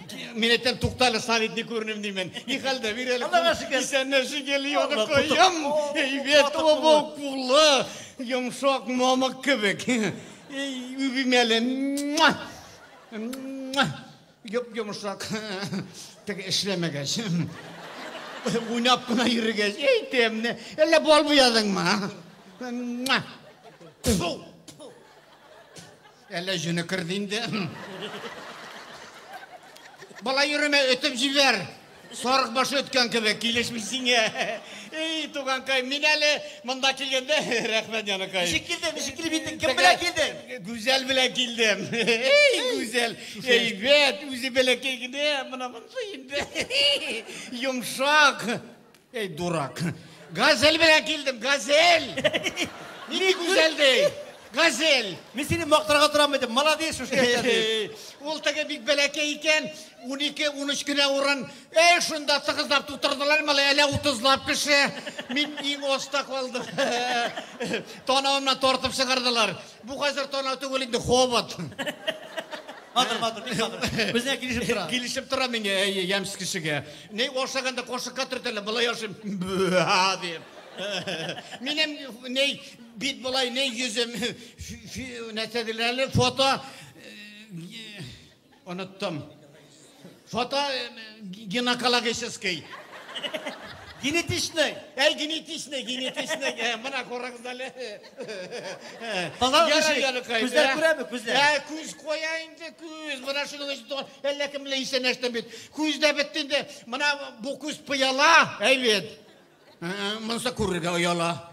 Мин әйтәм, туктале, солидный күренем димен. Ни хәлдә, бир әле. Аллага шөкер. Исәннәр шикелле яныкаем. Әйбәт, бу кулы йомшак мамык кебек. Эй, үбим әле. Йоп-йомшак. Теге эшләмәгәч. Уйнап кына йөргәч, әйтәм, әллә бал буядыңмы? Фу! Әллә җене керде инде. Бала йөрмә, өтеп җибәр. Сарык башы өткән кебек, килешми сиңа. Эй, туганкай, мин әле монда килгәндә, рәхмәт яныкай. Ничек килдең? Ничек килеп җиттең? Кем белән килдең? Гүзәл белән килдем. Эй, Гүзәл, әйбәт, үзе бәләкәй генә, менә монысы инде. Йомшак. Эй, дурак. Газель белән килдем, газель. Ни гүзәл ди? Газель. Мин сине мактарга торам идем. Молодец, шушы яшьтә дип. Ул теге бик бәләкәй икән, 12-13 кенә урын. Эй, шунда тыгызлап тутырдылар, малай, әллә 30лап кеше. Мин иң оста калдым. Танавымнан тартып чыгардылар. Бу хәзер танау түгел инде, хобот. Матур, матур, бик матур. Безгә килешеп тора. Килешеп тора миңа, әйе, ямьсез кешегә. Ни ашаганда кашыкка төртәләр, болай ашыйм. Бү, дип. Минем ни бит болай, ни йөзем, нәрсә диләр әле, фото оныттым. Фото гинекологический. Генетичный. Әй, генетичный, генетичный. Менә карагыз әле. Таза Ярар, кеше. яныкай. Күзләр күрәме, күзләр? Ә, күз куя инде, күз. Менә шуның өчен туган. Әллә кем белән исәнләштем бит. Күз дә бетте инде. Менә бу күз пыяла, әй бит. Монысы күрергә ояла.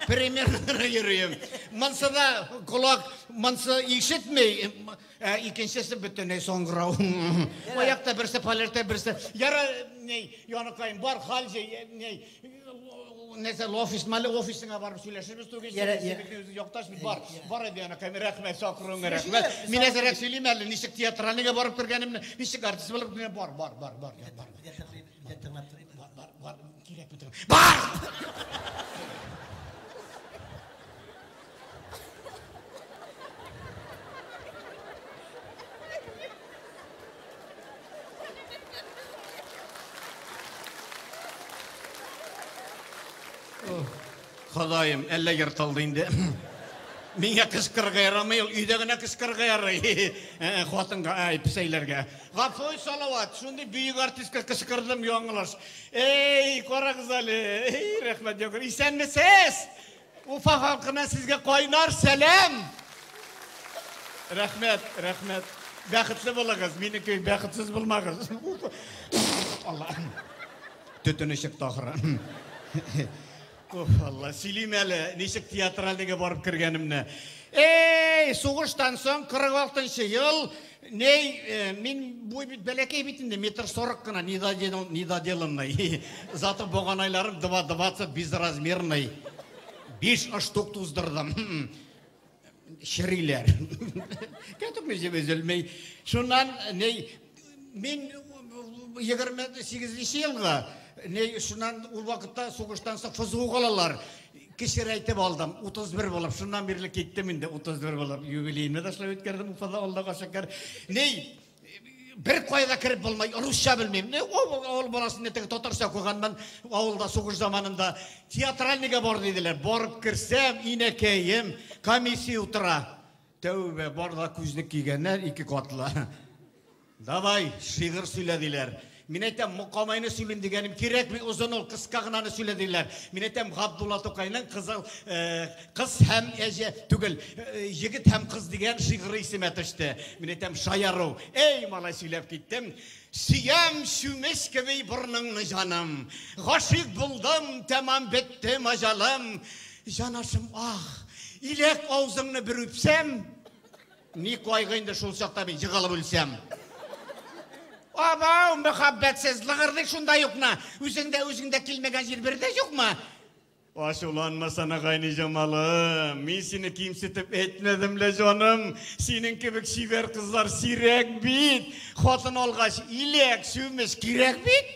Примерно йөрим. Монысы да колак, монысы ишетми. Ә икенчесе бөтенләй саңгырау. Аякта берсе палерте, берсе. Яра, ни, яныкаем, бар хәл җый, ни, нәрсә, офис, мәле офисыңа барып сөйләшербез түгел. Яра, Син яра. безнең якташ бит, бар. Бар иде, яныкаем, рәхмәт, чакыруыңа рәхмәт. Мин әзерәк сөйлим әле, ничек театральныйга барып кергәнемне, ничек артист булып, бар, бар, бар, бар, бар. Бар, бар, бар, кирәк бит. Бар! Ходаем, әллә ертылды инде. Миңа кычкырырга ярамый, ул өйдә генә кычкырырга ярый. Хатынга, әй, песәйләргә. Гафу ит, Салават, шундый бөек артистка кычкырдым, яңылыш. Эй, карагыз әле. Эй, рәхмәт яугыр. Исәнмесез? Уфа халкына сезгә кайнар сәлам. Рәхмәт, рәхмәт. Бәхетле булыгыз, минем кебек бәхетсез булмагыз. Алла. Төтене чыкты ахыры. Уф, Алла, сөйлим әле, ничек театральныйга барып кергәнемне. Эй, сугыштан соң 46 ел, ней, э, мин буй бит бәләкәй бит инде, метр 40 кына, недоделанный. Зато баганайларым 2,20 безразмерный. Биш штук туздырдым. Чериләр. Кәтүк миҗем өзелмей. Шуннан ней мин 28 елга ней шуннан ул вакытта сугыштан соң ФЗУ алалар. Кечерәйтеп алдым, 31 булып. Шуннан бирле киттем инде 31 булып. Юбилейны да шулай үткәрдем Уфада, Аллага шөкер. Ней бер кайда кереп булмай, русча белмим. Не, авыл баласын теге татарча укыганмын авылда сугыш заманында. Театральныйга бар диделәр. Барып керсәм, инәкәем, комиссия утыра. Тәүбә, бар да күзлек кигәннәр, ике катлы. Давай, шигырь сөйлә диләр. Мин әйтәм, Мокамайны сөйлим дигәнем кирәкми, озын ул, кыска гынаны сөйлә диләр. Мин әйтәм, Габдулла Тукайның кызыл э, кыз һәм әҗә түгел, э, егет һәм кыз дигән шигыре исемә төште. Мин әйтәм, шаяру. Эй, малай, сөйләп киттем. Сөям чүмеч кеби борныңны, җаным. Гашыйк булдым, тәмам бетте маҗалым. Җанашым, ах, иләк авызыңны бер үпсәм, Ни кайгы инде шул чакта мин җыгылып үлсәм. Абау, мәхәббәтсез лыгырдый шунда юкны. Үзеңдә үзеңдә килмәгән җир бер дә юкмы? Ачуланмасана, Гайниҗамалым. Мин сине кимсетеп әйтмәдем лә, җаным. Синең кебек чибәр кызлар сирәк бит. Хатын алгач, иләк, чүмеч кирәк бит.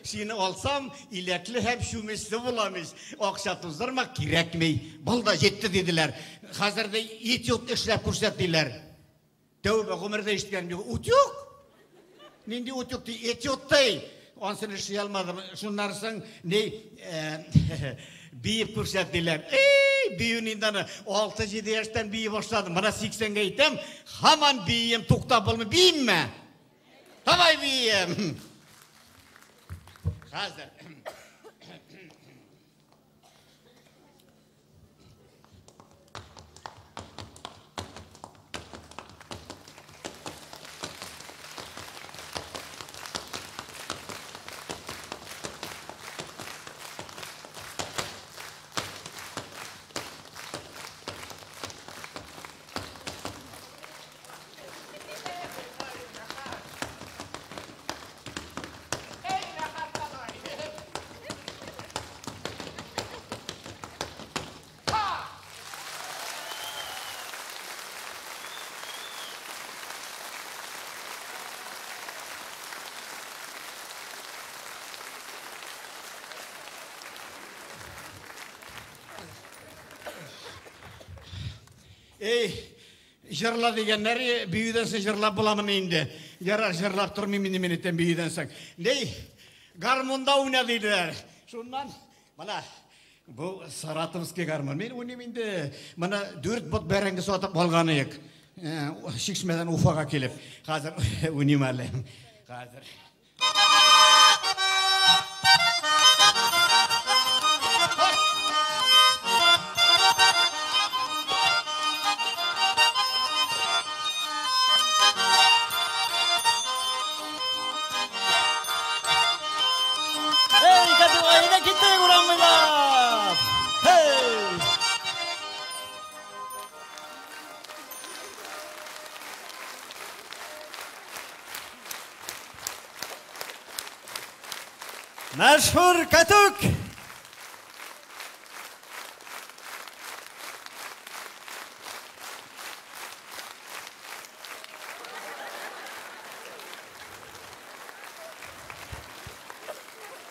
Сине алсам, иләкле һәм чүмечле булам ич. Акча туздырма, кирәкми. Булды, җитте, диделәр. Хәзер дә этюд эшләп күрсәт, диләр. Тәүбә, гомердә ишеткәнем юк. Утюг? Нинди утюг ди? Этюд ди. Ансын эшли алмадым. Шуннан соң ни э, биеп күрсәт диләр. Эй, бию инде аны 6-7 яшьтән бии башладым. Менә 80-гә итәм, һаман бием, туктап булмый. Биимме? Давай бием! Хәзер. Эй, җырла дигәннәр, биюдән соң җырлап буламыни инде? Ярар, җырлап тормыйм инде мин әйтәм биюдән соң. Ней, гармунда уйна диделәр. Шуннан, менә бу саратовский гармун. Мин уйныйм инде. Менә дүрт бот бәрәңге сатып алган идек. Чишмәдән Уфага килеп. Хәзер уйныйм әле. Хәзер. Эй, кәтүк, әйдә киттек урам буйлап! Һей! Мәшһүр Кәтүк!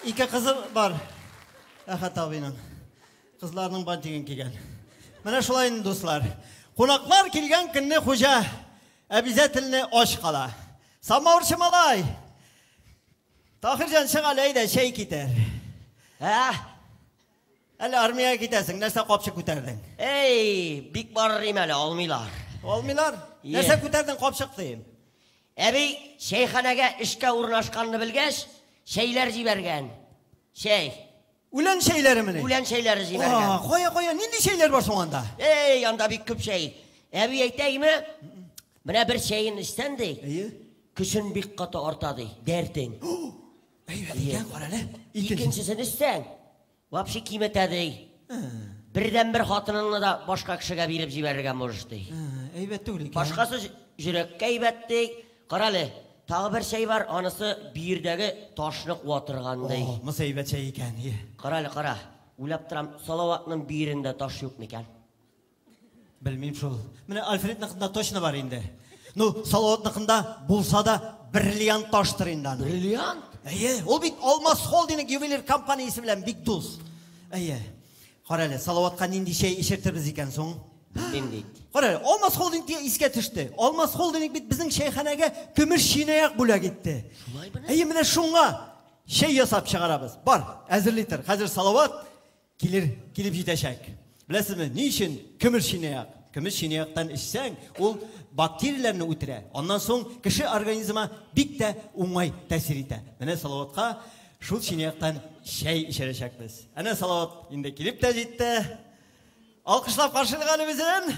Ике кызы бар Әхәт абыйның. Кызларының бантигын кигән. Менә шулай инде, дуслар. Кунаклар килгән көнне хуҗа обязательно ач кала. Самавырчы малай! Таһирҗан, чык әле, әйдә, чәй китер. Ә? Әле армиягә китәсең, нәрсә капчык күтәрдең? Эй, бик барыр им әле, алмыйлар. Алмыйлар? Е. Нәрсә күтәрдең капчык дим? Әби чәйханәгә эшкә урнашканны белгәч, чәйләр җибәргән. Чәй. Үлән чәйләремени? Үлән чәйләре җибәргән. А, кая, кая, нинди чәйләр бар соң анда? Эй, анда бик күп чәй. Әби әйтә име? Менә бер чәен эчсәң ди. Әйе. Көчен бик каты арта ди, дәртең. Әйбәт икән, кара әле. Икенчесен эчсәң, вообще киметә ди. Бердән-бер хатыныңны да башка кешегә биреп җибәрергә можешь ди. Әйбәт түгел икән. Башкасы йөрәккә әйбәт ди. Кара әле, тагы бер чәй бар, анысы бөердәге ташны куа торган ди. О, монысы әйбәт чәй икән. Кара әле, кара. Уйлап торам, Салаватның бөерендә таш юк микән? Белмим шул. Менә Альфредныкында точно бар инде. Ну, Салаватныкында булса да бриллиант таштыр инде аны. Бриллиант? Әйе, ул бит Алмаз Холдинг ювелир компаниясе белән бик дус. Әйе. Кара әле, Салаватка нинди чәй эчертербез икән соң? Белмим бит. Кара әле, Алмаз Холдинг дигән искә төште. Алмаз Холдинг бит безнең чәйханәгә көмеш чынаяк бүләк итте. Шулаймыни? Әйе, менә шуңа чәй ясап чыгарабыз. Бар, әзерли тор. Хәзер Салават килер, килеп җитәчәк. Беләсезме, ни өчен көмеш чынаяк? Көмеш чынаяктан эчсәң, ул бактерияләрне үтерә. Аннан соң кеше организмына бик тә уңай тәэсир итә. Менә Салаватка шул чынаяктан чәй эчерәчәкбез. Әнә Салават инде килеп тә җитте. Алкышлап каршылыйк әле үзен.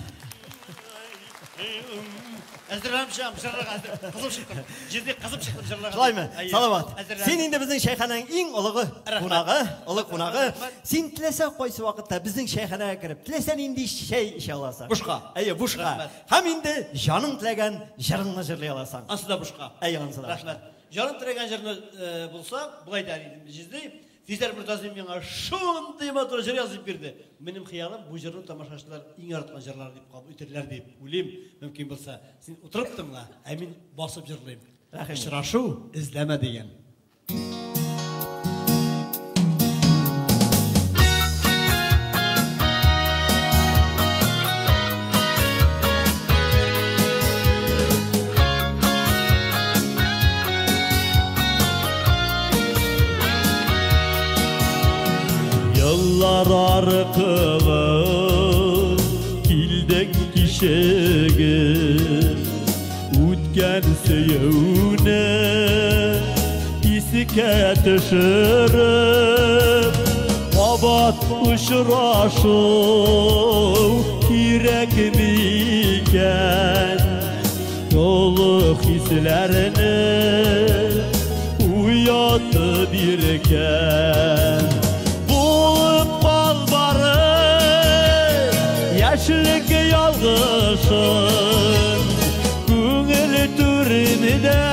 Әзерләнеп чыгам, җырларга әзер. Кызып чыктым. Җитди кызып чыктым җырларга. Шулаймы? Әйе. Салават. Әзерләндем. Син инде безнең чәйханәнең иң олугы кунагы, олы кунагы. Син теләсә кайсы вакытта безнең чәйханәгә кереп, теләсә нинди чәй эчә аласың. Бушка. Әйе, бушка. Рәхмәт. Һәм инде җаның теләгән җырыңны җырлый аласың. Ансы да бушка. Әйе, ансы да. Рәхмәт. Җаным теләгән җырны булса, болай да идем. Җизди, Физәр Мортазин миңа шундый матур җыр язып бирде. Минем хыялым бу җырны тамашачылар иң яраткан җырлар дип кабул итерләр дип уйлыйм. Мөмкин булса, син утырып тыңла, ә мин басып җырлыйм. Очрашу эзләмә дигән. Yıllar arqılı kildik kişigi Үткән сөюне искә төшереп Кабат очрашу кирәк микән? Олы хисләрне уятып биргән. Булып кал бары яшьлек ялгышын, күңел түрендә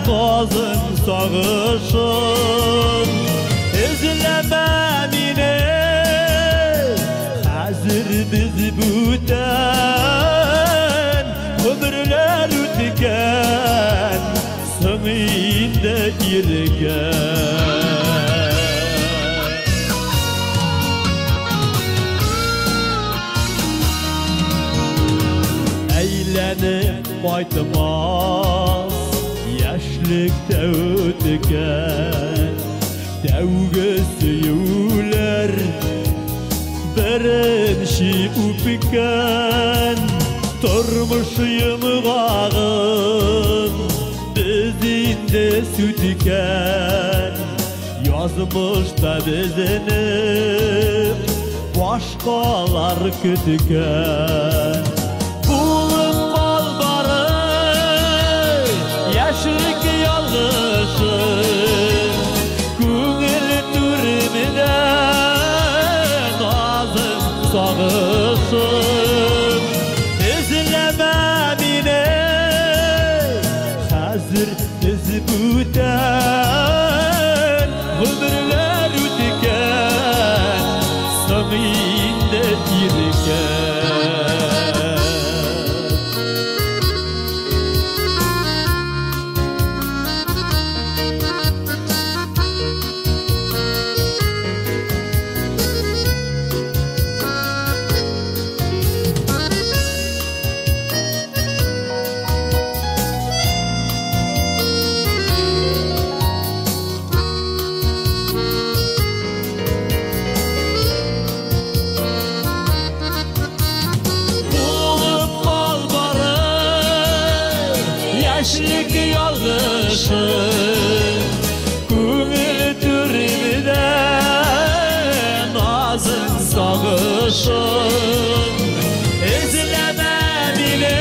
назың сагышын. Эзләмә мине, хәзер без бүтән, гомерләр үткән, соң инде иргән. Әйләнеп кайтмас яшьлектә үткән тәүге сөюләр, беренче үпкән тормыш йомгагын без инде сүткән. Язмышта безне башкалар көткән. Булып кал бары яшьлек ялгышын, күңел түрендә назың сагышын. Эзләмә мине, хәзер без бүтән, гомерләр үткән, соң инде иргән. Булып кал бары яшьлек ялгышын, күңел түрендә назың сагышын. Эзләмә мине,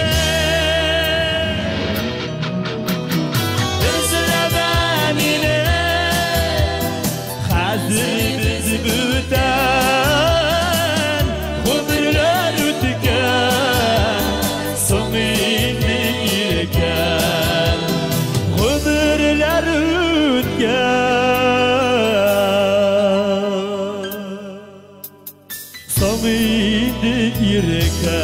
Соң инде иркә.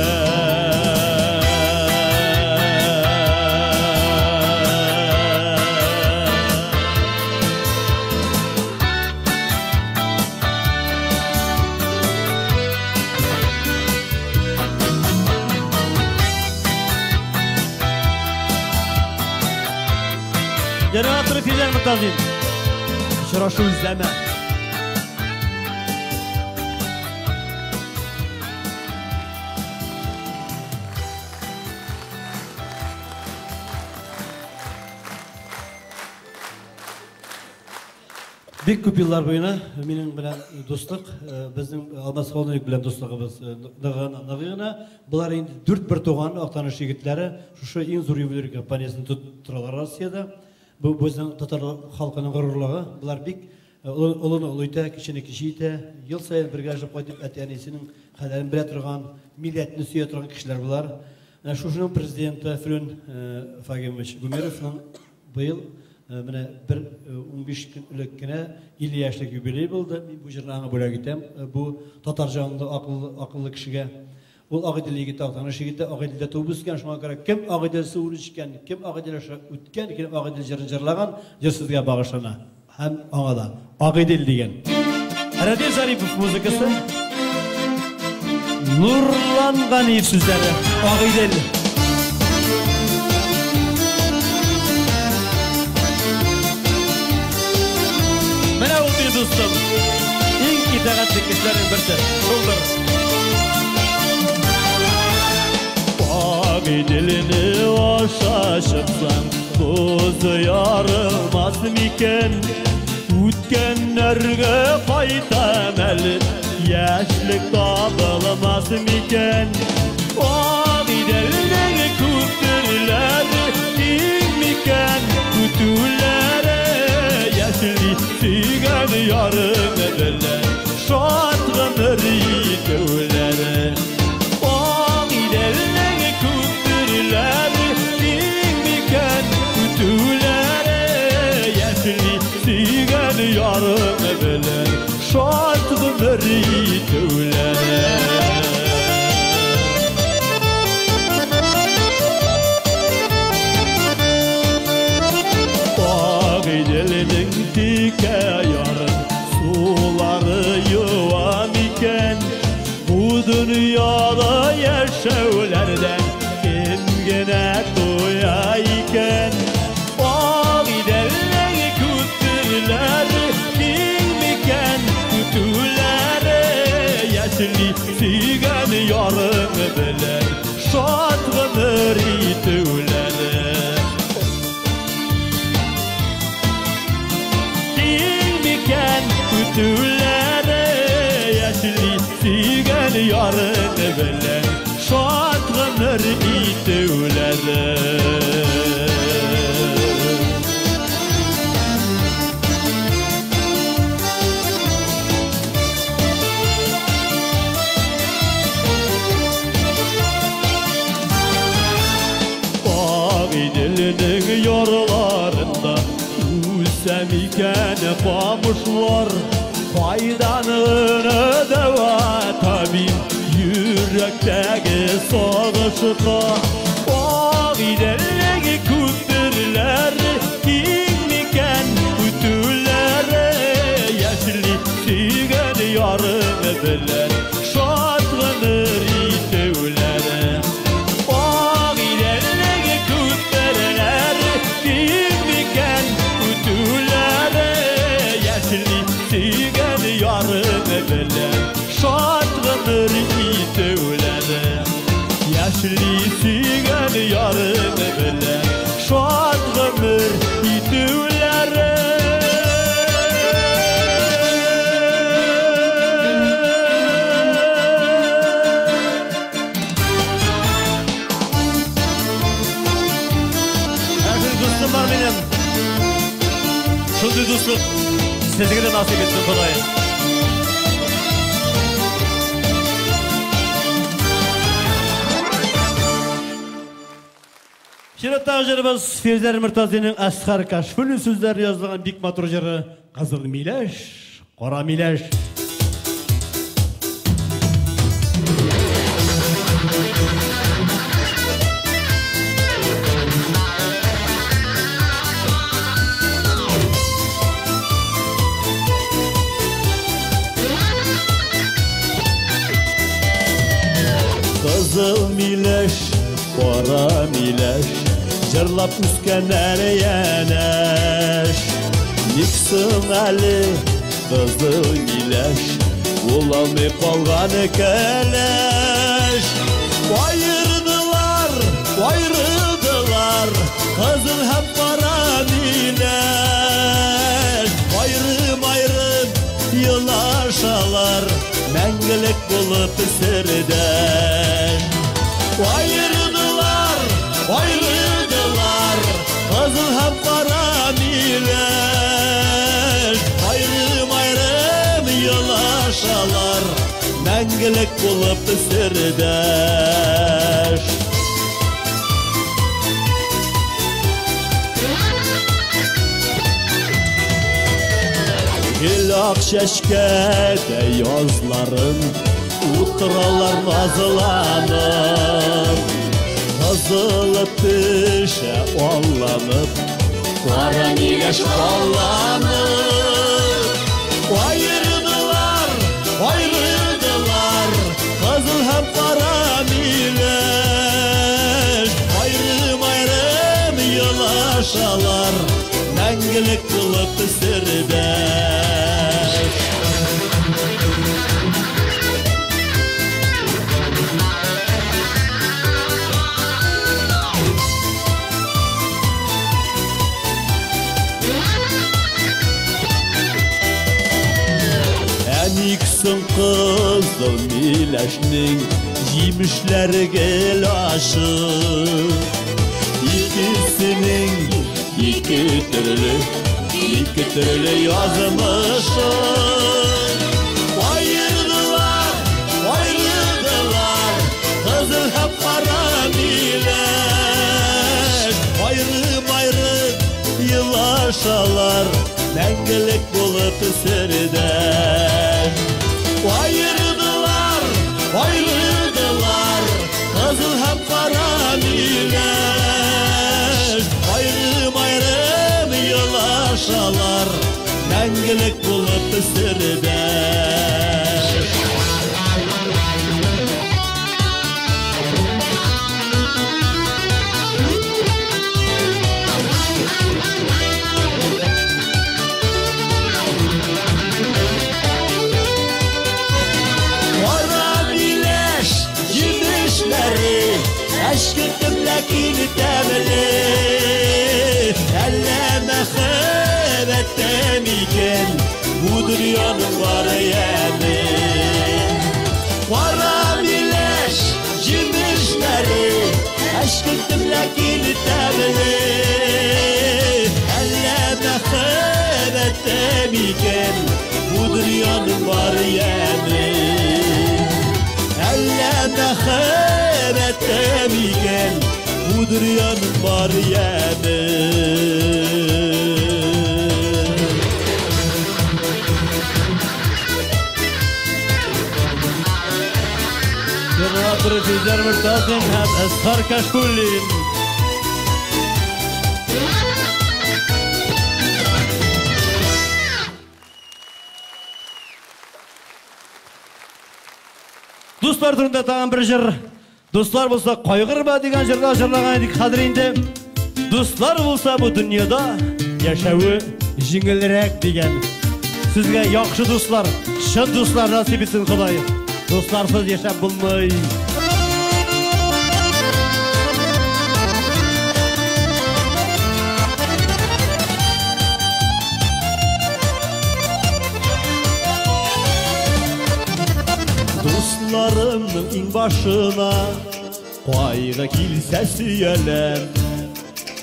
Генераторы Филәр Мортазин. Очрашу эзләмә. Бик күп еллар буена минем белән дуслык, безнең Алмаз Холмовик белән дуслыгыбыз ныгына ныгына. Болар инде дүрт бер туган Актаныш егетләре шушы иң зур ювелир компаниясен тотып торалар Россиядә. Бу безнең татар халкының горурлыгы. Болар бик олыны олы итә, кечене кече итә. Ел саен бергә кайтып әти-әнисенең хәлләрен белә торган, милләтне сөя торган кешеләр болар. Менә шушының президенты Флүн Фагимович Гумеровның быел менә бер 15 көн элек кенә 50 яшьлек юбилей булды. Мин бу җырны аңа бүләк итәм. Бу татар җанлы акыллы, акыллы кешегә. Ул Агыйдел егете, Актаныш егете, Агыйделдә туып үскән, шуңа күрә кем Агыйдел суын эчкән, кем Агыйдел аша үткән, кем Агыйдел җырын җырлаган, җыр сезгә багышлана. Һәм аңа да Агыйдел дигән. Рәдиф Зарипов музыкасы, Нурлан Ганиев сүзләре. Агыйдел. Менә ул минем дустым. Иң итагатьле кешеләрнең берсе. Шулдыр. Агыйделне аша чыксаң, боз ярылмас микән? Үткәннәргә кайтам әле, яшьлек табылмас микән? Агыйделнең күперләре киң микән? Үтүләре яшьли сөйгән ярым белән шат гомер итүләре. Агыйделнең күперләре киң микән? Үтүләре яшьли сөйгән ярым белән шат гомер итүләре. Агыйделнең текә ярын сулары юа микән? Бу дөньяда яшәүләрдән кем генә туя икән? Агыйделнең күперләре киң микән? Үтүләре яшьли сөйгән ярың белән шат гомер итүләре. Киң микән үтүләре яшьли сөйгән ярың белән шат гомер итүләре. Агыйделнең ярларында үсә микән камышлар? Кайдан гына дәва табим йөрәктәге сагышка? Агыйделнең күперләре киң микән? Үтүләре яшьли сөйгән ярың белән шат гомер итүләре. Агыйделнең күперләре киң микән? Үтүләре яшьли сөйгән ярың белән шат гомер итүләре. Яшьли сөйгән ярың белән шат гомер итүләре. Әшір дустым бар минем. Шундый дуслык сезгә дә насыйп итсен Ходай. Чираттагы җырыбыз Фирзәр Мортазинның Әсхар Кашфуллин сүзләре язылган бик матур җыры Кызыл миләш, кара миләш. Кызыл миләш, кара миләш, җырлап үскәннәр янәш. Ник соң әле кызыл миләш, булалмый калган кәләш. Аердылар, аердылар, кызыл һәм кара миләш. Аерым-аерым елашалар, мәңгелек булып сердәш. Аердылар, аердылар, кызыл һәм кара миләш. Аерым-аерым елашалар, мәңгелек булып сердәш. Гел ак чәчкәдә язларын, утыралар назланып. Кызылы төшә алланып, кара миләш алланып. Аердылар, аердылар, кызыл һәм кара миләш. Аерым-аерым елашалар, мәңгелек булып сердәш. Ә ник соң кызыл миләшнең җимешләре гел ачы? Икесенең ике төрле, ике төрле язмышы. Аердылар, аердылар, кызыл һәм кара миләш. Аерым-аерым елашалар, мәңгелек булып сердәш. Аердылар, аердылар, кызыл һәм кара миләш. Аерым-аерым елашалар, мәңгелек булып сердәш. Кара миләш җимешләре, әчкелтем ләкин тәмле. Әллә мәхәббәттә микән бу дөньяның бар яме? Кара миләш җимешләре, әчкелтем ләкин тәмле. Әллә мәхәббәттә микән бу дөньяның бар яме? Әллә мәхәббәттә микән бу дөньяның бар яме? Җырны Фирзәр Мортазин һәм Әсхар Кашфуллин. Дуслар турында тагын бер җыр. Дуслар булса кайгырма дигән җырда җырлаган идек. Хәзер инде дуслар булса бу дөньяда яшәве җиңелрәк дигән. Сезгә яхшы дуслар, чын дуслар насыйп итсен Ходай. Дусларсыз яшәп булмый. Дусларымның иң башына кайгы килсә сөяләм.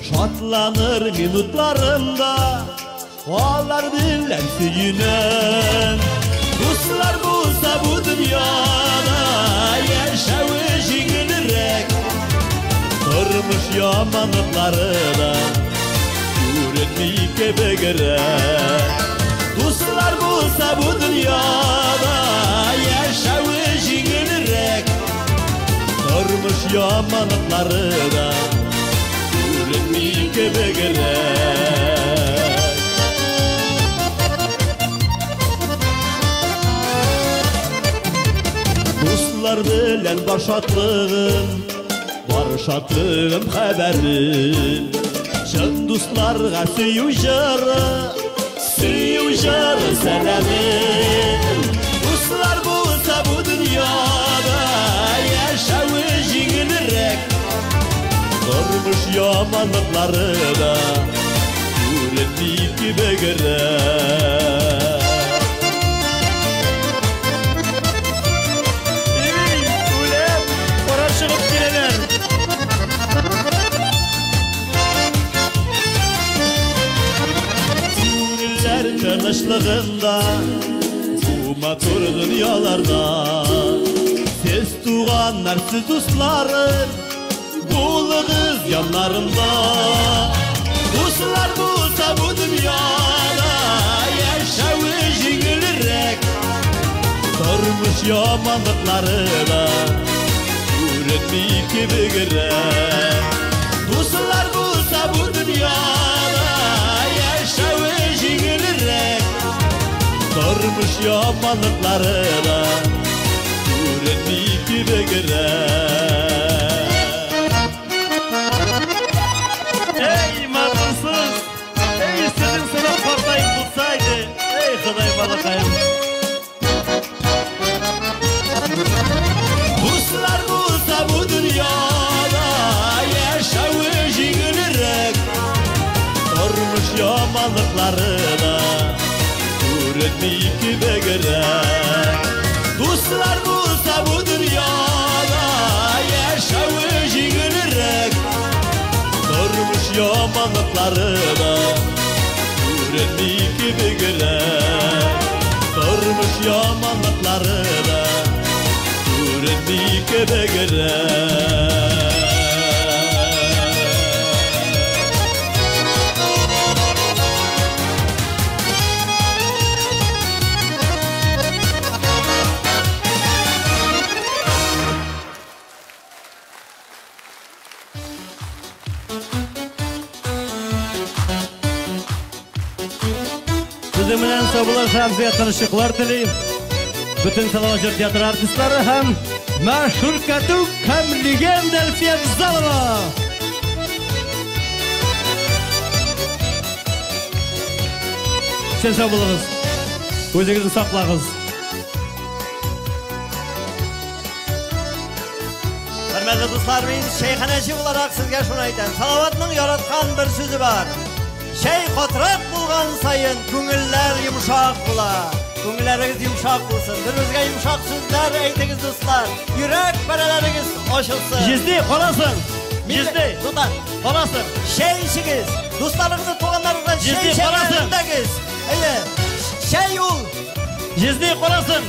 Шатланыр минутларымда, алар белән сөенәм. Дуслар булса бу дөньяда яшәве җиңелрәк. Тормыш яманлыклары да күренми кебегрәк. Дуслар булса бу дөньяда яшәве җиңелрәк. Тормыш яманлыклары да күренми кебегрәк. Дуслар белән бар шатлыгым, бар шатлыгым хәбәрем. Чын дусларга сөю җыры, сөю җыры сәламем. Дуслар булса бу дөньяда яшәве җиңелрәк. Тормыш яманлыклары да күренми кебегрәк. Ey, үләм, кара чыгып киләләр. Күңелләр тынычлыгында, бу матур дөньяларда. Сез туганнар, сез дусларым, булыгыз яннарымда. Дуслар булса бу дөньяда яшәве җиңелрәк. Тормыш яманлыклары да күренми кебегрәк. Дуслар булса бу дөньяда яшәве җиңелрәк. Тормыш яманлыклары да күренми кебегрәк. Ey матурсыз, ey сезнең сыман картаеп булсайды, ey Ходай балакаем. Дуслар булса бу дөньяда яшәве җиңелрәк. Тормыш яманлыклары да күренми кебегрәк. Дуслар булса бу дөньяда яшәве җиңелрәк. Тормыш яманлыклары да күренми кебегрәк. Тормыш яманлыклары да күренми кебегрәк. Сезнең белән саубуллашам, сезгә тынычлыклар телим. Бөтен Салават җыр театры артистлары һәм мәшһүр Катюк һәм легенда Әлфия Авзалова. Сез сау булыгыз. Үзегезне саклагыз. Хөрмәтле дуслар, мин чәйханәче буларак сезгә шуны әйтәм. Салаватның яраткан бер сүзе бар. Чәй катырак булган саен күңелләр йомшак була. Күңелләрегез йомшак булсын. Бер-берегезгә йомшак сүзләр әйтегез, дуслар. Йөрәк парәләрегез ачылсын. Җизди, карасын. Җизди, Тутар, карасын. чәй эчегез. Дусларыгызны, туганнарыгыздан чәй Җизди, эчәргә карасын. өндәгез. Әйе. Чәй ул. Җизди, карасын.